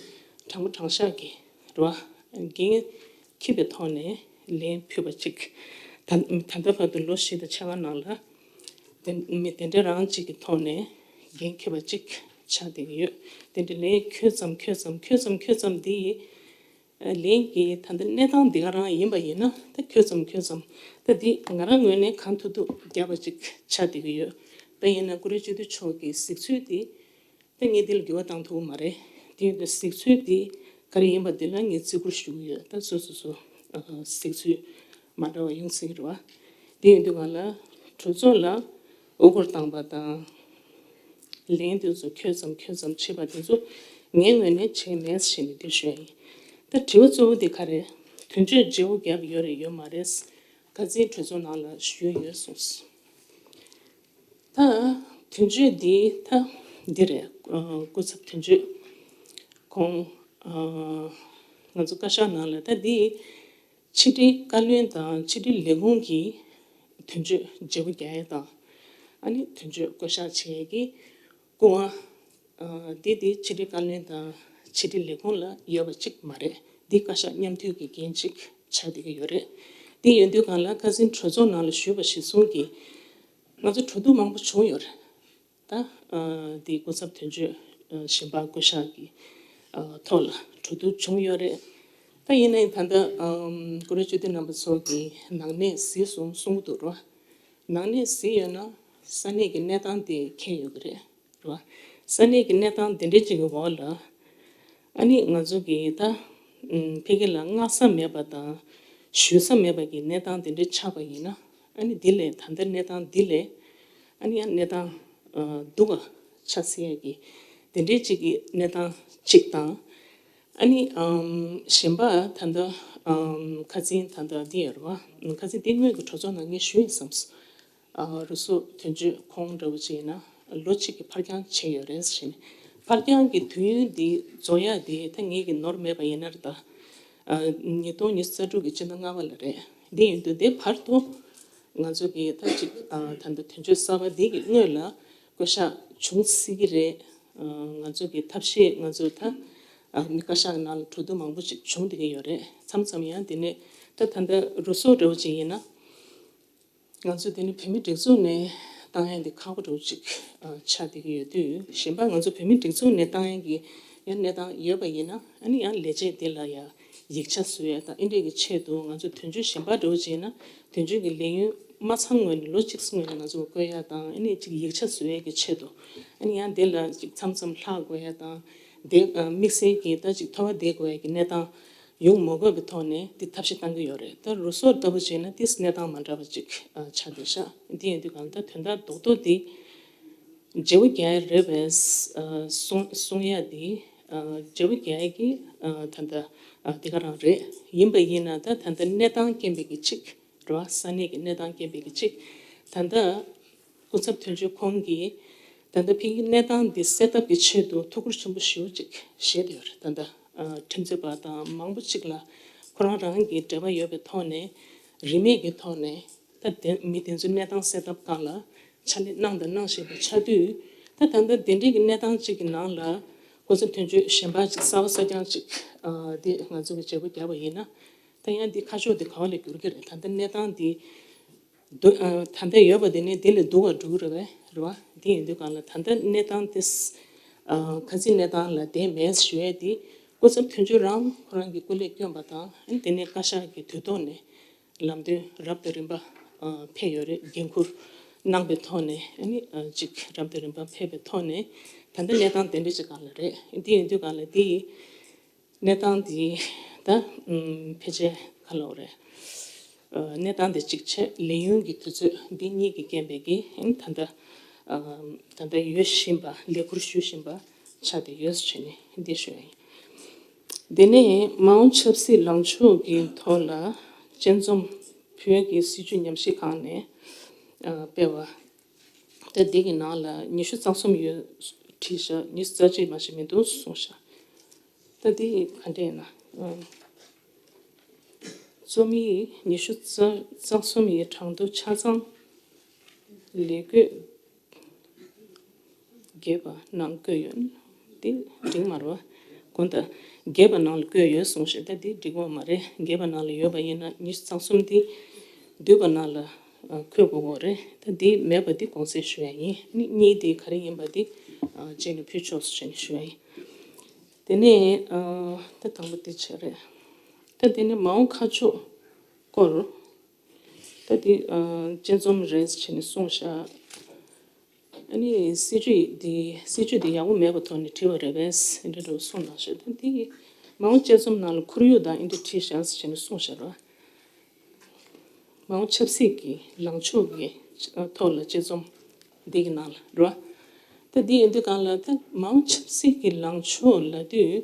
དྲང་པོ་དྲང་བཞག་གི་རེད་བ། འགན་འཁྱེར་བའི་ཐོག་ནས་ལན་ཕུལ་བ་གཅིག་ད་ད་ལྟ་བར་དུ་ལོ་བཞི་དང་ཕྱེད་ཀ་ནང་ལ་དེ་མི་དེ་འདྲ་རང་གཅིག་གི་ཐོག་ནས་འགན་འཁྱེར་བ་གཅིག་ཆགས་བསྡད་ཀྱི་ཡོད། དེ་འདྲ་ལན་འཁྱོལ་ཙམ་འཁྱོལ་ཙམ་འཁྱོལ་ཙམ་འཁྱོལ་ཙམ་འདི་ཡིས་ལན་གྱི་ད་ལྟ་གནས་སྟངས་འདི་ག་རང་ཡིན་པ་ཡིན་ན་ད་འཁྱོལ་ཙམ་འཁྱོལ་ཙམ་ད་འདི་ང་རང་ངོས་ནས་གང་ཐུབ་ཐུབ་རྒྱབ་པ་ཅིག་ཆགས་བསྡད་ཀྱི་ཡོད། ད་ཡིན་ན་བཀུར་འོས་སྤྱི་འཐུས་མཆོག་གི་གཟིགས་ཚུལ་འདི་ད་ངས་འདི་ལ་འགྱུར་བ་བཏང་ཐུབ་ཀྱི་མ་རེད། དེ་ཡིན་དུས་གཟིགས་ཚུལ་འདི་ག་རེ་ཡིན་པ་འདི་ལ་ངས་བརྩི་བཀུར་ཞུ་གི་ཡོད། ད་སོ་སོ་སོ་གཟིགས་ཚུལ་མ་འདྲ་བ་ཡོང་སྲིད་ཀྱི་རེད་བ། དེ་ཡིན་དུས་ང་ལ་གྲོས་ཚོགས་ལ་དབུ་སྐོར་བཏང་པ་དང་ ལན་དེ་ཚོ་ཁྱོད་ཙམ་ཁྱོད་ཙམ་བྱེད་པ་དེ་ཚོ་ངའི་ངོས་ནས་བྱས་མེད་ཟེར་ནས་འདི་ཞུ་ཡ་ཡིན། ད་དྲི་བ་གཙོ་བོ་དེ་ག་རེད། དོན་གཅོད་བརྗེ་པོ་རྒྱབ་ཡོད་རེད་ཡོད་མ་རེད། ཁ་སང་གྲོས་ཚོགས་ནང་ལ་ཞུས་ཡོད་གསུངས། ད་དོན་གཅོད་འདི་ད་འདི་རེད། སྐུ་ཚབ་དོན་གཅོད་ཁོང་ང་ཚོ་བཀའ་ཤག་ནང་ལ་ད་འདི་ཕྱི་དྲིལ་བཀའ་བློན་དང་ཕྱི་དྲིལ་ལས་ཁུངས་ཀྱི་དོན་གཅོད་བརྗེ་པོ་རྒྱག་ཡས་དང་། ཨ་ནི་དོན་གཅོད་བསྐོ་གཞག་བྱེད་ཡས་ཀྱི་སྐུ་དབང་འདི་དེ་ཕྱི་དྲིལ་བཀའ་བློན་དང་ཕྱི་དྲིལ་ལས་ཁུངས་ལ་ཡོད་པ་གཅིག་མ་རེད། འདི་བཀའ་ཤག་མཉམ་འཐུས་ཀྱི་འགན་གཅིག་ཆགས་བསྡད་ཀྱི་ཡོད་རེད། འདི་ཡོད་དུས་སྒང་ལ་ཁ་སང་གྲོས་ཚོགས་ནང་ལ་ཞུས་པ་གཞིར་བཟུང་གིས་ང་ཚོ་གྲོས་བསྡུར་མང་པོ་བྱུང་ཡོད་རེད། ད་འདི་སྐུ་ཚབ་དོན་གཅོད་གཞན་པ་བསྐོ་གཞག་གི་ཐོག་ལ་གྲོས་བསྡུར་བྱུང་ཡོད་རེད། ད་ཡིན་ནའི་ད་ལྟ་བཀུར་འོས་སྤྱི་འཐུས་རྣམ་པ་ཚོ་གིས་ནང་གནས་གཟིགས་སོང་གསུང་གི་འདུག་རོ། ནང་གནས་གཟིགས་ཡོད་ན་ས་གནས་ཀྱི་གནས་སྟངས་དེ་མཁྱེན་ཡོད་ཀྱི་རེད། རེད་བ། ས་གནས་ཀྱི་གནས་སྟངས་དེ་འདྲའི་ཅིག་གི་འོག་ལ། ཨ་ནི་ང་ཚོ་གིས་ད་ཕ་གི་ལ་མངགས་ས་མེད་པ་དང་ཞུ་ས་མེད་པ་གི་གནས་སྟངས་དེ་འདྲའི་ཆགས་པ་ཡིན་ན། ཨ་ནི་འདི་ལས་ད་ལྟ་གནས་སྟངས་འདི་ལས་ཨ་ནི་ཡང་གནས་སྟངས་སྡུག་ག་ཆགས་སྲིད་ཡ་གི་དེ་འདྲའི་ཅིག་གི་གནས་སྟངས་ཅིག་དང་། ཨ་ནི་གཞན་པ་ད་ལྟ་ཁ་སང་ད་ལྟ་འདི་ཡོད་རེད་བ། ཁ་སང་འདི་སྔོན་གྱི་གྲོས་ཚོགས་ནང་ངས་ཞུས་ཡིན་བསམས། རུ་སུ་དོན་གཅོད་ཁོང་འདྲ་བོ་ཅིག་ཡིན་ན་ལོ་གཅིག་གི་ཕར་འགྱངས་བྱས་ཡོད་རེད་ཟེར་ནས། ཕར་འགྱངས་ཀྱི་དུས་ཡུན་འདི་རྫོགས་ཡག་འདི་ད་ངེད་ཀྱི་ནོར་མེད་པ་ཡིན་ན་རེད་ད། ཉིས་སྟོང་ཉི་ཤུ་རྩ་དྲུག་གི་སྤྱི་ཟླ་ལྔ་པ་ལ་རེད། འདི་ཡིན་དུས་འདི་བར་དུ་ང་ཚོ་གི་ད་ཅིག་ད་ལྟ་དོན་གཅོད་གསར་པ་འདི་གི་སྔོན་ལ་བསྐོ་གཞག་བྱུང་སྲིད་ཀྱི་རེད། ང་ཚོ་གི་ཐབས་ཤེས་ང་ཚོ་ད་མི་བཀའ་ཤག་ནང་ལ་གྲོས་བསྡུར་མང་པོ་ཅིག་བྱུང་བསྡད་ཀྱི་ཡོད་རེད། མཚམས་མཚམས་ཡང་དེ་ནས་ད་ད་ལྟ་རུ་སུ་འདྲ་བོ་ཅིག་ཡིན་ན། ང་ཚོ་དེ་ནི་བོད་མི་སྒྲིག་འཛུགས་ནས་བཏང་ཡ་འདི་ཁག་པོ་འདྲ་བོ་ཅིག་ཆགས་བསྡད་ཀྱི་ཡོད་དུས། གཞན་པ་ང་ཚོ་བོད་མི་སྒྲིག་འཛུགས་ནས་བཏང་ཡ་གི་ཡང་གནས་སྟངས་ཡོད་པ་ཡིན་ན། ཨ་ནི་ཡང་ལས་བྱེད་དེ་ལ་ཡང་ཡིག་ཆ་བཟོ་ཡ་དང་ཨེ་འདྲས་ཀྱི་ཆེད་དུ། ང་ཚོ་དོན་གཅོད་གཞན་པ་འདྲ་བོ་ཅིག་ཡིན་ན་དོན་གཅོད་ཀྱི་ལས་ཡུན་མ་ཚང་སྔོན་ནས་ལོ་གཅིག་སྔོན་ནས་ང་ཚོ་བསྐོ་ཡ་དང་། ཨ་ནི་ཅིག་ཡིག་ཆ་བཟོ་ཡ་གི་ཆེད་དུ། ཨ་ནི་ཡང་དེ་ལ་ཅིག་མཚམས་མཚམས་ལྷག་དགོས་ཡ་དང་། དེ་དམིགས་བསལ་གྱི་ད་ཅིག་ཐོ་བ་བསྡད་དགོས་ཡ་གི་གནས་སྟངས་ཡོང་མ་དགོས་པའི་ཐོག་ནས་འདི་ཐབས་ཤེས་བཏང་གི་ཡོད་རེད། ད་རུ་སོར་ལྟ་བུ་བྱས་ན་ཏིས་གནས་སྟངས་མ་འདྲ་བ་ཅིག་ཆགས་བསྡད་ཤག་འདི་ཡིན་དུས་གང་ལྟར་དོན་དག་རྡོག་རྡོག་འདི་བརྗེ་པོ་རྒྱག་ཡ་རེད་པས་གསུང་གསུང་ཡ་འདི་བརྗེ་པོ་རྒྱག་ཡ་གི་ད་ལྟ་འདི་ག་རང་རེད། ཡིན་པ་ཡིན་ན་ད་ད་ལྟ་གནས་སྟངས་རྐྱེན་པས་གི་ཅིག་རེད་བ། ས་གནས་ཀྱི་གནས་སྟངས་རྐྱེན་པས་གི་ཅིག་ད་ལྟ། སྐུ་ཚབ་དོན་གཅོད་ཁོང་གིས་ད་ལྟ་ཕ་གིའི་གནས་སྟངས་འདི་སེལ་ཐབས་ཀྱི་ཆེད་དུ་ཐུགས་ཁུར་ཆེན་པོ་ཞེ་པོ་ཅིག་བཞེས་བསྡད་ཡོད་རེད། ད་ལྟ་ཁྲིམས་རྩོད་པ་དང་མང་པོ་ཅིག་ལ་ཁོ་རང་རང་གི་འབྲེལ་བ་ཡོད་པའི་ཐོག་ནས་རིན་མེད་ཀྱི་ཐོག་ནས་ད་དེ་མི་དེ་ཚོའི་གནས་སྟངས་སེལ་ཐབས་སྒང་ལ་ཕྱག་ལས་གནང་དང་གནང་བཞིན་པ་ཆགས་དུས། ད་ད་ལྟ་དེ་འདྲའི་གི་གནས་སྟངས་ཅིག་གི་ནང་ལ་སྐུ་ཚབ་དོན་གཅོད་གཞན་པ་ཅིག་གསར་པ་གསར་རྐྱང་ཅིག་འདི་ང་ཚོ་གི་བརྗེ་པོ་བརྒྱབ་པ་ཡིན་ན། ད་ཡང་འདི་ཁ་ཕྱོགས་འདི་ག་བ་ལ་འགྱུར་གི་རེད། ད་ལྟ་གནས་སྟངས་འདི། ད་ལྟ་ཡོད་པ་དེ་ནི་དེ་ལས་སྡུག་པ་འགྲོ་གི་རེད་པས། རེད་བ། དེ་ཡིན་དུས་གང་ལ་ད་ལྟ་གནས་སྟངས་དེ་ཁ་སང་གནས་སྟངས་ལ་བསྡད་མེད་ཞུ་ཡས་དེ་སྐུ་ཚབ་དོན་གཅོད་རང་ཁོ་རང་གི་སྐུ་ལས་བསྐྱོན་པ་དང་། དེ་ནས་བཀའ་ཤག་གི་དུས་ཐོག་ནས་ལམ་སྟོན་རབ་དང་རིམ་པ་ཕེབས་ཡོད་རེད། འགན་འཁུར་གནང་པའི་ཐོག་ནས་ཨ་ནི་ཅིག་རབ་དང་རིམ་པ་ཕེབས་པའི་ཐོག་ནས་ད་ལྟ་གནས་སྟངས་དེ་འདྲ་ཅིག་སྒང་ལ་རེད། དེ་ཡིན་དུས་གང་ལ་དེ་ཡི་གནས་སྟངས་འདི་ད་ཕལ་ཆེར་ག་ལབ་དགོས་རེད། གནས་སྟངས་འདི་གཅིག་བྱས། ལས་ཡུན་གྱི་དུས་ཚོད་འདི་གཉིས་ཀྱི་རྐྱེན་པས་ཀྱི་ད་ལྟ་ད་ལྟ་ཡོད་བཞིན་པ་ལས་ཁུར་ཞུ་བཞིན་པ་ཆགས་བསྡད་ཡོད་ཟེར་བྱས་ནས་འདི་ཞུ་ཡ་ཡིན། དེ་ནས་མ་འོངས་ཆབ་སྲིད་ལངས་ཕྱོགས་ཀྱི་ཐོག་ལ་དཔྱད་འཛོམས་བོད་ཀྱི་སྲིད་བྱུས་ཉམས་ཞིབ་ཁང་ནས་སྤེལ་བ། ད་འདི་གི་ནང་ལ་ཉི་ཤུ་རྩ་གསུམ་ཡོད་བྲིས་ཤག་ཉི་ཤུ་རྩ་གཅིག་མ་ཞིག་མི་འདུག་གསུངས་ཤག་ད་འདི་ག་འདྲ་ཡིན་ན། རྩོམ་ཡིག་ཉི་ཤུ་རྩ་རྩ་གསུམ་ཡི་གྲངས་ཐོ་ཆ་ཚང་ལས་བགོས་བརྒྱད་པ་ནང་བཀོད་ཡོད། འདི་འགྲིག་མ་རེད་བ། དགོངས་དག་བརྒྱད་པ་ནང་ལ་བཀོད་ཡོད་གསུངས་ཤག་ད་འདི་འགྲིག་གི་མ་རེད། བརྒྱད་པ་ནང་ལ་ཡོད་པ་ཡིན་ན་ཉི་ཤུ་རྩ་གསུམ་འདི་བསྡུས་པ་ནང་ལ་ཨ་འཁོད་དགོས་ཀྱི་རེད། ད་འདི་མེད་པ་འདི་དགོངས་སེལ་ཞུ་ཡ་ཡིན། ནི་གཉིས་འདི་ག་རེ་ཡིན་པ་འདི་ཨ་རྗེས་ནས་ཕུལ་ཆོག་ཟེར་བྱས་ནས་ཞུ་ཡ་ཡིན། དེ་ནས་ཨ་ད་དང་པོ་འདི་བྱས་རེད། ད་དེ་ནས་མ་འོངས་ཁ་ཕྱོགས་སྐོར། ད་འདི་ཨ་དཔྱད་རྩོམ་རེད་ཟེར་བྱས་ནས་གསུངས་ཤག་ཨ་ནི་སྲིད་བྱུས་འདི་སྲིད་བྱུས་འདི་ཡག་པོ་མེད་པའི་ཐོག་ནས་བྲིས་པ་རེད་པས་འདི་འདྲ་གསུངས་གནང་ཤག་ད་འདི་མ་འོངས་དཔྱད་རྩོམ་ནང་ལ་ཁོར་ཡུག་དང་འདི་འདྲ་བྲིས་ཤག་ཟེར་བྱས་ནས་གསུངས་ཤག་ར། མ་འོངས་ཆབ་སྲིད་ཀྱི་ལངས་ཕྱོགས་ཀྱི་ཐོག་ལ་དཔྱད་རྩོམ་འདི་གི་ནང་ལ་རེད་བ། ད་ ད་འདི་ཡིན་དུས་གང་ལ་ད་མང་ཆབ་སྲིད་ཀྱི་ལངས་ཕྱོགས་ལབ་དུས།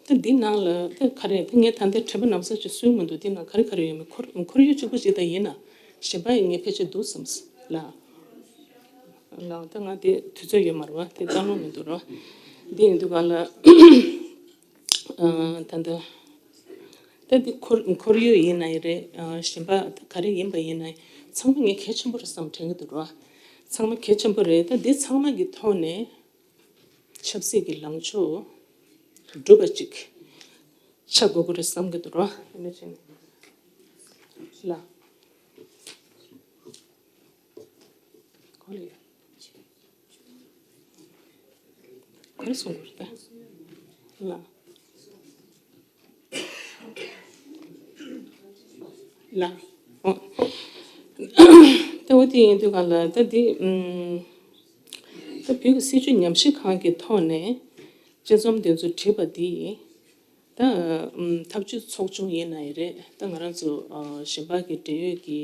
ད་ད་འདི་ནང་ལ་ད་ག་རེ་ད་ངས་ད་ལྟའི་དྲི་བ་ནམ་ཟེར་ཅིག་གསུངས་མི་འདུག་འདི་ནང་ག་རེ་ག་རེ་ཡོད་མེད་ཁོར་ཁོར་ཡུག་གཅིག་པུ་ཅིག་ད་ཡིན་ན་གཞན་པ་ཡི་ངས་ཕལ་ཆེར་འདུག་བསམ་ལ། ལ་ད་ང་དེ་དུས་ཚོད་ཡོད་མ་རེད་བ། དེ་ལྟ་ལོང་མི་འདུག་རོ། འདི་ཡིན་དུས་གང་ལ་ད་ད་ད་འདི་ཁོར་ཁོར་ཡུག་ཡིན་ན་ཡི་རེད། གཞན་པ་ག་རེ་ཡིན་པ་ཡིན་ན་ཚང་མ་ངས་གལ་ཆེན་པོ་རེད་བསམ་དྲན་གྱི་འདུག་རོ། ཚང་མ་གལ་ཆེན་པོ་རེད། ད་འདི་ཚང་མ་གི་ཐོག་ནས་ཆབ་སྲིད་ཀྱི་ལངས་ཕྱོགས་གྲུབ་པ་ཅིག་ཆགས་དགོས་ཀྱི་རེད་བསམ་གྱི་འདུག་རོ། ཨ་ནི་ཅིག་ལ། གོ་ལ་ཡ། ག་རེ་གསུང་དགོས་རེད་ད། ལ། ལ། ཨོ། ད་འོ་དེ་ཡིན་དུས་ག་ལ་ད་འདི་ཨུམ། ད་བོད་ཀྱི་སྲིད་བྱུས་ཉམས་ཞིབ་ཁང་གི་ཐོག་ནས་དཔྱད་རྩོམ་དེ་ཚོ་བྲིས་པ་འདི། ད་ཨམ་འཐབ་ཇུས་ཚོགས་ཆུང་ཡིན་ན་ཡི་རེད། ད་ང་རང་ཚོ་ཨ་གཞན་པ་གི་འབྲེལ་ཡོད་ཀྱི་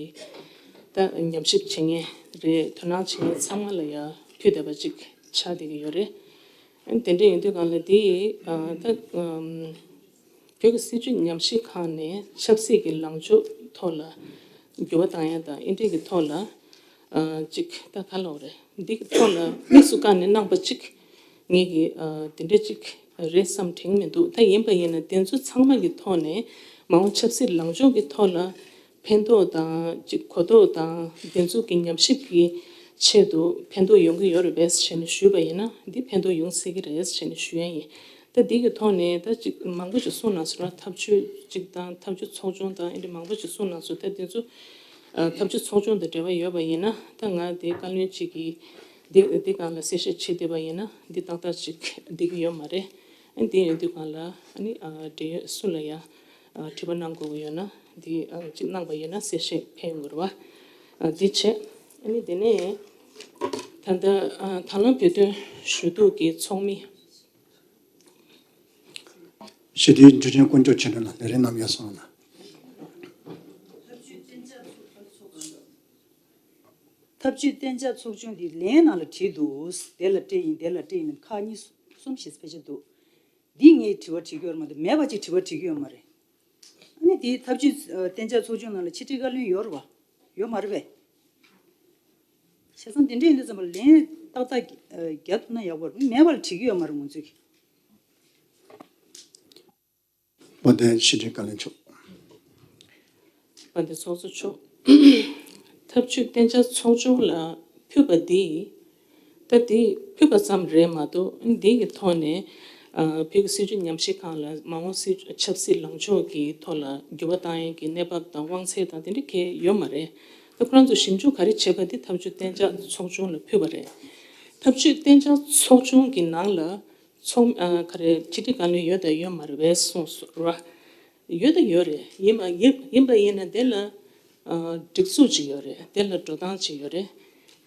ད་ཉམས་ཞིབ་བྱེད་མཁན་རེད། དོ་སྣང་བྱེད་མཁན་ཚང་མ་ལ་ཡ་ཕུལ་བསྡད་པ་ཅིག་ཆགས་བསྡད་ཀྱི་ཡོད་རེད། ཨ་དེ་འདྲ་ཡིན་དུས་གང་ལ་དེ་ཨ་ད་ཨམ་བོད་ཀྱི་སྲིད་བྱུས་ཉམས་ཞིབ་ཁང་ནས་ཆབ་སྲིད་ཀྱི་ལངས་ཕྱོགས་ཐོག་ལ་འགྱུར་བ་བཏང་ཡ་དང་ཨེ་འདྲས་ཀྱི་ཐོག་ལ་ཨ་ཅིག་ད་ག་ལབ་རེད། འདི་གི་ཐོག་ལ་དམིགས་སུ་བཀར་ནས་གནང་པ་ཅིག་ངེད་ཀྱི་ཨ་དེ་འདྲ་ཅིག་རེད་བསམ་དྲན་མི་འདུག་ད་ཡིན་པ་ཡིན་ན་དེ་ཚོ་ཚང་མ་གི་ཐོག་ནས་མ་འོངས་ཆབ་སྲིད་ལངས་ཕྱོགས་ཀྱི་ཐོག་ལ་ཕན་ཐོགས་དང་ཅིག་གོ་རྟོགས་དང་དེ་ཚོ་གི་ཉམས་ཞིབ་ཀྱི་ཆེད་དུ་ཕན་ཐོགས་ཡོང་གི་ཡོད་རེད་པས་ཟེར་ནས་ཞུས་པ་ཡིན་ན་འདི་ཕན་ཐོགས་ཡོང་སྲིད་ཀྱི་རེད་ཟེར་ནས་ཞུ་ཡ་ཡིན། ད་འདི་གི་ཐོག་ནས་ད་ཅིག་མང་པོ་ཅིག་གསུངས་གནང་སོང་ར། འཐབ་ཇུས་ཅིག་དང་འཐབ་ཇུས་ཚོགས་ཆུང་དང་ཨེ་འདྲ་མང་པོ་ཅིག་གསུངས་གནང་སོང་། ད་དེ་ཚོ་ཨ་འཐབ་ཇུས་ཚོགས་ཆུང་དང་འབྲེལ་བ་ཡོད་པ་ཡིན་ན་ད་ང་དེ་བཀའ་བློན་གཅིག་གིས་འདི་འདི་སྒང་ལ་གསལ་བཤད་བྱེད་བསྡད་པ་ཡིན་ན་འདི་ཏག་ཏག་ཅིག་འགྲིག་གི་ཡོད་མ་རེད། ཨ་འདི་ཡོད་དུས་སྒང་ལ་ཨ་ནི་ཨ་འབྲེལ་ཡོད་སུ་ལ་ཡ་ཨ་དྲི་བ་གནང་དགོས་ཀྱི་ཡོད་ན་འདི་ཨ་ཅིག་གནང་པ་ཡིན་ན་གསལ་བཤད་ཕན་ཡོང་གི་རེད་བ། ཨ་འདི་བྱས་ཨ་ནི་དེ་ནས་ད་ལྟ་ཨ་དང་བླངས་བོད་དོན་ཞུ་གཏུག་གི་ཚོགས་མི། ཞི་བདེའི་འབྱོར་ཆེན་དཀོན་མཆོག་ཆེ་འགྲོ་ལ་ལས་རིམ་རྣམས་ཡར་སོང་ལ། ཐབས་ཇུས་གཏན་འཇགས་ཚོགས་ཆུང་འདི་ལན་ནང་ལ་བྲིས་འདུག་དེ་ལ་སྤྲད་ཡིན་དེ་ལ་སྤྲད་ཡིན་ཁག་གཉིས་གསུམ་ཞེས་སྤེལ་ཆ་འདུག་འདི་ངས་དྲི་བ་དྲི་གི་ཡོད་མ་རེད། མེད་པ་ཅིག་དྲི་བ་དྲི་གི་ཡོད་མ་རེད། ཨ་ནི་དེའི་ཐབས་ཇུས་ཨ་གཏན་འཇགས་ཚོགས་ཆུང་ནང་ལ་ཕྱི་དྲིལ་བཀའ་བློན་ཡོད་རེད་བ། ཡོད་མ་རེད་པས། བྱས་ཙང་དེ་འདྲ་ཡིན་དུས་ཙམ་པ་ལན་ཏག་ཏག་ཨ་རྒྱག་ཐུབ་ན་ཡག་པོ་རེད། མེད་པ་ལ་བྲིས་ཀྱི་ཡོད་མ་རེད་ང་ཚོས་ཀྱི། དཔལ་ལྡན་ཕྱི་དྲིལ་བཀའ་བློན་མཆོག་དཔལ་ལྡན་ཚོགས་གཙོ་མཆོག་ཐབས་ཇུས་གཏན་འཇགས་ཚོགས་ཆུང་ལ་ཕུལ་བ་འདི། ད་འདི་ཕུལ་བ་ཙམ་རེད་མ་གཏོགས་འདི་གི་ཐོག་ནས་ཨ་བོད་ཀྱི་སྲིད་བྱུས་ཉམས་ཞིབ་ཁང་ལ་མ་འོངས་སྲིད་ཆབ་སྲིད་ལངས་ཕྱོགས་ཀྱི་ཐོག་ལ་འགྱུར་བ་བཏང་ཡས་ཀྱི་གནས་བབ་དང་དབང་ཚད་དང་དེ་འདྲ་གང་ཡང་ཡོད་མ་རེད། ད་ཁོ་རང་ཚོ་ཞིབ་འཇུག་ག་རེ་བྱས་པ་འདི་ཐབས་ཇུས་གཏན་འཇགས་ཚོགས་ཆུང་ལ་ཕུལ་བ་རེད། ཐབས་ཇུས་གཏན་འཇགས་ཚོགས་ཆུང་གི་ནང་ལ་ཚོགས་ཨ་ག་རེ་ཕྱི་དྲིལ་བཀའ་བློན་ཡོད་དང་ཡོད་མ་རེད་པས་གསུངས་སོང་ར། ཡོད་དང་ཡོད་རེད། ཡིན་པ་ཡིན་ཡིན་པ་ཡིན་ན་དེ་ལ་ཨ་སྒྲིག་འཛུགས་ཅིག་ཡོད་རེད། དེ་ལ་འགྲོ་སྟངས་ཅིག་ཡོད་རེད།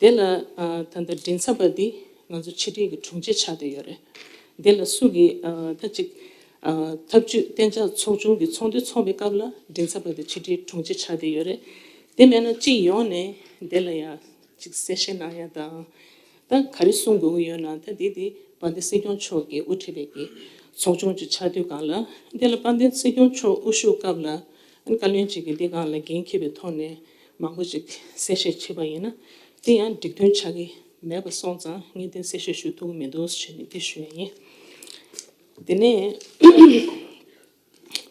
དེ་ལ་ཨ་ད་ལྟ་མགྲིན་ཚབ་པ་འདི་ང་ཚོ་ཕྱི་དྲིལ་གྱི་དྲུང་ཆེ་ཆགས་བསྡད་ཡོད་རེད། དེ་ལ་སུ་གིས་ཨ་ད་ཅིག་ཨ་ཐབས་ཇུས་གཏན་འཇགས་ཚོགས་ཆུང་གི་ཚོགས་འདུ་ཚོགས་པའི་སྐབས་ལ་མགྲིན་ཚབ་པ་དེ་ཕྱི་དྲིལ་དྲུང་ཆེ་ཆགས་བསྡད་ཡོད་རེད། དེ་མེད་ན་སྤྱི་ཡོངས་ནས་དེ་ལ་ཡ་ཅིག་གསལ་བཤད་གནང་ཡ་དང་། ད་ག་རེ་གསུང་དགོས་ཀྱི་ཡོད་ན་ད་འདི་འདི་དཔལ་ལྡན་སྲིད་སྐྱོང་མཆོག་གིས་དབུ་ཁྲིད་པའི་གི་ཚོགས་ཆུང་ཅིག་ཆགས་དུས་སྒང་ལ་འདི་ལ་དཔལ་ལྡན་སྲིད་སྐྱོང་མཆོག་དབུ་བཞུགས་སྐབས་ལ་བཀའ་བློན་ཅིག་གིས་འདི་སྒང་ལ་འགན་འཁྱེར་བའི་ཐོག་ནས་མང་པོ་ཅིག་གསལ་བཤད་བྱས་པ་ཡིན་ན་དེ་ཡང་འགྲིག་མཐུན་ཆགས་ཀྱི་མེད་པ་སོང་ཙང་ངས་དེ་གསལ་བཤད་ཞུ་ཐུབ་ཀྱི་མི་འདུག་ཟེར་ནས་དེ་ཞུ་ཡ་ཡིན། དེ་ནས།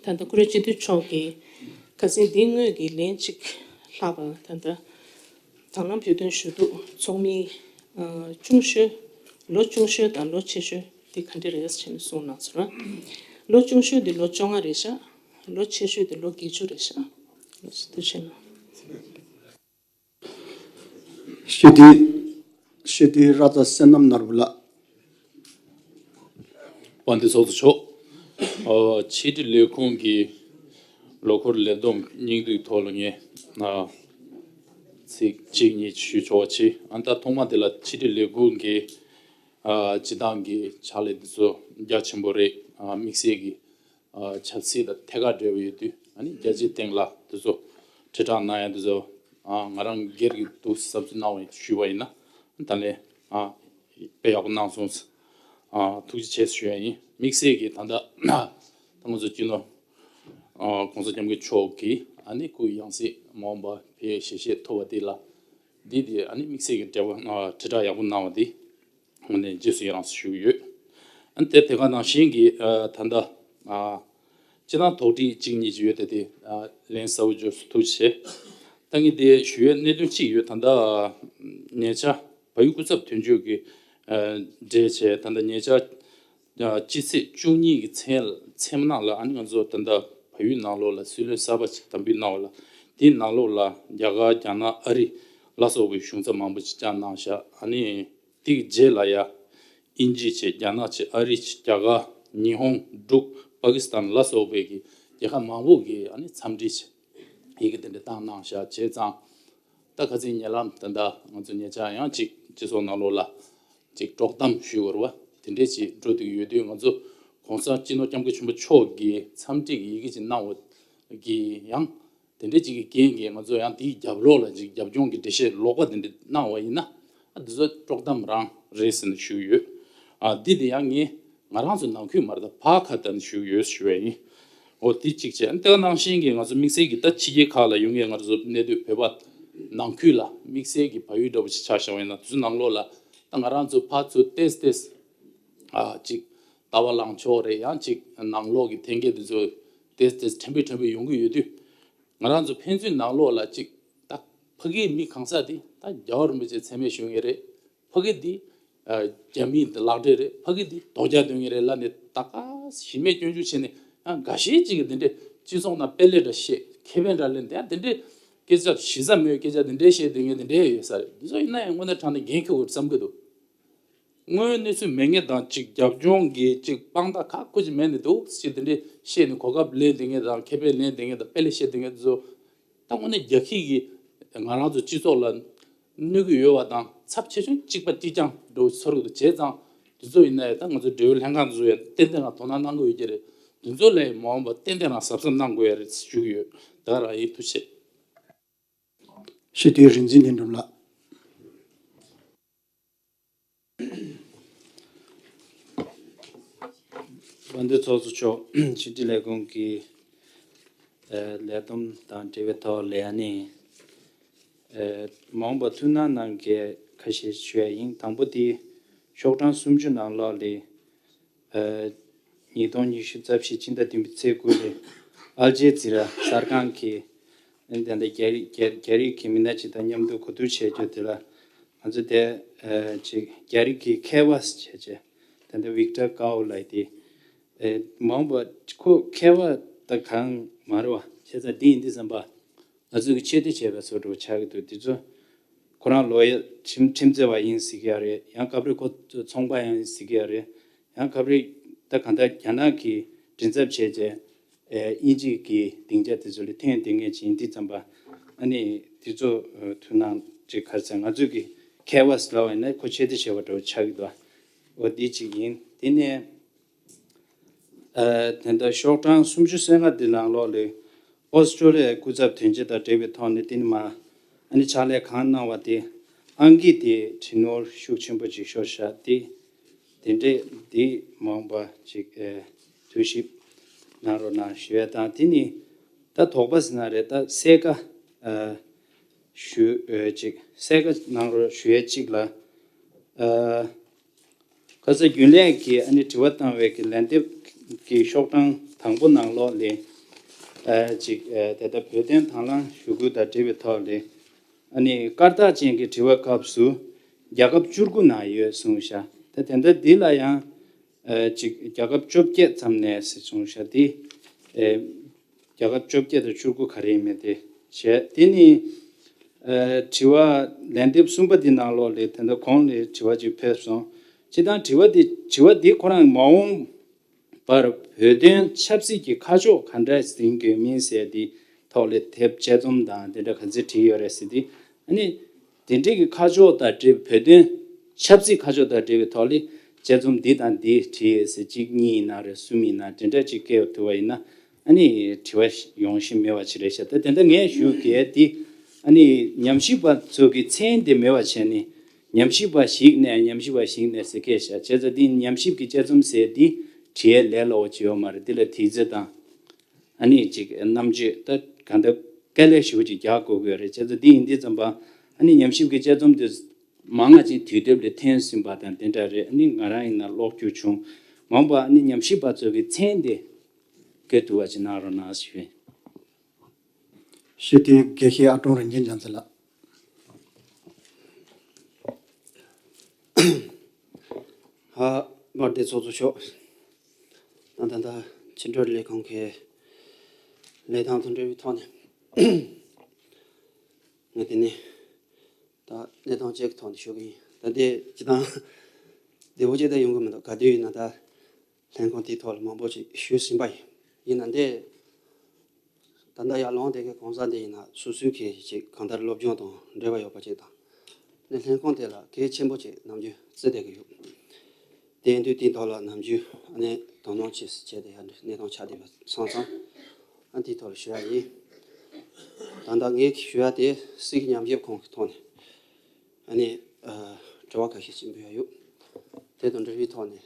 ད་ལྟ་བཀུར་འོས་སྤྱི་འཐུས་མཆོག་གིས་ཁ་སང་འདི་སྔོན་གྱི་ལན་གཅིག་ལྷག་པ་ད་ལྟ་དང་བླངས་བོད་དོན་ཞུ་གཏུག་ཚོགས་མི་ཆུང་ཤོས། ལོ་ཆུང་ཤོས་དང་ལོ་ཆེ་ཤོས་དེ་ག་འདྲ་རེད་ཟེར་ནས་གསུངས་གནང་སོང་ར། ལོ་ཆུང་ཤོས་དེ་ལོ་བཅོ་ལྔ་རེད་ཤག་ལོ་ཆེ་ཤོས་དེ་ལོ་བརྒྱད་ཅུ་རེད་ཤག་ཐུགས་རྗེ་ཆེ་གནང་། ཞི་བདེ། ཞི་བདེའི་ར་ཙ་བསོད་ནམས་ནོར་བུ་ལགས། དཔལ་ལྡན་ཚོགས་གཙོ་མཆོག་ཨ་ཕྱི་དྲིལ་ལས་ཁུངས་ཀྱི་ལོ་འཁོར་ལས་བསྡོམས་སྙིང་བསྡུས་ཐོག་ལ་ངས་ཨ་ཚིག་གཅིག་གཉིས་ཞུ་ཆོག་པ་བྱས། ཨ་ད་ཐོག་མ་དེ་ལ་ཕྱི་དྲིལ་ལས་ཁུངས་ཀྱི་ཨ་སྤྱི་བཏང་གི་ཕྱག་ལས་དེ་ཚོ་རྒྱ་ཆེན་པོ་རེད། ཨ་དམིགས་བསལ་གྱི་ཨ་ཆབ་སྲིད་དང་ཐད་ཀར་འབྲེལ་བ་ཡོད་དུས་ཨ་ནི་རྒྱལ་སྤྱིའི་སྟེང་ལ་དེ་ཚོ་དྲིལ་བསྒྲགས་གནང་ཡ་དེ་ཚོ་ ཨ་ང་རང་སྒེར་གྱི་འདུག་བསམ་ཚུལ་གནང་བ་ཞུས་པ་ཡིན་ན། ད་ལན་ཨ་དཔེ་ཡག་པོ་གནང་སོང་། ཨ་ཐུགས་རྗེ་ཆེ་ཞུ་ཡ་ཡིན། དམིགས་བསལ་གྱིས་ད་ལྟ་ད་ང་ཚོ་སྤྱི་ནོར་ཨ་༸གོང་ས་༸སྐྱབས་མགོན་མཆོག་གིས་ཨ་ནི་སྐུ་ཡང་སྲིད་མ་འོངས་པ་ཕེབས་ཞལ་བཞེས་ཐོབ་པ་འདི་ལ། འདི་དེ་ཨ་ནི་དམིགས་བསལ་གྱི་འབྲེལ་བ་ཨ་དྲིལ་བསྒྲགས་ཡག་པོ་གནང་བ་འདི་དངོས་གནས་རྗེས་སུ་ཡི་རང་ཞུ་གི་ཡོད། ཨ་ནི་དེ་དེ་ག་ནང་བཞིན་གྱི་ཨ་ད་ལྟ་ཨ་སྤྱི་བཏང་དོགས་འདྲི་གཅིག་གཉིས་ཅིག་ཡོད་དེ། དེ་ཨ་ལན་གསལ་པོ་བརྗོད་སུ་ཐུགས་རྗེ་ཆེ། ད་ངས་དེ་ཞུ་ཡའི་གནད་དོན་གཅིག་ཡོད། ད་ལྟ་ཨ་ཉེ་ཆར་བལ་ཡུལ་སྐུ་ཚབ་དོན་གཅོད་ཀྱི་ཨ་འགྲེལ་བྱས། ད་ལྟ་ཉེ་ཆར་ཨ་སྤྱི་ཚེས་བཅུ་གཉིས་ཀྱི་མཚན་མཚན་མོ་ནང་ལ་ཨ་ནི་ང་ཚོ་ད་ལྟ་བལ་ཡུལ་ནང་ལོགས་ལ་སྲིད་བློན་གསར་པ་ཅིག་དམ་འབུལ་གནང་བ་ལ། དེའི་ནང་ལོགས་ལ་རྒྱ་གར་རྒྱ་ནག་ཨ་རི་ལ་སོགས་པའི་གཞུང་ཚབ་མང་པོ་ཅིག་བཅར་གནང་བཞག་ཨ་ནི་དེའི་རྗེས་ལ་ཡ་དབྱིན་ཇི་བྱས། རྒྱ་ནག་བྱས། ཨ་རི་བྱས། རྒྱ་གར། ཉི་ཧོང་། འབྲུག་པ་ཀི་སི་ཐན་ལ་སོགས་པའི་གི་རྒྱལ་ཁབ་མང་པོ་གི་ཨ་ནི་འཚམས་འདྲི་བྱས། ཡི་གེ་དེ་འདྲ་བཏང་གནང་བཞག་བྱས་ཙང་། ད་ཁ་སང་ཉེ་ལམ་ད་ལྟ་ང་ཚོ་ཉེ་ཆར་ཡང་ཅིག་སྤྱི་ཚོགས་ནང་ལོགས་ལ་ཅིག་དཀྲོག་གཏམ་ཞུ་དགོས་རེད་བ། དེ་འདྲས་ཅིག་འགྲོ་བསྡད་ཀྱི་ཡོད་དུས། ང་ཚོ་༸གོང་ས་སྤྱི་ནོར་༸སྐྱབས་མགོན་ཆེན་པོ་མཆོག་གིས་འཚམས་འདྲི་གི་ཡི་གེ་ཅིག་གནང་བ་གི་ཡང་དེ་འདྲས་ཅིག་གི་རྐྱེན་གྱིས་ང་ཚོ་ཡང་དེའི་རྒྱབ་ལོགས་ལ་ཅིག་རྒྱབ་ལྗོངས་ཀྱི་འགྲེལ་བཤད་ལོག་པ་དེ་འདྲས་གནང་བ་ཡིན་ན། ཨ་འདི་ཚོ་དཀྲོག་གཏམ་རང་རེད་ཟེར་ནས་ཞུས་ཡོད། ཨ་འདི་དེ་ཡང་ངས་ང་རང་ཚོ་ནང་ཁུལ་མ་རེད། ད་ཕར་ཁ་ཐད་ནས་ཞུས་ཡོད་ཞུ་བ་ཡིན། འོ་དེ་གཅིག་བྱས། ཨ་དེ་ག་ནང་བཞིན་གྱི་ང་ཚོ་དམིགས་བསལ་གྱི་ད་ཕྱི་རྒྱལ་ཁག་ལ་ཡོད་མཁན་ང་ཚོ་གནས་སྡོད་བོད་པ་ནང་ཁུལ་ལ་དམིགས་བསལ་གྱི་བལ་ཡུལ་འདྲ་པོ་ཅིག་ཆ་བཞག་པ་ཡིན་ན། དེ་ཚོ་ནང་ལོགས་ལ་ད་ང་རང་ཚོ་ཕར་ཚུར་ཏེས་ཏེས་ཨ་ཅིག་ལྟ་བ་ལངས་ཕྱོགས་རེད། ཡང་ཅིག་ནང་ལོགས་ཀྱི་འཐེན་འཁྱེར་དེ་ཚོ་ཏེས་ཏེས་ཕྲན་བུ་ཕྲན་བུ་ཡོང་གི་ཡོད་དུས། ང་རང་ཚོ་ཕན་ཚུན་ནང་ལོགས་ལ་ཅིག་ད་ཕ་གིའི་མི་གང་ཟག་དེ་ད་རྒྱལ་བ་རིན་པོ་ཆེ་མཚན་སྨད་ཞུ་མཁན་རེད། ཕ་གི་འདི་ཨ་རྒྱ་མིའི་ལག་འབྲེལ་རེད། ཕ་གི་འདི་དོ་རྒྱག་འདོན་མཁན་རེད་ལབ་ནས་ད་ག་གཞི་མེད་སྐྱོན་བརྗོད་བྱས་ནས། ཡང་འགའ་ཤས་ཅིག་གིས་འདི་འདྲའི་སྤྱི་ཚོགས་ནང་དཔེ་ལེ་འདྲ་བཤད། ཁེ་ཕན་འདྲ་ལེན། དེ་ཡང་དེ་འདྲའི་སྐད་ཆ་གཞི་རྩ་མེད་སྐད་ཆ་འདི་འདྲའི་བཤད་སྡོད་མཁན་དེ་འདྲའི་ཡོད་ས་རེད། འདི་ཚོ་ཡིན་ན་ཡང་དངོས་གནས་དྲང་གནས་འགན་འཁྱེར་དགོས་བསམ་གྱི་འདུག་དངོས་ཡོད་གནས་ཚུལ་མེད་མཁན་དང་ཅིག་རྒྱབ་ལྗོངས་ཀྱི་ཅིག་དཔང་རྟགས་ཁག་ཁུར་ཅིག་མེད་ནས་འདུག་ཅིག་དེ་འདྲའི་བཤད་ནས་གོ་སྐབས་ལེན་སྡོད་མཁན་དང་། ཁེ་ཕན་ལེན་སྡོད་མཁན་དང་། དཔེ་ལེ་བཤད་སྡོད་མཁན་དེ་ཚོ་ད་དངོས་གནས་རྒྱ་ཁྱི་གིས་ང་རང་ཚོ་སྤྱི་ཚོགས་ལ་གནོད་ཀྱི་ཡོད་པ་དང་། ཚབས་ཆེ་ཆུང་གཅིག་པ་གཅིག་རྐྱང་འགྲོ་ཚོར་གྱི་འདུག་བྱས་ཙང་དེ་ཚོ་ཡིན་ན་ཡང་ད་ང་ཚོ་འབྲེལ་ཡོད་ལྷན་ཁང་དེ་ཚོ་ཡང་ཏན་ཏན་རང་དོ་སྣང་གནང་དགོས་ཡོད་ཀྱི་རེད། དེ་ཚོ་ལ་ཡང་མ་འོངས་པ་ཏན་ཏན་རང་གཟབ་གཟབ་གནང་དགོས་ཡ་རེད་ཞུ་གི་ཡོད། ད་ག་རང་ཡིན། ཐུགས་རྗེ་ཆེ། སྤྱི་འཐུས་རིག་འཛིན་དོན་གྲུབ་ལགས། དཔལ་ལྡན་ཚོགས་གཙོ་མཆོག་ཕྱི་དྲིལ་ལས་ཁུངས་ཀྱི་ཨ་ལས་བསྡོམས་དང་འབྲེལ་བའི་ཐོག་ལ་ཨ་ནི་ཨ་མ་འོངས་པ་ཐུགས་སྣང་གནང་གལ་ཁ་ཤས་ཞུ་ཡ་ཡིན། དང་པོ་དེ་ཤོག་གྲངས་སུམ་ཅུ་ནང་ལོགས་ལ་ཨ་ཉིས་སྟོང་ཉི་ཤུ་རྩ་བཞི་ཕྱི་ཟླ་བདུན་པའི་ཚེས་དགུ་ལ་ཨལ་ཇེ་ཛི་ར་གསར་ཁང་གི་ཨ་ནི་ད་ལྟ་རྒྱ་རི་རྒྱ་རྒྱ་རིགས་ཀྱི་མི་སྣ་ཅིག་དང་མཉམ་དུ་གོ་བསྡུར་བྱས་རྒྱུ་དེ་ལ། ང་ཚོ་དེ་ཨ་ཅིག་རྒྱ་རིགས་ཀྱི་མཁས་པ་བྱས་བྱས། ད་ལྟ་ཝིག་ཏར་ཀའོ་ལབ་དེ། ཨེ་མ་འོངས་པ་ཁོ་མཁས་པ་ད་གང་མ་རེད་བ། བྱས་ཙང་འདི་ཡིན་དུས་ཙམ་པ་ང་ཚོ་གི་ཆེད་དུ་བྱས་པ་བཟོ་འདྲ་བོ་ཆགས་ཀྱི་འདུག་དེ་ཚོ་ཁོ་རང་ལོ་ཡ་ཁྲིམས་ཁྲིམས་རྩོད་པ་ཡིན་ཟེར་གྱི་ཡོད་རེད། ཡང་སྐབས་རེ་ཁོ་ཚོ་ཚོང་པ་ཡང་ཡིན་ཟེར་གྱི་ཡོད་རེད། ཡང་སྐབས་རེ་ད་གང་ལྟར་རྒྱ་ནག་གི་མགྲིན་ཚབ་བྱས་བྱས་ཨེ་དབྱིན་ཇི་གི་སྡིངས་ཆ་དེ་ཚོ་ལ་ཐོན་བསྡད་མཁན་ཅིག་ཡིན་དུས་ཙམ་པ། ཨ་ནི་དེ་ཚོ་ཨ་ཐུགས་སྣང་ཅིག་ག་རེ་ཟེར། ང་ཚོ་གི་མཁས་པ་ཟེར་ལབ་པ་ཡིན་ན་ཁོ་ཆེད་དུ་བྱས་པ་འདྲ་བོ་ཆགས་ཀྱི་འདུག་འོ་འདི་གཅིག་ཡིན། དེ་ནས་ཨ་དེ་འདྲ་ཤོག་གྲངས་སུམ་ཅུ་སོ་ལྔ་འདི་ནང་ལོགས་ལ་ཨོ་སི་ཀྲོ་ལི་ཡའི་སྐུ་ཚབ་དོན་གཅོད་དང་འབྲེལ་བའི་ཐོག་ནས་དེ་ནི་མ་ཨ་ནི་ཕྱག་ལས་གང་གནང་བ་དེ་ཨང་ཀི་དེ་བྲིས་ནོར་ཤུགས་ཆེན་པོ་ཅིག་ཤོར་ཤག་དེ་དེ་འདྲས་དེ་མ་འོངས་པ་ཅིག་ཨེ་ཐུགས་ཞིབ་གནང་རོགས་གནང་ཞུ་ཡ་དང་། དེ་ནི་ད་དོགས་པ་ཟེར་ན་རེད། ད་གསལ་ཁ་ཨ་ཞུ་ཨེ་ཅིག་གསལ་ཁ་གནང་རོགས་ཞུ་ཡ་གཅིག་ལ། ཨ་ཁ་ས་རྒྱུན་ལས་ཀྱིས་ཨ་ནི་དྲི་བ་བཏང་བའི་གི་ལན་འདེབས་ཀྱི་ཤོག་གྲངས་དང་པོ་ནང་ལོགས་ལས་ཨ་ཅིག་ཨ་དེ་ལྟར་བོད་དོན་དང་བླངས་ཞུ་སྐུལ་དང་འབྲེལ་བའི་ཐོག་ལས་ཨ་ནི་སྐར་རྟགས་ཅན་གྱི་དྲི་བའི་སྐབས་སུ་རྒྱལ་ཁབ་བཅུ་དགུ་ནང་ཡོད་གསུངས་ཤག་ད་དེ་འདྲ་འདི་ལ་ཡང་ཨ་ཅིག་རྒྱལ་ཁབ་བཅོ་བརྒྱད་ཙམ་ནས་ཟེར་གསུངས་ཤག་དེ་ཨེ་རྒྱལ་ཁབ་བཅོ་བརྒྱད་དང་བཅུ་དགུ་ག་རེ་ཡིན་མིན་དེ་བྱས། དེ་ནི་ཨ་དྲི་བ་ལན་འདེབས་གསུམ་པ་འདི་ནང་ལོགས་ལས་དེ་འདྲ་གོང་ལས་དྲི་བ་ཅིག་ཕེབས་སོང་། སྤྱིར་བཏང་དྲི་བ་འདི་དྲི་བ་འདི་ཁོ་རང་མ་འོངས་པར་བོད་དོན་ཆབ་སྲིད་ཀྱི་ཁ་ཕྱོགས་ག་འདྲ་ཟིན་དགོས་མིན་ཟེར་འདི་ཐོག་ལས་དེབ་དཔྱད་རྩོམ་དང་དེ་འདྲ་ག་ཚོད་བྲིས་ཡོད་རེད་ཟེར་ཏེ། ཨ་ནི་དེ་འདྲའི་གི་ཁ་ཕྱོགས་དང་འབྲེལ་བའི་བོད་དོན་ཆབ་སྲིད་ཁ་ཕྱོགས་དང་འབྲེལ་བའི་ཐོག་ལས་དཔྱད་རྩོམ་འདི་དང་འདི་བྲིས་ཡོད་ཟེར། གཅིག་གཉིས་ཡིན་ན་རེད། གསུམ་ཡིན་ན་དེ་འདྲ་ཅིག་བཀལ་ཐུབ་པ་ཡིན་ན། ཨ་ནི་དྲི་བ་ཡོང་གཞི་མེད་པ་ཅིག་རེད་ཤག་ད་དེ་འདྲ་ངས་ཞུ་གལ་འདི་ ཨ་ནི་ཉམས་ཞིབ་པ་ཚོ་གི་མཚན་དེ་མེད་པ་བྱས་ནས། ཉམས་ཞིབ་པ་ཞིག་ནས་ཉམས་ཞིབ་པ་ཞིག་ནས་ཟེར་སྐད་བཤད། བྱས་ཙང་འདི་ཉམས་ཞིབ་ཀྱི་དཔྱད་རྩོམ་ཟེར་འདི་བྲིས་ཡས་ལས་སླ་བོ་ཅིག་ཡོད་མ་རེད། འདི་ལ་དུས་ཚོད་དང་། ཨ་ནི་ཅིག་རྣམ་དཔྱོད་ད་གང་ལྟར་དཀའ་ལས་ཞེ་པོ་ཅིག་རྒྱག་དགོས་ཀྱི་ཡོད་རེད། བྱས་ཙང་འདི་ཡིན་དུས་ཙམ་པ། ཨ་ནི་ཉམས་ཞིབ་ཀྱི་དཔྱད་རྩོམ་དེ་མང་ང་ཅིག་དུས་དེབ་ལས་ཐོན་ཟིན་པ་དང་དེ་འདྲ་རེད། ཨ་ནི་ང་རང་ཡིན་ན་ཀློག་རྒྱུ་བྱུང་། མ་འོངས་པ་ཨ་ནི་ཉམས་ཞིབ་པ་ཚོ་གི་མཚན་དེ་བཀོད་ཐུབ་པ་ཅིག་གནང་རོགས་གནང་ཞུ། ཞུ་དོན། དགེ་བཤེས་ཨ་ཀྲོང་རིན་ཆེན་འཇམ་མཛད་ལགས། ཧ། དམར་དེ་ཚོགས་གཙོ་མཆོག་ད་ད་ད་ཕྱི་དྲིལ་ལས་ཁང་གི་ལས་སྟངས་དང་འབྲེལ་བའི་ཐོག་ནས། ངས་དེ་ནས་ད་གནས་སྟངས་གཅིག་གི་ཐོག་ནས་ཞུ་གི་ཡིན། ད་དེ་སྤྱི་བཏང་བདེ་པོ་ཅིག་ད་ཡོང་གི་མི་འདུག་ག་དུས་ཡིན་ན་ད་ལྷན་ཁང་དེའི་ཐོག་ལ་མང་པོ་ཅིག་ཞུས་ཟིན་པ་ཡིན། ཡིན་ན་འདི་ད་ལྟ་ཡར་ལངས་བསྡད་མཁན་གང་ཟག་འདི་ཡིན་ན་སོ་སོའི་གི་ཅིག་གང་ལྟར་སློབ་སྦྱོང་དང་འབྲེལ་བ་ཡོད་པ་ཅིག་དང་། ནས་ལྷན་ཁང་དེ་ལ་གལ་ཆེན་པོ་ཅིག་ནམ་རྒྱུན་བརྩི་བསྡད་ཀྱི་ཡོད། དེ་ཡིན་དུས་དེའི་ཐོག་ལ་ནམ་རྒྱུན་ཨ་ནི་དོ་སྣང་བྱེད་བྱས་ཏེ་ཡར་གནས་སྟངས་ཆགས་བསྡད་པ་སོང་ཙང་། ཨ་དེའི་ཐོག་ལ་ཞུ་ཡ་ཡིན། ད་ལྟ་ངས་ཞུ་ཡ་དེ་སྲིད་ཀྱི་ཉམས་ཞིབ་ཁང་གི་ཐོག་ནས་ཨ་ནི་ཨ་དྲི་བ་ཁ་ཤས་ཅིག་འབུལ་ཡ་ཡོད། དེ་དང་འབྲེལ་བའི་ཐོག་ནས་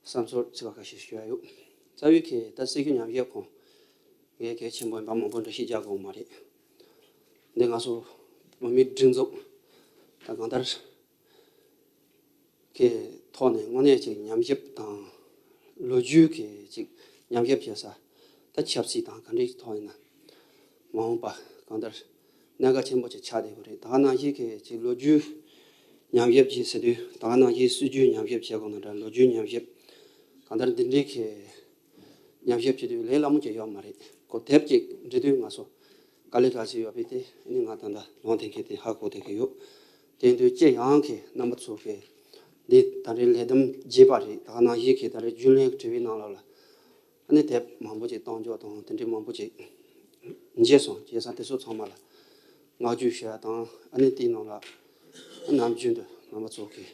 བསམ་ཚུལ་ཚིག་ཁ་ཤས་ཞུ་ཡ་ཡོད། རྩ་བའི་གི་ད་སྲིད་ཀྱི་ཉམས་ཞིབ་ཁང་ངས་གལ་ཆེན་པོ་ཡིན་པ་མང་པོ་འགྲེལ་བཤད་རྒྱག་དགོས་མ་རེད། འདི་ང་ཚོ་བོད་མིའི་སྒྲིག་འཛུགས་ད་གང་ལྟར་གི་ཐོག་ནས་དངོས་གནས་ཅིག་ཉམས་ཞིབ་དང་ལོ་རྒྱུས་ཀྱི་ཅིག་ཉམས་ཞིབ་བྱེད་ས་ད་ཆབ་སྲིད་དང་ག་འདྲའི་ཐོག་ཡིན་ན་མ་འོངས་པ་གང་ལྟར་གནད་འགག་ཆེན་པོ་ཅིག་ཆགས་བསྡད་ཡོད་རེད། ད་ག་ནང་བཞིན་གྱི་ཅིག་ལོ་རྒྱུས་ཉམས་ཞིབ་ཅིག་ཟེར་དུས་ད་ག་ནང་བཞིན་སྲིད་ཇུས་ཉམས་ཞིབ་བྱེད་དགོས་ན་འདྲ། ལོ་རྒྱུས་ཉམས་ཞིབ་གང་ལྟར་འདི་འདྲའི་གི་ཉམས་ཞིབ་བྱེད་དུས་ལས་སླ་མོ་ཅིག་ཡོད་མ་རེད། གོ་དེབ་ཅིག་འབྲི་དུས་ང་ཚོ་དཀའ་ལས་ག་ཚོད་ཡོད་པའི་དེ་ནི་ང་ད་ལྟ་ལུང་འདྲེན་མཁན་དེ་ཧ་གོ་བསྡད་ཀྱི་ཡོད། དེ་དུས་ཅི་ཡང་གི་རྣམ་པ་ཚོ་གི་འདི་ད་རེས་ལས་བསྡོམས་རྒྱས་པ་རེད། ད་ག་ནང་བཞིན་གི་ད་རེས་རྒྱུན་ལས་དྲི་བའི་ནང་ལོགས་ལ་ཨ་ནི་དེབ་མང་པོ་ཅིག་བཏང་འཇོག་དང་དེ་འདྲའི་མང་པོ་ཅིག་མཇལ་སོང་། བྱས་ཙང་དེ་ཚོ་ཚང་མ་ལ་བསྔགས་བརྗོད་ཞུ་ཡ་དང་། ཨ་ནི་དེའི་ནང་ལ་ནམ་རྒྱུན་དུ་རྣམ་པ་ཚོ་གི་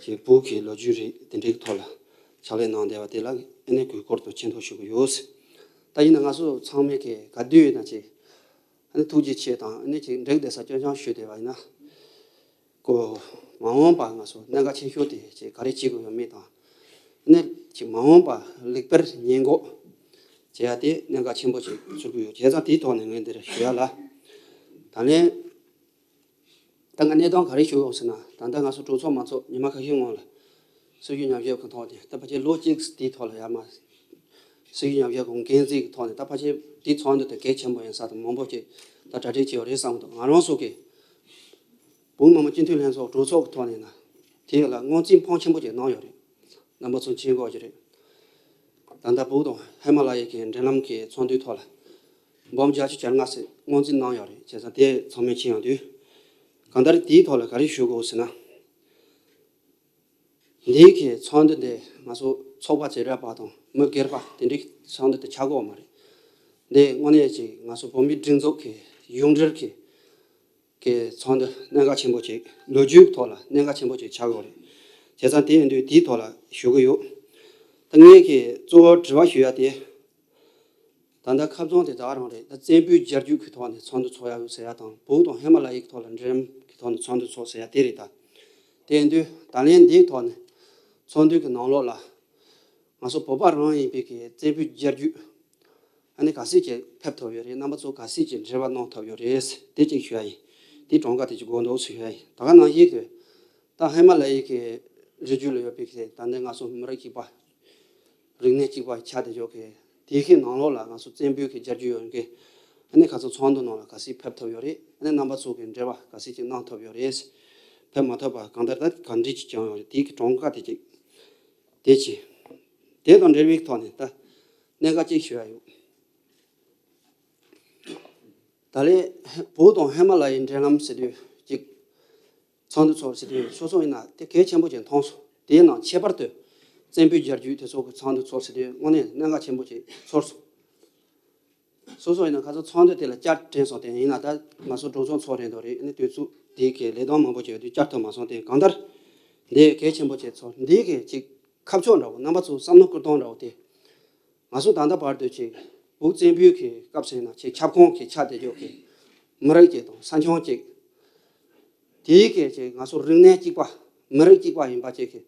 ཅིག་བོད་ཀྱི་ལོ་རྒྱུས་རིགས་དེ་འདྲའི་ཐོག་ལ་ཕྱག་ལས་གནང་བསྡད་པ་དེ་ལ་ཨ་ནི་གུས་བཀུར་དང་ཆེ་མཐོང་ཞུ་གི་ཡོད། ད་ཡིན་ན་ང་ཚོ་ཚང་མས་ཀྱི་ག་དུས་ཡིན་ན་ཅིག་ཨ་ནི་ཐུགས་རྗེ་ཆེ་དང་ཨ་ནི་ཅིག་འགྲིག་བསྡད་ས་སྐྱོན་ཅང་ཞུས་བསྡད་པ་ཡིན་ན། ཀོ། མ་འོངས་པ་ང་ཚོ་གནད་འགག་ཆེ་ཤོས་དེ་ཅིག་ག་རེ་བྱེད་དགོས་ཡོད་མེད་དང་། ཨ་ནི་ཅིག་མ་འོངས་པ་ལེགས་པར་ཉེན་འགོག་བྱེད་ཡ་དེ་གནད་འགག་ཆེན་པོ་ཅིག་ཚུད་ཀྱི་ཡོད། བྱས་ཙང་དེའི་ཐོག་ནས་ངས་འདིར་ཞུ་ཡ་ལ། ད་ལན། ད་ང་གནས་སྟངས་ག་རེ་ཞུ་ཡོང་ཟེར་ན། ད་ལྟ་ང་ཚོ་གྲོས་ཚོགས་མ་ཚོགས་ཉི་མ་ཁ་ཤས་སྔོན་ལ་སྲིད་ཇུས་ཉམས་ཞིབ་ཀྱི་ཐོག་ནས་ད་ཕལ་ཆེར་ལོ་གཅིག་དེའི་ཐོག་ལ་ཡར་མར་སྲིད་ཇུས་ཉམས་ཞིབ་ཀྱི་འགན་འཛིན་གྱི་ཐོག་ནས་ད་ཕལ་ཆེར་དེའི་ཚོགས་འདུ་དེ་གལ་ཆེན་པོ་ཡིན་ས་དང་མང་པོ་ཅིག་ད་གྲ་སྒྲིག་བྱས་ཡོད་རེད་བསམ་གི་འདུག་ང་རང་ཚོ་གི་བོད་མི་མང་སྤྱི་འཐུས་ལྷན་ཚོགས་གྲོས་ཚོགས་ཀྱི་ཐོག་ནས་ན་དེ་ལ་སྔོན་རྩིས་ཕོན་ཆེན་པོ་ཅིག་གནང་ཡོད་རེད། རྣམ་པ་ཚོ་མཁྱེན་གྱི་ཡོད་ཀྱི་རེད། ད་ལྟ་བོད་དང་ཧི་མ་ལ་ཡའི་གི་འབྲེལ་ལམ་གྱི་ཚོགས་འདུའི་ཐོག་ལ་འབུམ་བརྒྱད་ཅུ་གྱ་ལྔ་ཟེར་སྔོན་རྩིས་གནང་ཡོད་རེད། བྱས་ཙང་དེ་ཚང་མས་མཁྱེན་ཡོང་དུས། གང་ལྟར་དེའི་ཐོག་ལ་ག་རེ་ཞུ་དགོས་ཟེར་ན། འདིའི་གི་ཚོགས་འདུ་འདི་ང་ཚོ་ཚོགས་པ་བྱེ་བྲག་པ་དང་མི་སྒེར་པ་དེ་འདྲའི་ཚོགས་འདུ་དེ་ཆགས་ཀྱི་ཡོད་མ་རེད། འདི་དངོས་གནས་ཅིག་ང་ཚོ་བོད་མིའི་སྒྲིག་འཛུགས་ཀྱི་ཡུན་རིང་གི་གི་ཚོགས་འདུ་གནད་འགག་ཆེན་པོ་ཅིག་ལོ་རྒྱུས་ཐོག་ལ་གནད་འགག་ཆེན་པོ་ཅིག་ཆགས་ཡོད་རེད། བྱས་ཙང་དེ་ཡིན་དུས་དེའི་ཐོག་ལ་ཞུ་གི་ཡོད། ད་ངས་ཀྱི་གཙོ་བོ་དྲི་བ་ཞུ་ཡ་དེ། ད་ལྟ་ཁ་རྩང་དེ་ད་རང་རེད། ད་བཙན་པོའི་རྒྱལ་རྒྱུད་ཀྱི་ཐོག་ནས་ཚོགས་འདུ་ཚོགས་ཡ་ཡོད་ཟེར་ཡ་དང་བོད་དང་ཧི་མ་ལ་ཡའི་ཐོག་ལ་འབྲེལ་ལམ་གྱི་ཐོག་ནས་ཚོགས་འདུ་ཚོགས་ཟེར་ཡ་དེ་རེད་ད། དེ་ཡིན་དུས་ད་ལན་འདིའི་ཐོག་ནས་ཚོགས་འདུ་གི་ནང་ལོགས་ལ། ང་ཚོ་བོད་པ་རང་ཡིན་པའི་གི་བཙན་པོའི་རྒྱལ་རྒྱུད། ཨ་ནི་ག་ཚད་ཅིག་ཕེབས་ཐུབ་ཡོད་རེད། རྣམ་པ་ཚོ་ག་ཚད་ཅིག་འབྲེལ་བ་གནང་ཐུབ་ཡོད་རེད། དེ་གཅིག་ཞུ་ཡ་ཡིན། དེ་གྲངས་ཀ་དེ་གཅིག་དགོངས་འདུག་ཞུ་ཡ་ཡིན། ད་ག་ནང་བཞིན་དུ། ད་ཧི་མ་ལ་ཡའི་གི་རི་རྒྱུད་ལ་ཡོད་པའི་གི་ད་ནི་ང་ཚོ་མི་རིགས་གཅིག་པ། རིག་གནས་གཅིག་པ་ཆགས་བསྡད་ཡོད་གི། དེ་གི་ནང་ལོགས་ལ་ང་ཚོ་བཙན་པོའི་གི་རྒྱལ་རྒྱུད་ཡོད་གི། ཨ་ནི་ཁ་སང་ཚོགས་འདུ་ནང་ལ་ག་ཚད་ཕེབས་ཐུབ་ཡོད་རེད། ཨ་ནི་རྣམ་པ་ཚོ་གི་འབྲེལ་བ་ག་ཚད་ཅིག་གནང་ཐུབ་ཡོད་རེད། ཕེབས་མ་ཐུབ་པ་གང་ལྟར་ད་ག་འདྲ་ཅིག་བྱུང་ཡོད་རེད། དེ་གི་གྲངས་ཀ་དེ་གཅིག་དེ་ཅི། དེ་དང་འབྲེལ་བའི་ཐོག་ནས་ད་གནད་འགག་ཅིག་ཞུ་ཡ་ཡོད། ད་ལན་བོད་དང་ཧི་མ་ལ་ཡའི་འབྲེལ་ལམ་ཟེར་དུས་ཅིག་ཚོགས་འདུ་ཚོགས་ཟེར་དུས་སོ་སོ་ཡིན་ན་དེ་གལ་ཆེན་པོ་ཅིག་མཐོང་སོང་། དེའི་ནང་ཁྱད་པར་དུ་བཙན་པོའི་རྒྱལ་རྒྱུད་དེ་ཚོ་གི་ཚོགས་འདུ་ཚོགས་ཟེར་དུས་དངོས་གནས་གནད་འགག་ཆེན་པོ་ཅིག་ཚོར་སོང་། སོ་སོ་ཡིན་ན་ཁ་སང་ཚོགས་འདུ་དེ་ལ་བཅར་དྲན་སོང་། དེ་ཡིན་ན་ད་ང་ཚོ་གྲོས་ཚོགས་ཚོགས་རན་འདུག་རེད། ཨ་ནི་དུས་ཚོད་དེ་གི་ལས་དོན་མང་པོ་བྱས་ཡོད་དུས་བཅར་ཐུབ་མ་སོང་། དེ་གང་ལྟར་འདི་གལ་ཆེན་པོ་བྱས་ཚོར། འདི་གི་ཅིག་ཁ་ཕྱོགས་འདྲ་བོ་རྣམ་པ་ཚོ་བསམ་བློ་བསྐུར་སྟངས་འདྲ་བོ་དེ། ང་ཚོ་ད་ལྟ་བར་དུ་ཅིག་བོད་བཙན་པོའི་གི་སྐབས་ཟེར་ན་ཅིག་ཁྱབ་ཁོངས་ཀྱི་ཆ་དེ་འཇོག་གི། མི་རིགས་གཅིག་དང་ས་མཚམས་གཅིག་དེའི་གི་ཅིག་ང་ཚོ་རིག་གནས་གཅིག་པ། མི་རིགས་གཅིག་པ་ཡིན་པ་བཅས་ཀྱི།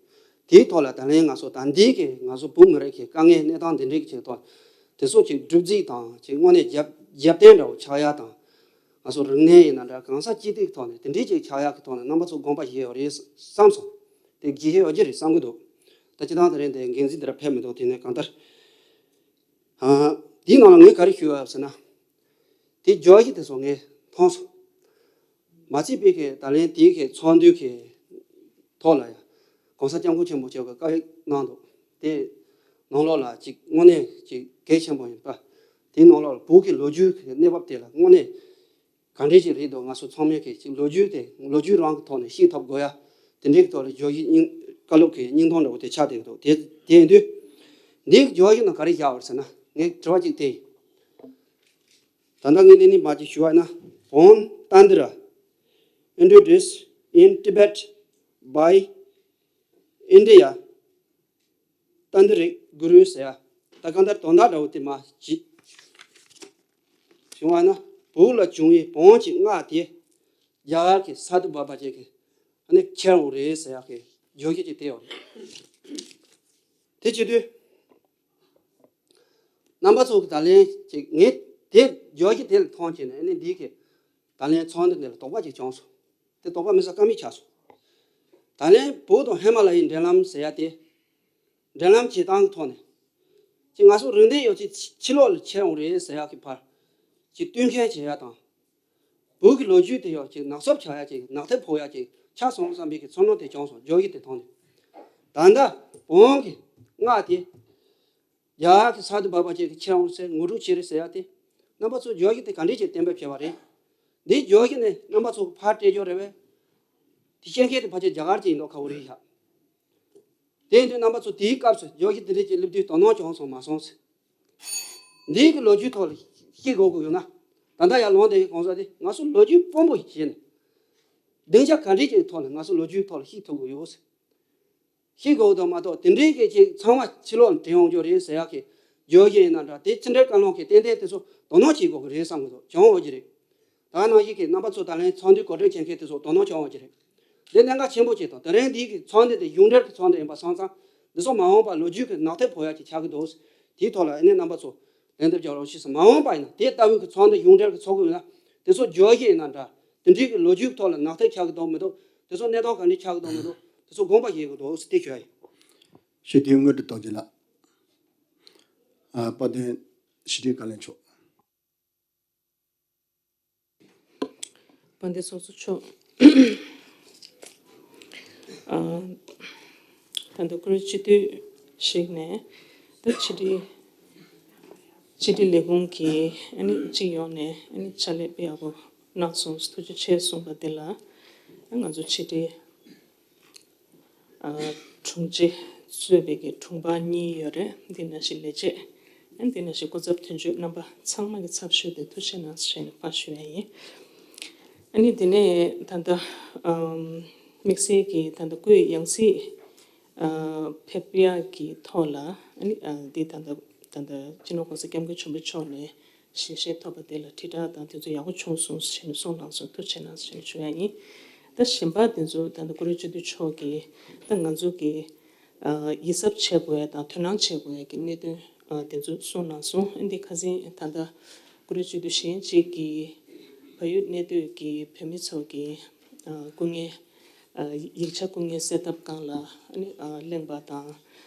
དེའི་ཐོག་ལ་ད་ལན་ང་ཚོ་ད་འདི་གི་ང་ཚོ་བོད་མི་རིགས་ཀྱི་དཀའ་ངལ་གནས་སྟངས་འདི་འདྲའི་ཅིག་ཐོག་དེ་ཚོ་ཅིག་སྒྲུབ་རྩིས་དང་ཅིག་དངོས་གནས་རྒྱབ་རྒྱབ་རྟེན་འདྲ་བོ་ཆགས་ཡ་དང་། ང་ཚོ་རིག་གནས་ཡིན་ན་འདྲ། གང་ས་ཅི་ཐད་ཐོག་ནས་དེ་འདྲའི་ཅིག་ཆགས་ཡག་གི་ཐོག་ནས་རྣམ་པ་ཚོ་དགོངས་པ་བཞེས་ཡོད་རེད་བསམ་སོང་། དེ་བརྗེད་ཡོད་ཀྱི་རེད་བསམ་གྱི་འདུག་ད་སྤྱིར་བཏང་དེ་རིང་དེ་འགན་འཛིན་དེ་ར་ཕེབས་མི་འདུག་དེ་ནས་གང་ལྟར། ཨ། དེའི་ནང་ལ་ངས་ག་རེ་ཞུ་ཡོད་ཟེར་ན། དེ་བརྗོད་གཞི་དེ་ཚོ་ངས་མཐོང་སོང་། མ་ཚད་པའི་གི་ད་ལན་དེའི་གི་ཚོགས་འདུའི་གི་ཐོག་ལ་ཡང་གོང་ས་སྐྱབས་མགོན་ཆེན་པོ་མཆོག་གིས་བཀའ་ཡིག་གནང་འདུག་དེ་ནང་ལོགས་ལ་ཅིག་དངོས་གནས་ཅིག་གལ་ཆེན་པོ་ཡིན་པ། དེའི་ནང་ལོགས་ལ་བོད་ཀྱི་ལོ་རྒྱུས་ཀྱི་གནས་བབ་དེ་ལ་དངོས་གནས་ག་འདྲས་ཅིག་རེད་འདུག་ང་ཚོ་ཚང་མས་ཀྱི་ཅིག་ལོ་རྒྱུས་དེ་ལོ་རྒྱུས་རང་གི་ཐོག་ནས་ཤེས་ཐུབ་དགོས་ཡ། དེ་འདྲའི་གི་ཐོག་ལ་བརྗོད་གཞི་སྙིང་བཀའ་སློབ་ཀྱི་སྙིང་དོན་འདྲ་བོ་དེ་ཆགས་བསྡད་ཀྱི་འདུག་དེ་དེ་ཡིན་དུས། འདིའི་བརྗོད་གཞི་ནང་ག་རེ་བཞག་པ་རེད་ཟེར་ན། ངས་དྲི་བ་གཅིག་དེ་ཡིན། ད་ལྟ་ངས་གནས་ནས་མ་ཅིག་ཞུ་བ་ཡིན་ན། Bon Tandra introduced in Tibet by India Tantric Guru ཟེར་ཡ། ད་གང་ལྟར་དོན་དག་འདྲ་བོ་དེ་མ་ཅིག་བྱུང་བ་ན། བོད་ལ་བྱུང་བའི་བོན་གྱི་སྔགས་དེ་རྒྱ་གར་གྱི་སཱ་དྷུ་བྷ་བ་ཅན་གྱིས་ཨ་ནི་ཁྱེར་འོང་རེད་ཟེར་ཡག་གི་བརྗོད་གཞི་ཅིག་དེ་ཡོད་རེད། དེ་བྱེད་དུས། རྣམ་པ་ཚོ་གི་ད་ལན་ཅིག་ངས་དེ་བརྗོད་གཞི་དེ་ལ་མཐོང་བྱས་ནས་ཨ་ནི་འདི་གི་ད་ལན་ཚོགས་འདུ་འདི་ལ་དོགས་པ་ཅིག་བྱུང་སོང་། དེ་དོགས་པ་མེད་ས་དཀའ་མོ་ཆགས་སོང་། ད་ལན་བོད་དང་ཧི་མ་ལ་ཡའི་འབྲེལ་ལམ་ཟེར་ཡ་དེ། འབྲེལ་ལམ་བྱེད་སྟངས་ཀྱི་ཐོག་ནས། ཅིག་ང་ཚོ་རིག་གནས་ཡོད་ཚད་ཕྱི་ལོགས་ལ་ཁྱེར་འོང་རེད་ཟེར་ཡག་གི་བར། ཅིག་བསྟུན་མཁས་བྱེད་ཡ་དང་། བོད་ཀྱི་ལོ་རྒྱུས་དེ་ཡང་ཅིག་ནག་སོབ་ཆགས་ཡ་ཅིག་ནག་ཐལ་ཕོག་ཡ་ཅིག་ཆགས་སོང་བསམ་པའི་གི་ཚོར་སྣང་དེ་བྱུང་སོང་། བརྗོད་གཞི་དེ་མཐོང་ནས། ད་ལྟ་བོན་གྱི་སྔགས་དེ་རྒྱ་གར་གྱི་སཱ་དྷུ་བྷ་བ་ཅན་གྱིས་ཁྱེར་འོང་ཟེར་ངོ་སྤྲོད་བྱས་རེད་ཟེར་ཡ་དེ། རྣམ་པ་ཚོ་བརྗོད་གཞི་དེ་ག་འདྲས་ཅིག་གཏན་འབེབས་བྱས་པ་རེད། འདིའི་བརྗོད་གཞི་ནི་རྣམ་པ་ཚོ་ཕར་སྤྲད་རྒྱུ་རེད་པས། དེ་བཤད་མཁན་དེ་ཕལ་ཆེར་རྒྱ་གར་གྱི་ཡིན་མདོག་ཁ་པོ་རེད་ཤག་དེ་ཡིན་དུས་རྣམ་པ་ཚོ་དེའི་སྐབས་སུ་བརྗོད་གཞི་དེ་འདྲས་ཅིག་སླེབས་དུས་དོ་སྣང་བྱུང་སོང་མ་སོང་ཟེར། འདིའི་གི་ལོ་རྒྱུས་ཐོག་ལ་ཤེས་དགོས་དགོས་ཡོད་ན། ད་ལྟ་ཡར་ལངས་བསྡད་ཡོད་གོང་ས་དེ་ང་ཚོ་ལོ་རྒྱུས་དཔོན་པོ་ཞིག་བྱས་ནས། སྡིངས་ཆ་ག་འདྲས་ཅིག་ཐོག་ལ་ང་ཚོ་ལོ་རྒྱུས་ཐོག་ལ་ཤེས་ཐུབ་དགོས་ཡོད་ཟེར། ཤེས་དགོས་དོན་མ་གཏོགས་དེ་འདྲའི་གི་ཅིག་ཚང་མ་ཕྱི་ལོགས་ནས་དྲན་ཡོང་རྒྱུ་རེད་ཟེར་ཡག་གི་བརྗོད་གཞི་ཡིན་ན་འདྲ། དེ་ཕྱི་འབྲེལ་བཀའ་བློན་གྱིས་ཏན་ཏན་དེ་ཚོ་དོ་སྣང་བྱེད་དགོས་གི་རེད་བསམ་གི་འདུག་བྱུང་ཡོད་ཀྱི་རེད། ད་ནང་བཞིན་གྱི་རྣམ་པ་ཚོ་ད་ལན་ཚོགས་འདུའི་གོ་སྒྲིག་བྱེད་མཁན་དེ་ཚོ་དོ་སྣང་བྱུང་ཡོད་ཀྱི་རེད། འདི་གནད་འགག་ཆེན་པོ་ཅིག་དང་། དེ་རིང་འདི་གི་ཚོགས་འདུ་དེ་གཞུང་འབྲེལ་གྱི་ཚོགས་འདུ་ཡིན་པ་སོང་ཙང་། འདི་ཚོ་མ་འོངས་པར་ལོ་རྒྱུས་ཀྱི་ནག་ཐལ་ཕོག་ཡག་ཅིག་ཆགས་ཀྱི་འདུག་དེའི་ཐོག་ལ་ཨ་ནི་རྣམ་པ་ཚོ་ལན་འདེབས་རྒྱག་རོགས་ཞུས་སོང་། མ་འོངས་པ་ཡིན་ན་དེ་ལྟ་བུའི་གི་ཚོགས་འདུ་གཞུང་འབྲེལ་གྱི་ཚོགས་དགོས་ཡོད་ན། དེ་ཚོ་བརྗོད་གཞི་ཡིན་ན་འདྲ། དེ་འདྲའི་གི་ལོ་རྒྱུས་ཐོག་ལ་ནག་ཐལ་ཆགས་ཀྱི་འདུག་མི་འདུག་དེ་ཚོ་གནས་སྟངས་ག་འདྲ་ཆགས་ཀྱི་འདུག་མི་འདུག་དེ་ཚོ་དགོངས་པ་བཞེས་དགོས་འདུག་ཟེར་དེ་ཞུ་ཡ་ཡིན། ཞུ་དེ་དངོས་གྲུབ་རྡོ་རྗེ་ལགས། ཨ། དཔལ་ལྡན་ཞི་བདེའི་བཀའ་བློན་མཆོག་དཔལ་ལྡན་ཚོགས་གཙོ་མཆོག་ཨ། ད་ལྟ་བཀུར་འོས་སྤྱི་འཐུས་ཤིག་ནས་ད་ཕྱི་དྲིལ་ཕྱི་དྲིལ་ལས་ཁུངས་ཀྱིས་ཨ་ནི་སྤྱི་ཡོངས་ནས་ཨ་ནི་ཕྱག་ལས་དཔེ་ཡག་པོ་གནང་སོང་། ཐུགས་རྗེ་ཆེ་གསུངས་པ་དེ་ལ་ང་ཚོ་ཕྱི་དྲིལ་ཨ། དྲུང་ཆེ་གཙོས་པའི་གི་དྲུང་འཕར་གཉིས་ཡོད་རེད། འདི་ནང་བཞིན་ལས་བྱེད། ཨ། འདི་ནང་བཞིན་སྐུ་ཚབ་དོན་གཅོད་རྣམ་པ་ཚང་མ་གི་ཚབ་ཞུས་ཏེ་ཐུགས་རྗེ་གནང་ཞེས་ནས་ཕར་ཞུ་ཡ་ཡིན། ཨ་ནི་དེ་ནས་ད་ལྟ་ཨམ། དམིགས་བསལ་གྱི་ད་ལྟ་སྐུའི་ཡང་སྲིད་ཨ། ཕེབས་ཡག་གི་ཐོག་ལ་ཨ་ནི་ཨ། འདི་ད་ལྟ་ད་ལྟ་སྤྱི་ནོར་༸གོང་ས་༸སྐྱབས་མགོན་ཆེན་པོ་མཆོག་ནས་ཞལ་བཞེས་ཐོབ་པ་དེ་ལ་དྲིལ་བསྒྲགས་དང་དེ་ཚོ་ཡག་པོ་བྱུང་སོང་ཞེས་ནས་གསུངས་གནང་སོང་། ཐུགས་རྗེ་གནང་ཞེས་ཞུ་ཡ་ཡིན། ད་གཞན་པ་དེ་ཚོ་ད་ལྟ་བཀུར་འོས་སྤྱི་འཐུས་མཆོག་གིས་ད་ང་ཚོ་གི་ཨ། ཡིད་གཟབ་བྱེད་དགོས་ཡ་དང་དོ་སྣང་བྱེད་དགོས་ཡ་གི་གནད་དོན་ཨ། དེ་ཚོ་གསུངས་གནང་སོང་། ཨ། འདི་ཁ་སང་ད་ལྟ་བཀུར་འོས་སྤྱི་འཐུས་གཞན་གཅིག་གིས་བལ་ཡུལ་གནས་སྡོད་ཀྱི་བོད་མི་ཚོ་གི་ཨ། སྐུ་ངལ་ཨ། ཡིག་ཆ་སྐུ་ངལ་སེལ་ཐབས་སྒང་ལ་ཨ་ནི་ཨ། གླེང་བ་དང་།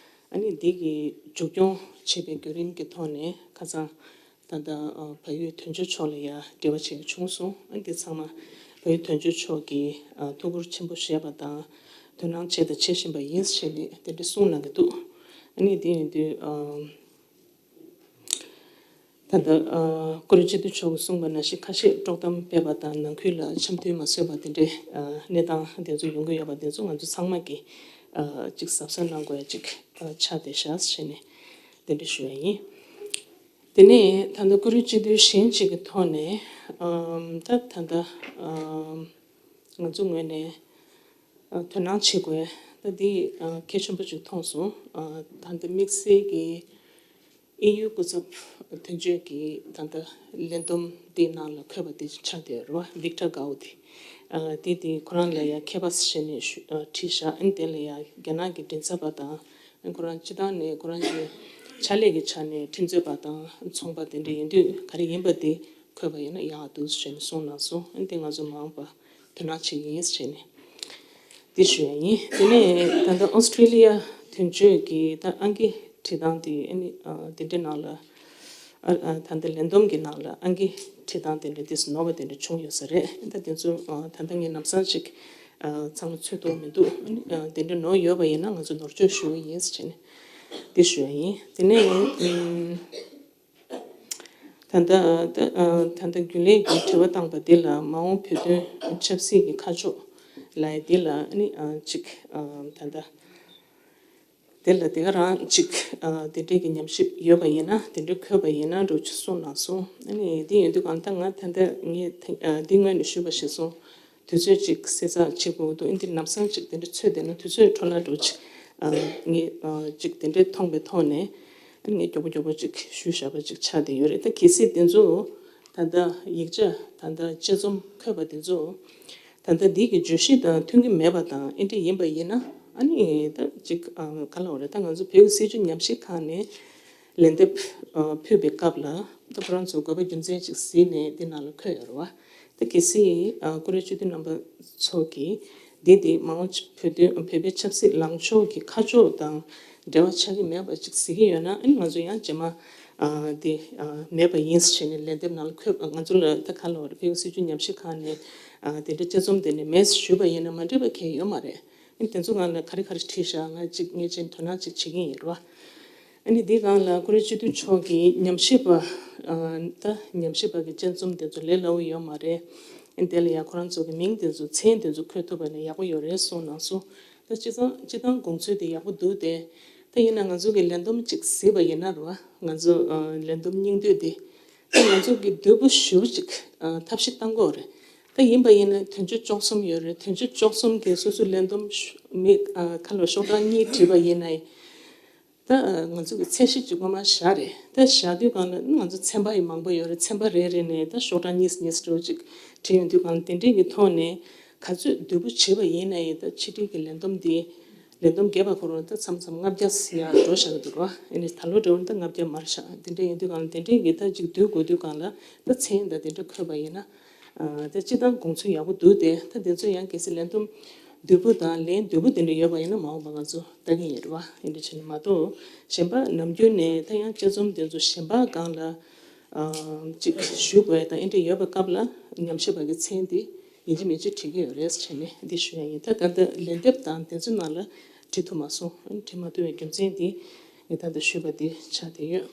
ཨ་ནི་འདི་གི་མཇུག་སྐྱོང་བྱེད་པའི་བརྒྱུད་རིམ་གྱི་ཐོག་ནས་ཁ་སང་ད་ལྟ་ཨ། བལ་ཡུལ་དོན་གཅོད་མཆོག་ལ་ཡ་འབྲེལ་བ་བྱེད་ཀྱི་བྱུང་སོང་། ཨ། འདི་ཚང་མ་བལ་ཡུལ་དོན་གཅོད་མཆོག་གིས་ཨ། ཐུགས་ཁུར་ཆེན་པོ་བཞེས་པ་དང་། དོ་སྣང་བྱས་དང་བྱེད་བཞིན་པ་ཡིན་ཞེས་ནས་དེ་འདྲ་གསུངས་གནང་གི་འདུག་ཨ་ནི་དེ་ཡིན་དུས་ཨ། ད་ལྟ་ཨ། བཀུར་འོས་སྤྱི་འཐུས་མཆོག་གིས་གསུངས་པ་ནང་བཞིན་ཁ་ཤས་དཀྲོག་གཏམ་སྤེལ་བ་དང་ནང་ཁུལ་ལ་འཆམ་མཐུན་མ་བཟོས་པ་དེ་འདྲའི་ཨ། གནས་སྟངས་དེ་ཚོ་ཡོང་གི་ཡོད་པ་དེ་ཚོ་ང་ཚོ་ཚང་མ་གིས་ཨ། ཅིག་གཟབ་གཟབ་གནང་དགོས་ཡ་ཅིག་ཨ། ཆགས་བསྡད་ཤག་ཞེས་ནས་དེ་འདྲ་ཞུ་ཡ་ཡིན། དེ་ནས་ད་ལྟ་བཀུར་འོས་སྤྱི་འཐུས་གཞན་གཅིག་གི་ཐོག་ནས་ཨམ། ད་ད་ལྟ་ཨམ། ང་ཚོ་ངོས་ནས་ཨ། དོ་སྣང་བྱེད་དགོས་ད་འདི་ཨ། གལ་ཆེན་པོ་ཅིག་མཐོང་སོང་། ཨ། ད་ལྟ་དམིགས་བསལ་གྱི་དབྱིན་ཡུལ་སྐུ་ཚབ་ དོན་གཅོད་ཀྱི་ད་ལྟ་ལས་བསྡོམས་དེའི་ནང་ལ་འཁོད་པ་དེ་ཆགས་བསྡད་ཡོད་རེད་བ། ཝིག་ཊར་གའོ་དེ། ཨ་དེ་དེ་ཁོ་རང་ལ་ཡང་མཁས་པ་ཟེར་ནས་ཞུ- ཨ་བྲིས་བཞག་ཨ་ནི་དེ་ལ་ཡང་རྒྱ་ནག་གི་མགྲིན་ཚབ་པ་དང་ཁོ་རང་སྤྱི་བཏང་ནས་ཁོ་རང་གི་ཕྱག་ལས་ཀྱི་ཆ་ནས་ཁྲིམས་རྩོད་པ་དང་ཚོང་པ་དེ་འདྲ་ཡིན་དུས་ག་རེ་ཡིན་པ་དེ་འཁོད་པ་ཡིན་ན་ཡག་འདུག་ཟེར་ནས་གསུངས་གནང་སོང་། ཨ་ནི་དེ་ང་ཚོ་མ་འོངས་པ་དོ་སྣང་བྱེད་ཀྱི་ཡིན་ཟེར་ནས། འདི་ཞུ་ཡ་ཡིན། དེ་ནས་ད་ལྟ་ཨོ་སི་ཀྲི་ལི་ཡ་དོན་གཅོད་ཀྱི་ད་ཨང་ཀི་བྲིས་སྟངས་དེ་ཨ་ནི་ཨ་དེ་འདྲའི་ནང་ལ་ཨ་ཨ་ད་ལྟ་ལས་བསྡོམས་ཀྱི་ནང་ལ་ཨང་ཀི་བྲིས་སྟངས་དེ་འདྲ་དེ་ནོར་བ་དེ་འདྲ་བྱུང་ཡོད་ས་རེད། ད་དེ་ཚོ་ཨ་ད་ལྟ་ངས་ལམ་སང་ཅིག་ཨ་ཚང་མ་འཚོལ་ཐུབ་མི་འདུག་ཨ་ནི་ཨ་དེ་འདྲ་ནོར་ཡོད་པ་ཡིན་ན་ང་ཚོ་ནོར་བཅོས་ཞུ་གི་ཡིན་ཟེར་བྱས་ནས་འདི་ཞུ་ཡ་ཡིན། དེ་ནས་ཨ། ད་ལྟ་ད་ད་ལྟ་རྒྱུན་ལས་ཀྱིས་དྲི་བ་བཏང་པ་འདི་ལ་མ་འོངས་བོད་དོན་ཆབ་སྲིད་ཀྱི་ཁ་ཕྱོགས་ལ་འདི་ལ་ནི་ཨ་ཅིག་ཨ་ད་ལྟ་འདི་ལ་དེ་ག་རང་ཅིག་ཨ་དེ་འདྲའི་གི་ཉམས་ཞིབ་ཡོད་པ་ཡིན་ན་དེ་འདྲའི་འཁོད་པ་ཡིན་ན་འགྲོ་ཆུ་གསུངས་གནང་སོང་། ཨ་ནི་འདི་ཡིན་དུས་གང་ལྟར་ང་ད་ལྟ་ངས་ཨ་འདི་སྔོན་ནས་ཞུས་པ་ཞིག་སོང་། དུས་ཚོད་ཅིག་གསལ་ཚགས་བྱེད་དགོས་འདུག་ཨིན་དེ་ལམ་སང་ཅིག་དེ་འདྲ་ཚོད་དེ་ན་དུས་ཚོད་འཕྲོ་བརླག་འགྲོ་ཅིག་ཨ་ངས་ཨ་ཅིག་དེ་འདྲ་མཐོང་པའི་ཐོག་ནས་ཨ་ངས་མགྱོགས་པོ་མགྱོགས་པོ་ཅིག་ཞུས་བཞག་པ་ཅིག་ཆགས་བསྡད་ཡོད་རེད། ད་གལ་སྲིད་དེ་ཚོ་ད་ལྟ་ཡིག་ཆ་ད་ལྟ་དཔྱད་རྩོམ་འཁོད་པ་དེ་ཚོ་ད་ལྟ་འདི་གི་བརྗོད་གཞི་དང་མཐུན་གྱི་མེད་པ་དང་ཨེ་འདྲ་ཡིན་པ་ཡིན་ན་ཨ་ནི་ད་ཅིག་ཨ་ག་ལ་བ་རེད། ད་ང་ཚོ་བོད་ཀྱི་སྲིད་བྱུས་ཉམས་ཞིབ་ཁང་ནས་ལན་འདེབས་ཨ་ཕུལ་བའི་སྐབས་ལ་ད་ཁོ་རང་ཚོ་དགོས་པ་རྒྱུ་མཚན་ཅིག་གཟིགས་ནས་འདི་ནང་ལ་འཁོད་ཡོད་རེད་བ། ད་གལ་སྲིད་ཨ་ཀུ་རེ་སྤྱི་འཐུས་རྣམ་པ་ཚོ་གིས་འདི་འདི་མ་འོངས་བོད་དོན་བོད་པའི་ཆབ་སྲིད་ལངས་ཕྱོགས་ཀྱི་ཁ་ཕྱོགས་དང་འབྲེལ་བ་ཆགས་ཀྱི་མེད་པ་ཅིག་གཟིགས་ཀྱི་ཡོད་ན་ཨ་ནི་ང་ཚོ་ཡང་རྗེས་མ་ཨ་འདི་ཨ་མེད་པ་ཡིན་ཟེར་ནས་ལན་འདེབས་ནང་ལ་འཁོད་པ་ང་ཚོ་ལ་ད་ག་ལ་བ་རེད། བོད་ཀྱི་སྲིད་བྱུས་ཉམས་ཞིབ་ཁང་ནས་ཨ་དེ་འདྲ་དཔྱད་རྩོམ་དེ་ནས་མེད་ཟེར་ཞུས་པ་ཡིན་ན་མ་འགྲིག་པ་གང་ཡང་ཡོད་མ་རེད། ཨ་ནི་དེ་ཚོ་སྒང་ལ་ག་རེ་ག་རེ་བྲིས་བཞག་ང་གཅིག་ངས་ཅིག་དོ་སྣང་ཅིག་བྱེད་ཀྱི་ཡིན་རེད་བ། ཨ་ནི་འདི་སྒང་ལ་ཀུ་རེ་སྤྱི་འཐུས་མཆོག་གིས་ཉམས་ཞིབ་པ་ཨ་ད་ཉམས་ཞིབ་པ་གི་དཔྱད་རྩོམ་དེ་ཚོ་ལས་སླ་བོ་ཡོད་མ་རེད། ཨ་ནི་དེ་ལ་ཡང་ཁོ་རང་ཚོ་གི་མིང་དེ་ཚོ་མཚན་དེ་ཚོ་འཁོད་ཐུབ་པ་ན་ཡག་པོ་ཡོད་རེད་གསུངས་གནང་སོང་། ད་སྤྱི་བཏང་སྤྱི་བཏང་དགོངས་ཚུལ་དེ་ཡག་པོ་འདུག་སྟེ། ད་ཡིན་ན་ང་ཚོ་གི་ལས་བསྡོམས་ཅིག་གཟིགས་པ་ཡིན་ན་རེད་བ། ང་ཚོ་ཨ་ལས་བསྡོམས་སྙིང་བསྡུས་དེ། ད་ང་ཚོ་གི་བསྡུས་པོ་ཞུ་ཅིག་ཨ་ཐབས་ཤེས་བཏང་དགོས་རེད། ད་ཡིན་པ་ཡིན་ན་དོན་གཅོད་བཅུ་གསུམ་ཡོད་རེད། དོན་གཅོད་བཅུ་གསུམ་གི་སོ་སོའི་ལས་བསྡོམས་ཞུ་མི་ཨ་ཁ་ལོ་ཤོག་གྲངས་གཉིས་བྲིས་པ་ཡིན་ན་ཡང་། ད་ང་ཚོ་གི་ཚད་གཞི་གཅིག་པོ་མ་བཞག་རེད། ད་བཞག་དུས་སྒང་ལ་ང་ཚོ་ཚན་པ་ཡི་མང་པོ་ཡོད་རེད། ཚན་པ་རེ་རེ་ནས་ད་ཤོག་གྲངས་གཉིས་གཉིས་འགྲོ་ཅིག་བྲིས་ཡོང་དུས་སྒང་ལ་དེ་འདྲས་ཀྱི་ཐོག་ནས་ག་ཚོད་བསྡུས་པོ་བྱས་པ་ཡིན་ན་ཡང་ད་ཕྱི་དྲིལ་གྱི་ལས་བསྡོམས་འདི་ལས་བསྡོམས་རྒྱས་པ་ཁོ་རང་ད་མཚམས་མཚམས་ལྔ་བརྒྱ་ཡར་འགྲོ་བཞག་གི་འདུག་ར། ཨ་ནི་ད་ལོ་འདྲ་བོ་ད་ལྔ་བརྒྱ་མར་བཞག་དེ་འདྲས་ཡིན་དུས་སྒང་ལ་དེ་འདྲས་ཀྱི་ད་ཅིག་བསྡུས་དགོས་དུས་སྒང་ལ་ད་མཚན་ད་དེ་འདྲ་འཁོད་པ་ཡིན་ན་ད་སྤྱི་བཏང་དགོངས་ཚུལ་ཡག་པོ་འདུག་སྟེ། ད་དེ་ཚོ་ཡང་གལ་སྲིད་ལས་བསྡོམས་བསྡུས་པོ་དང་ལན་བསྡུས་པོ་དེ་འདྲ་ཡོད་པ་ཡིན་ན་མ་འོངས་པ་ང་ཚོ་ལྟ་གི་ཡིན་རེད་བ། ཨེ་འདྲ་བྱས་ནས་མ་གཏོགས་གཞན་པ་ནམ་རྒྱུན་ནས་ད་ཡང་དཔྱད་རྩོམ་དེ་ཚོ་གཞན་པ་སྒང་ལ་ཨ་ཅིག་ཞུ་དགོས་དང་ཨེ་འདྲ་ཡོད་པའི་སྐབས་ལ་ཉམས་ཞིབ་པ་གི་མཚན་དེ་ཡིན་གཅིག་མིན་གཅིག་བྲིས་ཀྱི་ཡོད་རེད་བྱས་ནས་འདི་ཞུ་ཡ་ཡིན། ད་ད་ལྟ་ལན་འདེབས་དང་དེ་ཚོའི་ནང་ལ་བྲིས་ཐུབ་མ་སོང་། བྲིས་མ་ཐུབ་པའི་རྒྱུ་མཚན་དེ་ངས་ད་ལྟ་ཞུས་པ་དེ་ཆགས་བསྡད་ཡོད།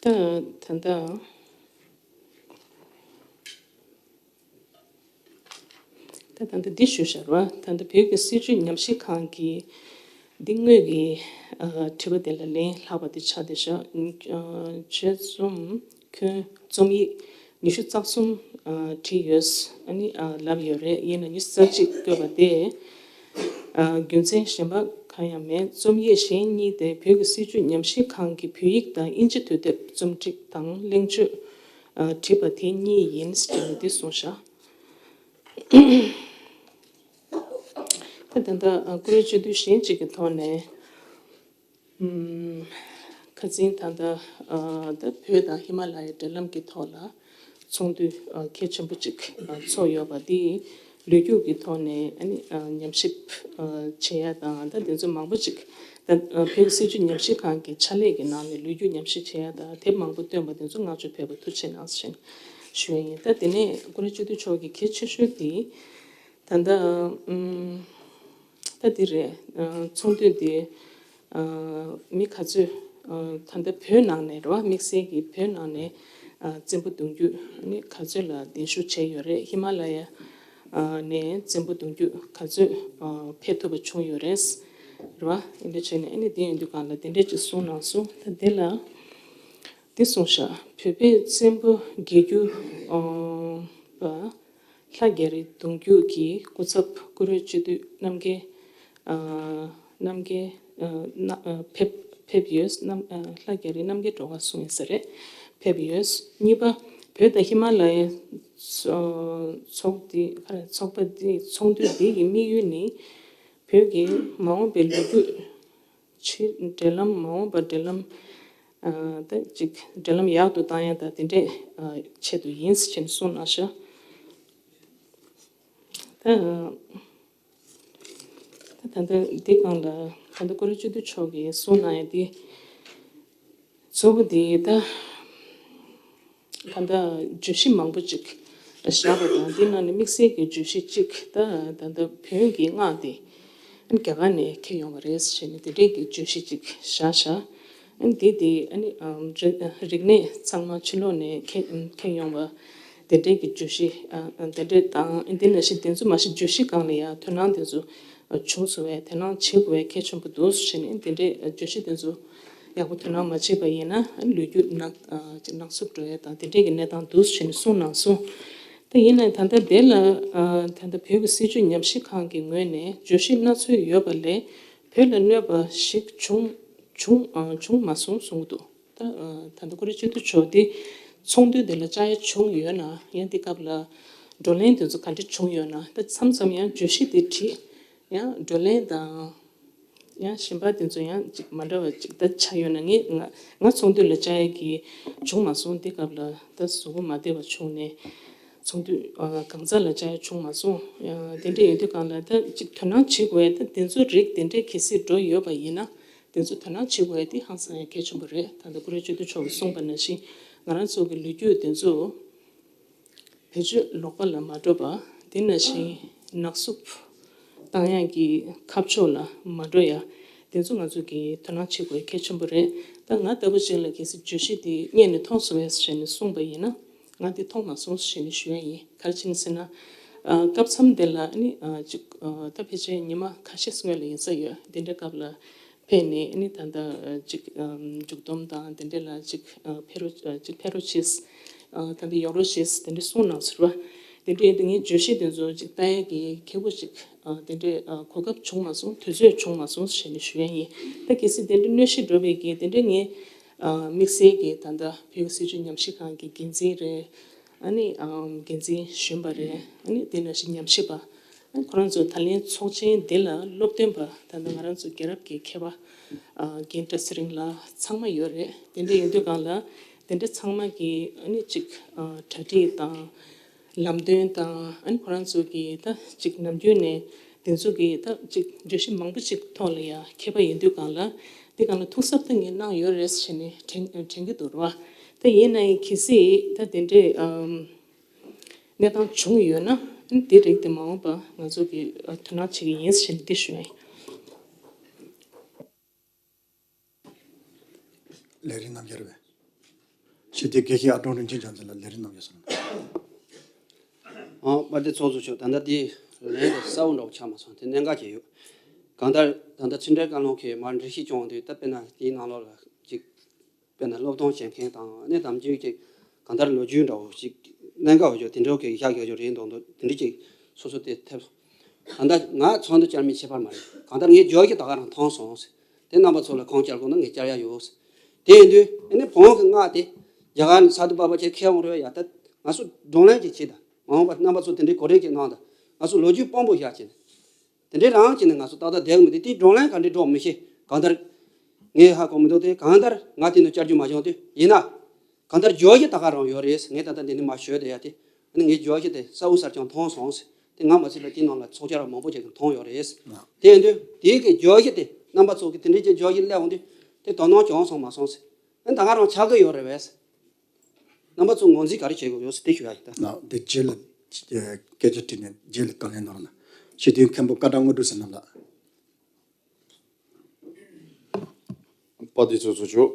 ད་ད་ལྟ་ད་ལྟ་འདི་ཞུ་བཞག་ར། ད་ལྟ་བོད་ཀྱི་སྲིད་བྱུས་ཉམས་ཞིབ་ཁང་གིས་འདི་དངོས་ཀྱི་ཨ་དྲི་བ་དེ་ལ་ལན་ལྷག་པ་དེ་ཆགས་བསྡད་བཞག་ཨ་དཔྱད་རྩོམ་ཁྱོན་རྩོམ་ཡིག་ཉི་ཤུ་རྩ་གསུམ་ཨ་བྲིས་ཡོད། ཨ་ནི་ཨ་ལབ་ཡོད་རེད། ཡིན་ན་ཉི་ཤུ་རྩ་གཅིག་བཀོད་པ་དེ་ཨ་རྒྱུ་མཚན་གཞན་པ་གང་ཡང་མེད། རྩོམ་ཡིག་གཞན་གཉིས་དེ་བོད་ཀྱི་སྲིད་བྱུས་ཉམས་ཞིབ་ཁང་གི་བོད་ཡིག་དང་དབྱིན་ཇི་དུས་དེབ་རྩོམ་སྒྲིག་དང་གླེང་བརྗོད་ཨ་བྲིས་པ་དེ་གཉིས་ཡིན་ཟེར་ནས་འདི་གསུངས་བཞག་ད་ད་ལྟ་ཨ་ཀུ་རེ་སྤྱི་འཐུས་གཞན་གཅིག་གི་ཐོག་ནས། ཨུམ། ཁ་སང་ད་ལྟ་ཨ་ད་བོད་དང་ཧི་མ་ལ་ཡའི་འབྲེལ་ལམ་གྱི་ཐོག་ལ་ཚོགས་འདུ་ཨ་གལ་ཆེན་པོ་གཅིག་ཨ་ཚོགས་ཡོད་པ་འདི་ལོ་རྒྱུས་ཀྱི་ཐོག་ནས་ཨ་ནི་ཨ་ཉམས་ཞིབ་ཨ་བྱེད་ཡ་དང་ད་དེ་ཚོ་མང་པོ་གཅིག་ད་ཨ་བོད་སྲིད་བྱུས་ཉམས་ཞིབ་ཁང་གི་ཕྱག་ལས་ཀྱི་ནང་ནས་ལོ་རྒྱུས་ཉམས་ཞིབ་བྱེད་ཡ་དང་དེབ་མང་པོ་བཏོན་པ་དེ་ཚོ་བསྔགས་བརྗོད་འཕེལ་བ་ཐུགས་རྗེ་ཆེ་གནང་ཞེས་ཞུ་ཡ་ཡིན། ད་དེ་ནས་ཀུ་རེ་སྤྱི་འཐུས་མཆོག་གི་གལ་ཆེ་ཤོས་དེ། ད་ལྟ་ཨུམ། ད་འདི་རེད། ཨ་ཚོགས་འདུ་འདི་ཨ་མི་ག་ཚོད་ཨ་ད་ལྟ་བོད་ནང་ནས་རེད་བ། དམིགས་བསལ་གྱི་བོད་ནང་ནས་ཨ་བཙན་པོ་གདུང་རྒྱུད་ནི་ག་ཚོད་ལ་གདན་ཞུ་བྱས་ཡོད་རེད། ཧི་མ་ལ་ཡ་ཨ་ནས་བཙན་པོ་གདུང་རྒྱུད་ག་ཚོད་ཨ་ཕེབས་ཐུབ་པ་བྱུང་ཡོད་རེད། རེད་བ། ཨེ་འདྲ་བྱས་ནས་ཨ་ནི་འདི་ཡིན་དུས་སྒང་ལ་དེ་འདྲས་ཅིག་གསུངས་གནང་སོང་། ད་འདི་ལ་འདི་གསུངས་ཤག་བོད་པའི་བཙན་པོ་རྒྱལ་རྒྱུད་ཨ་པ། ལྷ་རྒྱ་རི་གདུང་རྒྱུད་ཀྱི་སྐུ་ཚབ་ཀུ་རེ་སྤྱི་འཐུས་རྣམ་རྒྱལ། ཨ་རྣམ་རྒྱལ་ ཨ་ན་ཨ་ཕེབས་ཕེབས་ཡོད། རྣམ་ཨ་ལྷ་རྒྱ་རི་རྣམ་རྒྱལ་སྒྲོལ་དཀར་གསུང་ཡིན་ས་རེད། ཕེབས་ཡོད། གཉིས་པ། བོད་དང་ཧི་མ་ལ་ཡའི་ཚོགས་འདུ་ཁ་རེ་ཚོགས་པ་འདི་ཚོགས་འདུ་འདི་ཡི་དམིགས་ཡུལ་ནི། བོད་ཀྱི་མ་འོངས་པའི་ལོ་རྒྱུས་ཕྱི་འབྲེལ་ལམ། མ་འོངས་པ་འབྲེལ་ལམ་ཨ་ད་ཅིག་འབྲེལ་ལམ་ཡག་ཏུ་བཏང་ཡ་དང་དེ་འདྲའི་ཨ་ཆེད་དུ་ཡིན་ཟེར་ནས་གསུངས་གནང་ཤག་ད་ད་ད་ལྟ་འདི་སྒང་ལ་ད་ལྟ་ཀུ་རེ་བཅུ་བདུན་མཆོག་གིས་གསུངས་གནང་ཡ་འདི་གཙོ་བོ་འདི་ད་ད་ལྟ་བརྗོད་གཞི་མང་པོ་ཅིག་བཞག་པ་དང་། འདི་ནང་ནས་དམིགས་བསལ་གྱི་བརྗོད་གཞི་གཅིག་ད་ད་ལྟ་བོན་གྱི་སྔགས་འདི་རྒྱ་གར་ནས་ཁྱེར་ཡོང་བ་རེད་ཟེར་ནས་དེ་འདྲའི་གི་བརྗོད་གཞི་ཅིག་བཞག་བཞག་འདི་དེ་ཨ་ནི་ཨམ་རིག་རིག་གནས་ཚང་མ་ཕྱི་ལོགས་ནས་ཁྱེར་ཁྱེར་ཡོང་བ་དེ་འདྲའི་གི་བརྗོད་གཞི་ཨ་དེ་འདྲའི་དང་། འདི་ནང་བཞིན་དེ་ཚོ་མ་གཞི་བརྗོད་གཞི་སྒང་ལ་ཡང་དོ་སྣང་དེ་ཚོ་བྱུང་སོང་བས། དོ་སྣང་བྱེད་དགོས་པའི་གལ་ཆེན་པོ་འདུག་ཟེར་ནས། དེ་འདྲའི་བརྗོད་གཞི་དེ་ཚོ་ཡག་པོ་དོ་སྣང་མ་བྱས་པ་ཡིན་ན་ལོ་རྒྱུས་ནག་ནག་སུབ་འགྲོ་ཡ་དང་དེ་འདྲའི་གི་གནས་སྟངས་འདུག་ཟེར་ནས་གསུངས་གནང་སོང་། ད་ཡིན་ནའི་ད་ལྟ་དེ་ལ་ད་ལྟ་བོད་ཀྱི་སྲིད་བྱུས་ཉམས་ཞིབ་ཁང་གི་ངོས་ནས་བརྗོད་གཞི་སྣ་ཚོགས་ཡོད་པ་ལས་བོད་ལ་གནོད་པ་ཞིག་བྱུང་བྱུང་བྱུང་མ་སོང་གསུངས་འདུག་ད་ད་ལྟ་ཀུ་རེ་བཅུ་བདུན་མཆོག་འདི་ཚོགས་འདུ་དེ་ལ་བཅར་ཡ་བྱུང་ཡོད་ན། ཡང་འདི་སྐབས་ལ་བགྲོ་གླེང་དེ་ཚོ་ག་འདྲ་བྱུང་ཡོད་ན། ད་མཚམས་མཚམས་ཡང་བརྗོད་གཞི་དེ་བྲིས། ཡང་བགྲོ་གླེང་དང་ཡང་གཞན་པ་དེ་ཚོ་ཡང་ཅིག་མ་འདྲ་བ་ཅིག་ད་ཆགས་ཡོད་ན། ངས་ང་ང་ཚོགས་འདུ་ལ་བཅར་ཡ་གི་བྱུང་མ་སོང་། འདི་སྐབས་ལ་ད་གཟུགས་པོ་མ་བདེ་བ་བྱུང་ནས་ཚོགས་འདུ་ཨ་གང་ཟག་ལ་བཅར་ཡ་བྱུང་མ་སོང་། ཡང་དེ་འདྲ་ཡིན་དུས་སྒང་ལ་ད་ཅིག་དོ་སྣང་བྱེད་དགོས་ཡ། ད་དེ་ཚོ་རིགས་དེ་འདྲའི་གལ་སྲིད་འགྲོ་ཡོད་པ་ཡིན་ན། དེ་ཚོ་དོ་སྣང་བྱེད་དགོས་ཡ་དེ་ཧང་སང་ཡ་གལ་ཆེན་པོ་རེད། ད་ལྟ་ཀུ་རེ་བཅུ་བདུན་མཆོག་གིས་གསུངས་པ་ནང་བཞིན་ང་རང་ཚོ་གི་ལོ་རྒྱུས་དེ་ཚོ་བེད་སྤྱོད་ལོག་པ་ལ་མ་འགྲོ་བ། དེ་ནང་བཞིན་ནག་སུབ་བཏང་ཡག་གི་ཁ་ཕྱོགས་ལ་མ་འགྲོ་ཡ། དེ་ཚོ་ང་ཚོ་གིས་དོ་སྣང་བྱེད་དགོས་གལ་ཆེན་པོ་རེད། ད་ང་ལྟ་བུ་ཅིག་ལ་གལ་སྲིད་བརྗོད་གཞི་དེ་སྔོན་ནས་མཐོང་སོང་བས་ཟེར་ནས་གསུངས་པ་ཡིན་ན། ང་དེ་མཐོང་མ་སོང་ཟེར་ནས་ཞུ་ཡ་ཡིན། ག་རེ་བྱས་ནས་ཟེར་ན། ཨ་སྐབས་མཚམས་དེ་ལ་ནི་ཨ་ཅིག་ཨ་ད་ཕལ་ཆེར་ཉི་མ་ཁ་ཤས་སྔོན་ལ་ཡིན་ས་ཡོད། དེ་འདྲའི་སྐབས་ལ་ཕེབས་ནས་ནི་ད་ལྟ་ཅིག་ཨ་མཇུག་སྡོམ་དང་དེ་འདྲ་ལ་ཅིག་ཨ་ཕེབས་རོགས་ཨ་ཅིག་ཕེབས་རོགས་བྱེད། ཨ་ད་ལྟ་ཡོང་རོགས་བྱེད་དེ་འདྲ་གསུངས་གནང་ཟེར་བ། དེ་འདྲ་ཡིན་དུས་ངས་བརྗོད་གཞི་དེ་ཚོ་ཅིག་ལྟ་ཡ་གི་ཁེ་པོ་ཅིག་ཨ་དེ་འདྲའི་ཨ་གོ་སྐབས་བྱུང་མ་སོང་། དུས་ཚོད་བྱུང་མ་སོང་ཟེར་ནས་ཞུ་ཡ་ཡིན། ད་གལ་སྲིད་དེ་འདྲ་གནོད་གཞི་འགྲོ་བའི་གི་དེ་འདྲ་ངས་ཨ་དམིགས་བསལ་གྱི་ད་ལྟ་བོད་ཀྱི་སྲིད་བྱུས་ཉམས་ཞིབ་ཁང་གི་འགན་འཛིན་རེད། ཨ་ནི་ཨམ་འགན་འཛིན་གཞོན་པ་རེད། ཨ་ནི་དེ་ནང་བཞིན་ཉམས་ཞིབ་པ། ཨ་ཁོ་རང་ཚོ་ད་ལན་ཚོགས་ཆེན་འདི་ལ་སློབ་སྟོན་པ་ད་ལྟ་ང་རང་ཚོ་རྒྱལ་རབས་ཀྱི་མཁས་པ་ཨ་རྒན་བཀྲ་ཚེ་རིང་ལགས་ཚང་མ་ཡོད་རེད། དེ་འདྲ་ཡིན་དུས་སྒང་ལ་དེ་འདྲ་ཚང་མ་གི་ཨ་ནི་ཅིག་ཨ་གྲ་སྒྲིག་དང་ལམ་སྟོན་དང་། ཨ་ནི་ཁོ་རང་ཚོ་གི་ད་ཅིག་ནམ་རྒྱུན་ནས་དེ་ཚོ་གི་ད་ཅིག་བརྗོད་གཞི་མང་པོ་ཅིག་ཐོག་ལ་ཡ་མཁས་པ་ཡིན་དུས་སྒང་ལ་དེ་སྒང་ལ་ཐུགས་གཟབ་ད་ངས་གནང་ཡོད་རེད་ཟེར་ནས་དྲན་དྲན་གྱི་འདུག་ར་བ། ད་ཡིན་ནའི་གལ་སྲིད་ད་དེ་འདྲའི་ཨམ་གནས་སྟངས་བྱུང་ཡོད་ན། ཨ་ནི་དེ་རིགས་དེ་མ་འོངས་པ་ང་ཚོ་གི་ཨ་དོ་སྣང་བྱེད་ཀྱི་ཡིན་ཟེར་ནས་འདི་ཞུ་ཡ་ཡིན། ལས་རིགས་རྣམ་རྒྱལ་རེད་པས། ཞི་བདེ་དགེ་བཤེས་ཨ་ཀྲོང་རིན་ཆེན་ལྕམ་ཚེ་ལ་ལས་རིགས་རྣམ་རྒྱལ་ཟེར། ཨ་དཔལ་ལྡན་ཚོགས་གཙོ་མཆོག་ད་ལྟ་འདི་ལན་དེ་གསལ་པོ་འདྲ་བོ་ཆགས་མ་སོང་། དེ་གནད་འགག་ཅིག་ཡོད། གང་ལྟར་ད་ལྟ་ཕྱི་འབྲེལ་བཀའ་བློན་གྱིས་མར་འགྲེལ་བཤད་སྐྱོན་དུས། ད་དཔེར་ན་དེའི་ནང་ལོགས་ལ་ཅིག་དཔེར་ན་སློབ་སྟོན་བྱེད་མཁན་དང་། ཨ་ནི་དམ་ཆོས་ཀྱི་གང་ལྟར་ལོ་རྒྱུས་འདྲ་བོ་ཞིག་གནད་འགག་འོས་ཆོག་དེ་འདྲ་བོ་གི་བཞག་ཡོད་ཆོག་རེད་འདུག་འདུག་དེ་འདྲ་ཅིག་སོ་སོ་དེ་ཐེབས་སོང་། ད་ལྟ་ང་ཚོགས་འདུ་བཅར་མིན་ཁྱད་པར་མ་རེད། གང་ལྟར་ངས་བརྗོད་གཞི་ད་ག་རང་མཐོང་སོང་ཟེར། དེ་རྣམ་པ་ཚོ་ལ་ཁུངས་སྐྱེལ་དགོས་ན་ངས་བཅར་ཡ་ཡོད་ཟེར། དེ་ཡིན་དུས་ཨ་ནི་བོན་གྱི་སྔགས་དེ་རྒྱ་གར་ནས་ས་དུ་པ་པ་ཆེ་ཁྱེར་འོང་རེད་ཡ། ད་ང་ཚོ་བགྲོ་གླེང་ཅིག་བྱེད་དང་། མ་འོངས་པར་རྣམ་པ་ཚོ་དེ་འདྲའི་གོ་སྒྲིག་ཅིག་གནང་དང་། ང་ཚོ་ལོ་རྒྱུས་དཔང་པོ་བཞག་བྱས་ནས། དེ་འདྲའི་རང་བྱས་ནས་ང་ཚོ་ཏག་ཏག་བསྡད་ཀྱི་མི་འདུག་དེའི་བགྲོ་གླེང་ག་འདྲས་འགྲོ་མི་ཤེས། གང་ལྟར་ངས་ཧ་གོ་མི་འདུག་སྟེ། གང་ལྟར་ང་དེ་ནས་བཅར་རྒྱུ་མ་བྱུང་སྟེ། ཡིན་ན་གང་ལྟར་བརྗོད་གཞི་ད་ག་རང་ཡོད་རེད། ངས་ད་ལྟ་འདི་ནས་མར་ཞུས་བསྡད་ཡ་དེ། ཨ་ནི་ངས་བརྗོད་གཞི་དེ་གསལ་པོ་གསལ་རྐྱང་མཐོང་སོང་ཟེར། དེ་ང་མ་ཚད་པ་དེའི་ནང་ལ་ཚོགས་བཅར་བ་མང་པོ་ཅིག་གིས་མཐོང་ཡོད་རེད། དེ་ཡིན་དུས་དེའི་གི་བརྗོད་གཞི་དེ་རྣམ་པ་ཚོ་གིས་དེ་འདྲའི་ཅིག་བརྗོད་གཞི་སླེབས་འོང་དུས་དེ་དོ་སྣང་བྱུང་སོང་མ་སོང་ཟེར། ཨ་ནི་ད་ག་རང་ཆགས་ཀྱི་ཡོད་རེད་པས། རྣམ་པ་ཚོ་ངོས་འཛིན་ག་རེ་བྱེད་དགོས་ཡོད་ཟེར་དེ་ཞུ་ཡ་ཡིན་ད། ལགས། དེ་རྗེས་ལ་སྐད་ཆ་དྲིས་ནས་རྗེས་ལ་བཀའ་ལན་གནང་རོགས་གནང་། སྤྱི་འཐུས་མཁན་པོ་བཀའ་དྲིན་དངོས་གྲུབ་བསོད་ནམས་ལགས། དཔལ་ལྡན་ཚོགས་གཙོ་མཆོག་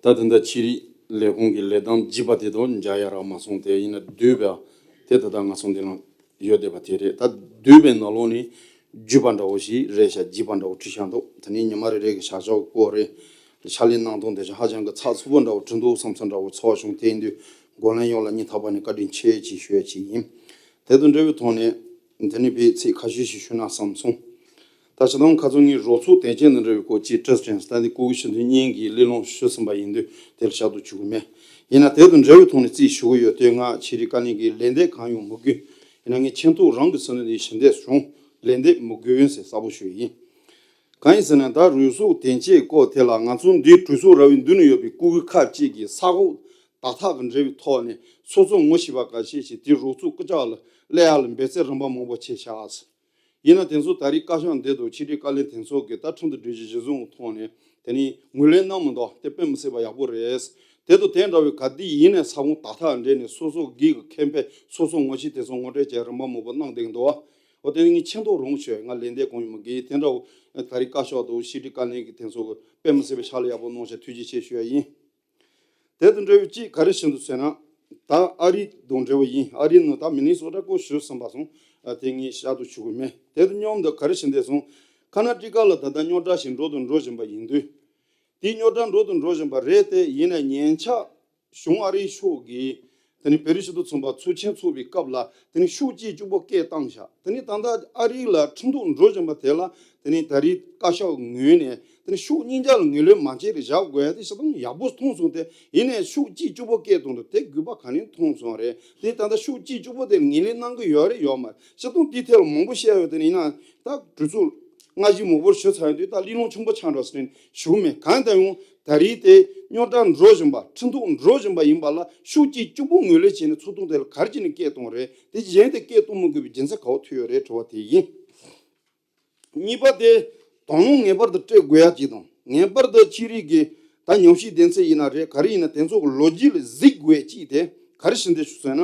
ད་ལྟ་ཕྱི་རིགས་ལས་ཁུངས་ཀྱི་ལས་སྟངས་བརྗེས་པ་དེ་དང་མཇལ་ཡ་རག་མ་སོང་སྟེ། ཡིན་ན་བསྡུས་པ་དེ་ད་ལྟ་ང་ཚོ་འདི་ནང་ཡོད་བསྡད་པ་དེ་རེད། ད་བསྡུས་པའི་ནང་ལོགས་ནས་བརྒྱུད་པ་འདྲ་བོ་ཞིག་རེད་ཤག་བརྗེས་པ་འདྲ་བོ་བྲིས་ཤག་འདུག་དེ་ནས་ཉི་མ་རེ་རེ་གི་བྱ་བཞག་གི་སྐོར་རེད། ཕྱག་ལས་གནང་སྟངས་དེ་ཚོ་ཧ་ཅང་གི་ཚགས་ཚུད་པོ་འདྲ་བོ་བྲིས་འདུག་བསམ་ས་འདྲ་བོ་ཚོར་བྱུང་། དེ་ཡིན་དུས་འགོ་ལན་ཡོངས་ལ་སྙིང་ཐག་པ་ནས་བཀའ་དྲིན་ཆེ་ཅེས་ཞུ་ཡ་ཅིག་ཡིན། དེ་དང་འབྲེལ་བའི་ཐོག་ནས་དེ་ནས་ཕར་ཚིག་ཁ་ཤས་ཤིག་ཞུས་ན་བསམ་སོང་། ད་ ད་ཆ་དང་ཁ་སང་ངས་རོགས་ཚོགས་དོན་རྐྱེན་དང་འབྲེལ་བའི་སྐོར་གྱི་བཀྲ་ཤིས་ད་ནི་སྐུ་ཞབས་ཆེན་གཉིས་ཀྱིས་གླེང་སློང་ཞུས་ཟིན་པ་ཡིན་དུས་དེར་བཤད་དུ་ཆུག་གི་མེད། ཡིན་ན་དེ་དང་འབྲེལ་བའི་ཐོག་ནས་རྩིས་ཞུ་གི་ཡོད་དེ། ང་ཆེད་རིགས་བཀའ་བློན་གྱིས་ལན་འདེབས་གང་ཡང་མི་དགོས། ཡིན་ན་ངས་ཆེ་མཐོ་རང་གི་ཚུལ་ནི་ཞུ་འདོད་བྱུང་། ལན་འདེབས་མི་དགོས་ཡིན་ཟེར་གསལ་པོ་ཞུ་ཡི་ཡིན། གང་ཡིན་ཟེར་ན། ད་རུལ་སུངས་དོན་རྐྱེན་སྐོར་དེ་ལ་ང་ཚོ་འདིའི་གྲོས་ཚོགས་ར་བའི་མདུན་ནས་ཡོད་པའི་སྐུ་སྒེར་ཁག་ཅིག་གིས་ས་ཁོངས་དག་ཐེར་གྱི་འབྲེལ་བའི་ཐོག་ནས་སོ་སོ་ངོ་ཤེས་པ་ཁ་ཤས་ཤིག་དེའི་རོགས་ཚོགས་སྐུ་ཕྱྭ་ལ་སླེབས་ཡག་ལ་འབད་བརྩོན་རིམ་པ་མང་པོ་བྱས་བཞག་ཟེར། ཡིན་ན་དེ་ཚོ་ད་རེས་བཀའ་ཤག་འདི་དང་ཆེད་རིགས་བཀའ་བློན་དེ་ཚོ་གིས་ད་ཁྲིམས་དང་སྒྲིག་གཞི་གཞི་བཟུང་གི་ཐོག་ནས་དེ་ནི་ངོས་ལེན་གནང་མི་འདུག་དེ་དཔེ་མི་སྲིད་པ་ཡག་པོ་རེད། དེ་དང་དེ་འདྲ་བའི་ག་དུས་ཡིན་ནའི་ས་ཁོངས་དག་ཐེར་འབྲེལ་ནས་སོ་སོ་སྒེར་གྱི་ཁེ་ཕན་སོ་སོ་ངོ་ཤེས་དེ་ཚོ་ངོ་སྤྲོད་བྱས་རིམ་པ་མང་པོ་གནང་བསྡད་ཀྱི་འདུག་འོ་དེ་ནི་ངས་ཆེ་མཐོ་རང་ཞུ་ཡ། ང་ལན་འདེབས་གང་ཡང་མི་དགོས། དེ་འདྲ་བོ་ད་རེས་བཀའ་ཤག་དང་ཆེད་རིགས་བཀའ་བློན་གྱི་དེ་ཚོ་གི་དཔེ་མི་སྲིད་པའི་ཕྱག་ལས་ཡག་པོ་གནང་བྱས་ཐུགས་རྗེ་ཆེ་ཞུ་ཡ་ཡིན། དེ་དང་འབྲེལ་བའི་གཅིག་ག་རེ་བྱེད་འདུག་ཟེར་ན། ད་ཨ་རི་དང་འབྲེལ་བ་ཡིན། ཨ་རི་ནང་ད་མི་ནི་སོ་ཊ་སྐོར་ཞུས་ཟིན་པ་སོང་། ཨ་དེ་ངས་བཤད་དུ་ཆུག་གི་མེད། དེ་དང་མཉམ་དུ་ག་རེ་བྱེད་འདུག་སོང་། ཁ་ན་ཊི་ཀ་ལ་ད་ལྟ་རྙོག་དྲ་ཞིག་འགྲོ་དང་འགྲོ་བཞིན་པ་ཡིན་དུས། དེའི་རྙོག་དྲ་འགྲོ་དང་འགྲོ་བཞིན་པ་རེད་དེ། ཡིན་ན་ཉེ་ཆར་བྱུང་ཨ་རིའི་ཕྱོགས་ཀྱིས་དེ་ནི་བོད་རིགས་སྤྱི་མཐུན་ཚོགས་པ་ཚོགས་ཆེན་ཚོགས་པའི་སྐབས་ལ་དེ་ནི་ཤོག་གཅིག་གཅིག་པོ་སྐད་བཏང་བཞག་དེ་ནི་ད་ལྟ་ཨ་རི་ལ་ཁྲིམས་ཐོག་འགྲོ་བཞིན་པ་དེ་ལ་དེ་ནི་ད་རེས་བཀའ་ཤག་ངོས་ནས་དེ་ནི་ཤོག་གཉིས་ཆ་ལ་ངོས་ལེན་མ་བྱས་རེ་བཞག་དགོས་ཡ་དེ་ཤ་སྟག་ཡག་པོ་མཐོང་སོང་སྟེ། ཡིན་ནའི་ཤོག་གཅིག་གཅིག་པོ་སྐད་གཏོང་དུས་དེ་དགོས་པ་ག་ནས་མཐོང་སོང་རེད། དེ་ད་ལྟ་ཤོག་གཅིག་གཅིག་པོ་དེ་ངོས་ལེན་གནང་གི་ཡོད་རེད་ཡོད་མ་རེད། སྤྱིར་བཏང་དེའི་ཐད་ལ་མང་པོ་བཤད་ཡོད། དེ་ནི་ཡིན་ན་ད་གྲོས་ཚོགས་སྔ་གཞུག་མང་པོར་ཞུས་ཚར་ཡོད་དུས་ད་གླེང་སློང་ཆེན་པོ་ཆགས་འགྲོ་ཟེར་ནས་ཞུ་གི་མེད། གང་ལྟར་ཡང་ད་རེས་དེ་རྙོག་དྲ་འགྲོ་བཞིན་པ་ཁྲིམས་ཐོག་འགྲོ་བཞིན་པ་ཡིན་པ་ལ་ཤོག་གཅིག་གཅིག་པོ་ངོས་ལེན་བྱས་ནས་ཚོགས་ཐོག་དེ་ལ་ག་རེ་བྱས་ནས་སྐད་གཏོང་རེད། དེ་གཞན་དེ་སྐད་གཏོང་མི་དགོས་པའི་རྒྱུ་མཚན་ག་པར་ཐུག་ཡོད་རེད་དྲི་བ་དེ་ཡིན། གཉིས་པ་དེ་དོ་སྣང་ངེས་པར་དུ་སྤྲད་དགོས་ཡ་གཅིག་དང་། ངེས་པར་དུ་ཆེད་རིགས་ཀྱི་ད་ཉམས་ཞིབ་སྡེ་ཚན་ཡིན་ན་རེད། ག་རེ་ཡིན་ན་དེ་ཚོ་གི་ལོ་རྒྱུས་ལ་གཟིགས་དགོས་ཡ་གཅིག་དེ་ག་རེ་ཞུ་འདོད་བྱུང་ཟེར་ན།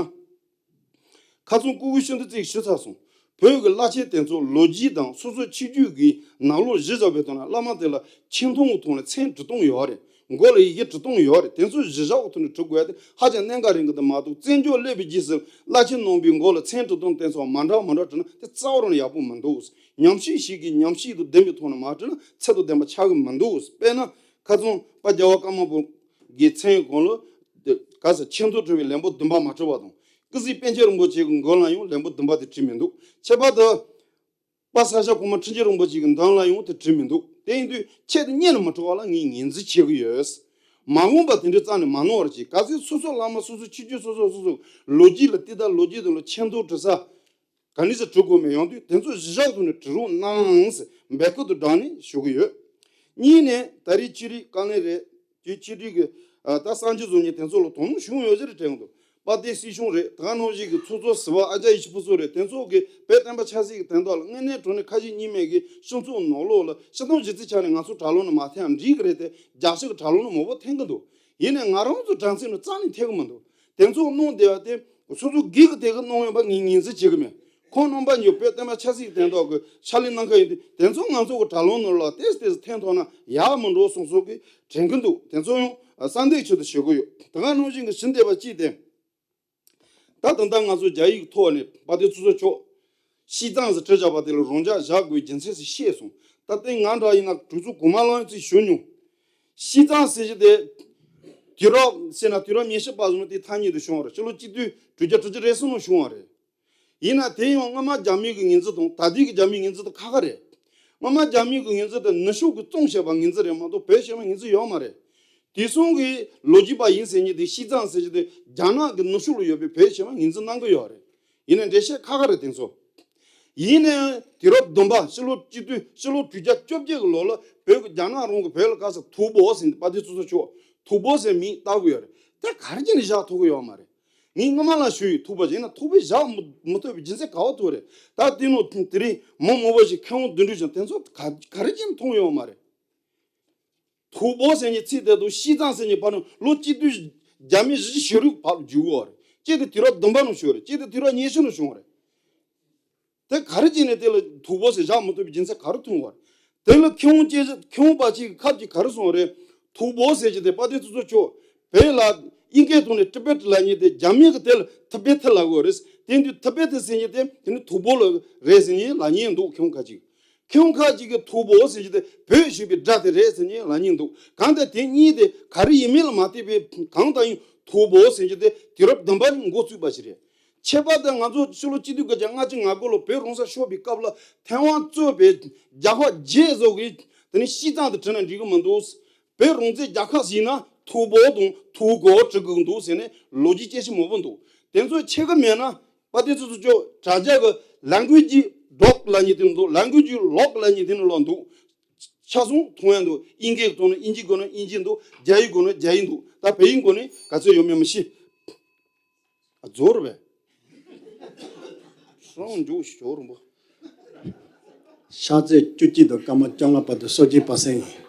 ཁ་སང་སྐུ་སྒེར་ཤིན་ཏུ་རྩིས་ཞུ་ཚར་སོང་། བོད་ཀྱི་བླ་ཆེན་དེ་ཚོ་ལོ་རྒྱུས་དང་སོ་སོའི་ཆོས་བརྒྱུད་ཀྱི་ནང་ལོགས་གཞི་བཞག་པའི་ཐོག་ནས་བླ་མ་དེ་ལ་ཆེ་མཐོང་གི་ཐོག་ནས་མཚན་འབྲི་སྟངས་ཡོད་རེད། མགོ་ལ་ཡི་གེ་འབྲི་སྟངས་ཡོད་རེད། དེ་ཚོ་གཞི་བཞག་གི་ཐོག་ནས་འབྲི་དགོས་ཡ་དེ་ཧ་ཅང་གནད་འགག་རེད་འདུག་དེ་མ་གཏོགས་བཙན་བྱོལ་སླེབས་པའི་རྗེས་སུ་བླ་ཆེན་རྣམ་པའི་མགོ་ལ་མཚན་འབྲི་སྟངས་དེ་ཚོ་མ་འདྲ་མ་འདྲ་བྲིས་ན་དེ་རྩ་བ་རང་ཡག་པོ་མི་འདུག་ཉམས་ཞིབ་ཞིག་གིས་ཉམས་ཞིབ་དང་ལྡན་པའི་ཐོག་ནས་མ་བྲིས་ན་ཚད་དང་ལྡན་པ་ཆགས་ཀྱི་མི་འདུག་དཔེར་ན་ཁ་སང་པ་རྒྱལ་བ་ཀརྨ་པ་གི་མཚན་གང་ལ་ག་ས་ཆེ་མཐོང་བྲི་བའི་ལན་པོ་བདུན་པ་མ་བྲིས་པ་དང་། ཀི་ཟི་པཎ་ཆེན་རིན་པོ་ཆེ་གི་མགོ་ལ་ཡང་ལན་པོ་བདུན་པ་དེ་བྲིས་མི་འདུག་ཁྱད་པར་དུ་པ་ས་ཞབས་གོང་མ་ཁྲི་ཆེན་རིན་པོ་ཆེ་གི་མདུན་ལ་ཡང་དེ་བྲིས་མི་འདུག་དེ་ཡིན་དུས་ཆེད་དུ་གཉེར་ནས་མ་བྲིས་པ་ལ་ངས་ངོས་འཛིན་བྱེད་ཀྱི་ཡོད། མ་འོངས་པ་དེ་འདྲའི་རྩ་ནས་མ་གནང་བར་གྱིས། གལ་སྲིད་སོ་སོ་བླ་མ་སོ་སོ་ཆོས་བརྒྱུད་སོ་སོ་སོ་སོ་ལོ་རྒྱུས་ལ་བལྟས་ད་ལོ་རྒྱུས་དེ་ལ་ཆེ་མཐོང་བྲི་ས་ག་ནས་ཟེར་བྲི་དགོས་མེད། ཡོང་དུས་དེ་ཚོ་གཞི་བཞག་ཐོག་ནས་བྲི་རོགས་གནང་ཟེར་འབོད་སྐུལ་དུ་བསྒྲགས་ནས་ཞུ་གི་ཡོད། གཉིས་ནས་ད་རེས་ཆེད་རིགས་བཀའ་བློན་རེད། དེ་ཆེད་རིགས་ཀྱི་ཨ་ད་གསར་འགྱུར་བཟོ་མཁན་དེ་ཚོ་ལ་དོ་སྣང་ཞུ་ཡོད་ཟེར་དྲན་གི་འདུག་དཔལ་ལྡན་སྲིད་གཞུང་རེད། ད་ག་ནང་བཞིན་གྱི་ཚོགས་གཙོ་ཟུར་པ་ཨ་ཅག་ཡེ་ཤེས་ཕུན་ཚོགས་རེད། དེ་ཚོ་གིས་བོད་བསྟན་པ་ཆབ་སྲིད་ཀྱི་དོན་དག་ལ་དངོས་གནས་དྲང་གནས་ཁ་ཞེ་གཉིས་མེད་ཀྱི་སྤྱི་ཚོགས་ནང་ལོགས་ལ་སྤྱིར་བཏང་གཞི་རྩའི་ཆ་ནས་ང་ཚོ་དྲ་ལམ་ནང་མ་ཐོན་ཡང་འགྲིག་གི་རེད་དེ། རྒྱ་ཆེ་གི་དྲ་ལམ་ནང་མང་པོ་ཐོན་གི་འདུག་ཡིན་ནའི་ང་རང་ཚོ་དྲ་ཚིགས་ནང་རྩ་ནས་ཐོན་གི་མི་འདུག་དེ་ཚོ་གནང་བསྡད་པ་དེ་སོ་སོ་སྒེར་གྱི་དེ་གི་གནང་ཡོད་པ་ངས་ངོས་འཛིན་བྱེད་གི་མེད། ཁོང་རྣམ་པ་གཉིས་བོད་བསྟན་པ་ཆབ་སྲིད་ཀྱི་དོན་དག་གི་ཕྱག་ལས་གནང་མཁན་ཡིན་དུས། དེ་ཚོ་ང་ཚོ་གི་དྲ་ལམ་ནང་ལ་ཏོག་ཙམ་ཏོག་ཙམ་ཐོན་ཐུབ་ན་ཡག་མི་འགྲོ་བསམ་བསམ་གི་དྲན་གི་འདུག་དེ་ཚོ་ཡང་གསར་འདེབས་ཆེད་དུ་ཞུ་གི་ཡོད། དེ་ག་ནང་བཞིན་གྱི་ཞུ་འདོད་པ་གཅིག་དེ། ད་ད་ལྟ་ང་ཚོ་རྒྱ་ཡིག་ཐོག་ནས་དཔལ་ལྡན་ཚོགས་གཙོ་མཆོག་ཤིས་ཙང་ཟེར་བྲིས་བཞག་པ་དེ་ལ་རང་འཇགས་བཞག་དགོས་རྒྱུ་མཚན་ཞིག་ཤེས་སོང་། ད་ལྟ་ང་འདྲ་ཡིན་ན་གྲོས་ཚོགས་གོང་མ་ལ་ཡང་ཅིག་ཞུ་མྱོང་། ཤིས་ཙང་ཟེར་གྱི་དེ་དུས་རབས་ཟེར་ན་དུས་རབས་ཉི་ཤུ་པ་བཟུང་དེ་ཐ་སྙད་དུ་བྱུང་བ་རེད། ཕྱི་ལོ་གཅིག་སྟོང་དྲུག་བརྒྱ་དྲུག་ཅུ་རེ་གསུམ་ལ་བྱུང་བ་རེད། ཡིན་ན་དེ་ཡང་སྔོན་མ་རྒྱ་མི་གི་ངོས་འཛིན་དང་ད་ལྟའི་གི་རྒྱ་མིའི་ངོས་འཛིན་དེ་ཁ་ཁ་རེད། སྔོན་མ་རྒྱ་མི་གི་ངོས་འཛིན་དེ་ནུབ་ཕྱོགས་ཀྱིས་བཙོང་བྱས་པ་ངོས་འཛིན་རེད་མ་གཏོགས་བོད་བྱས་པ་ངོས་འཛིན་ཡོད་མ་རེད། དེང་སང་གི་ལོ་རྒྱུས་པ་ཡིན་ཟེར་མཁན་དེ་ཤིས་ཙང་ཟེར་གྱི་དེ་རྒྱ་ནག་གི་ནུབ་ཕྱོགས་ལ་ཡོད་པའི་བོད་བྱས་པ་ངོས་འཛིན་གནང་གི་ཡོད་རེད། ཡིན་ནའི་འགྲེལ་བཤད་ཁ་ཁ་རེད་དེ་ཚོ། ཡིན་ནའི་དུས་རབས་བདུན་པ་ཕྱི་ལོ་གཅིག་སྟོང་ཕྱི་ལོ་དྲུག་བརྒྱ་བཅོ་བརྒྱད་གི་ལོ་ལ་བོད་ཀྱི་རྒྱ་ནག་རང་གི་བོད་ལ་ག་ས་ཐུའུ་པོ་ཟེར་དཔལ་ལྡན་ཚོགས་གཙོ་མཆོག་ཐུའུ་པོ་ཟེར་མིང་བཏགས་གི་ཡོད་རེད། དེ་ག་རེ་བྱས་ནས་བཞག་ཐུབ་གི་ཡོད་མ་རེད། ངས་སྔོན་མ་ལ་ཞུས་ཡོད། ཐུའུ་པོ་ཟེར་ན་ཐུའུ་པོ་བཞག་མི་མི་ཐུབ་པའི་རྒྱུ་མཚན་ག་པར་ཐུག་རེད། ད་དེ་ནང་དེ་རིང་མི་མང་པོ་ཞིག་མཁས་དབང་བདུད་འདུལ་ཞིང་དེ་ཚོ་ག་ག་རེ་བྱས་ནས་མཐོང་ཡོད་མ་རེད། ཐུའུ་པོ་ཟེར་མཁན་ཚིག་དེ་དང་ཤིས་ཙང་ཟེར་མཁན་བར་ནས་ལོ་གཅིག་སྟོང་རྒྱ་མི་བཞི་བཅུ་ཞེ་དྲུག་བར་ལ་བརྒྱུད་ཡོད་རེད། གཅིག་དེ་དུས་རབས་བདུན་པ་ནང་བྱུང་རེད། གཅིག་དེ་དུས་རབས་ཉི་ཤུ་ནང་བྱུང་རེད། དེ་ག་རེ་བྱས་ནས་དེ་ལ་ཐུའུ་པོ་ཟེར་བཞག་མི་ཐུབ་པའི་རྒྱུ་མཚན་ག་རེ་མཐོང་བ་རེད། དེ་ལ་མཁས་དབང་ཅན་མཁས་དབང་པ་གཅིག་གི་ཁ་ཅིག་ག་རེ་གསུངས་རེད། ཐུའུ་པོ་ཟེར་གྱི་དེ་དཔལ་ལྡན་ཚོགས་གཙོ་མཆོག་བོད་ལ་དབྱིན་སྐད་ཐོག་ནས་ཊི་བེ་ཊི་ལབ་མཁན་དེ་རྒྱ་མི་གི་དེ་ལ་ཐི་བེ་ཐི་ལབ་དགོས་རེད། དེ་དུས་ཐི་བེ་ཐི་ཟེར་མཁན་དེ་དེ་ནི་ཐུའུ་པོ་ལ་རེད་ཟེར་མཁན་ལབ་མཁན་འདུག་མཁས་དབང་ཁ་ཅིག་མཁས་དབང་ཁ་ཅིག་གིས་ཐུའུ་པོ་ཟེར་གྱི་དེ་བོད་ཞེས་པའི་སྒྲ་དེ་རེད་ཟེར་མཁན་ལབ་མཁན་འདུག་གང་ལྟར་དེ་གཉིས་དེ་ག་རེ་ཡིན་མིན་ལ་མ་ལྟོས་པའི་གང་ལྟར་ཡང་ཐུའུ་པོ་ཟེར་གྱི་དེ་དུས་རབས་བདུན་པ་ནས་འགོ་བཙུགས་པ་ཞིག་རེད། ཁྱད་པར་དུ་ང་ཚོ་ཕྱི་ལོ་ཆིག་སྟོང་དགུ་བརྒྱ་ལྔ་བཅུ་ང་དགུ་ལོ་བོད་རང་ས་ཤོར་བའི་སྐབས་ལ་ཐའེ་ཝན་གཙོས་པའི་རྒྱལ་ཁབ་བརྒྱད་བཟོ་གི་དེ་ནི་ཤིས་ཙང་དུ་བྲིས་ན་འགྲིག་གི་མི་འདུག་བོད་རང་བཙན་རྒྱལ་ཁབ་ཞིག་ན་ཐུའུ་བོ་དང་ཐུའུ་གོ་བྲི་དགོས་འདུག་ཟེར་ནས་ལོ་རྒྱུས་སྐྱེ་ཤི་མང་པོ་འདུག་དེ་ཚོ་ཆེ་གི་མེད་ན་པ་དེ་ཚོ་ཚོ་ཅོ་དྲ་རྒྱ་གི་language drop ལབ་ཉེ་དེ་འདུག language lock ལབ་ཉེ་དེ་ནི་ལོག་འདུག་ཆ་ཚང་མཐོང་ཡ་འདུག་དབྱིན་སྐད་གཏོང་ན་དབྱིན་ཇི་དགོས་ན་དབྱིན་ཇི་འདུག་རྒྱ་ཡིག་དགོས་ན་རྒྱ་ཡིག་འདུག་ད་བོད་ཡིག་དགོས་ན་ག་ཚོད་ཡོད་མེད་མི་ཤེས། ཨ་རྫོགས་རེད་པས། སང་འཇུག་ཞོར་རིན་པོ། ཤར་ཚེས་བཅུ་གཅིག་དང་སྐར་མ་བཅོ་ལྔ་བར་དུ་གསོལ་ཇའི་བར་གསེང་།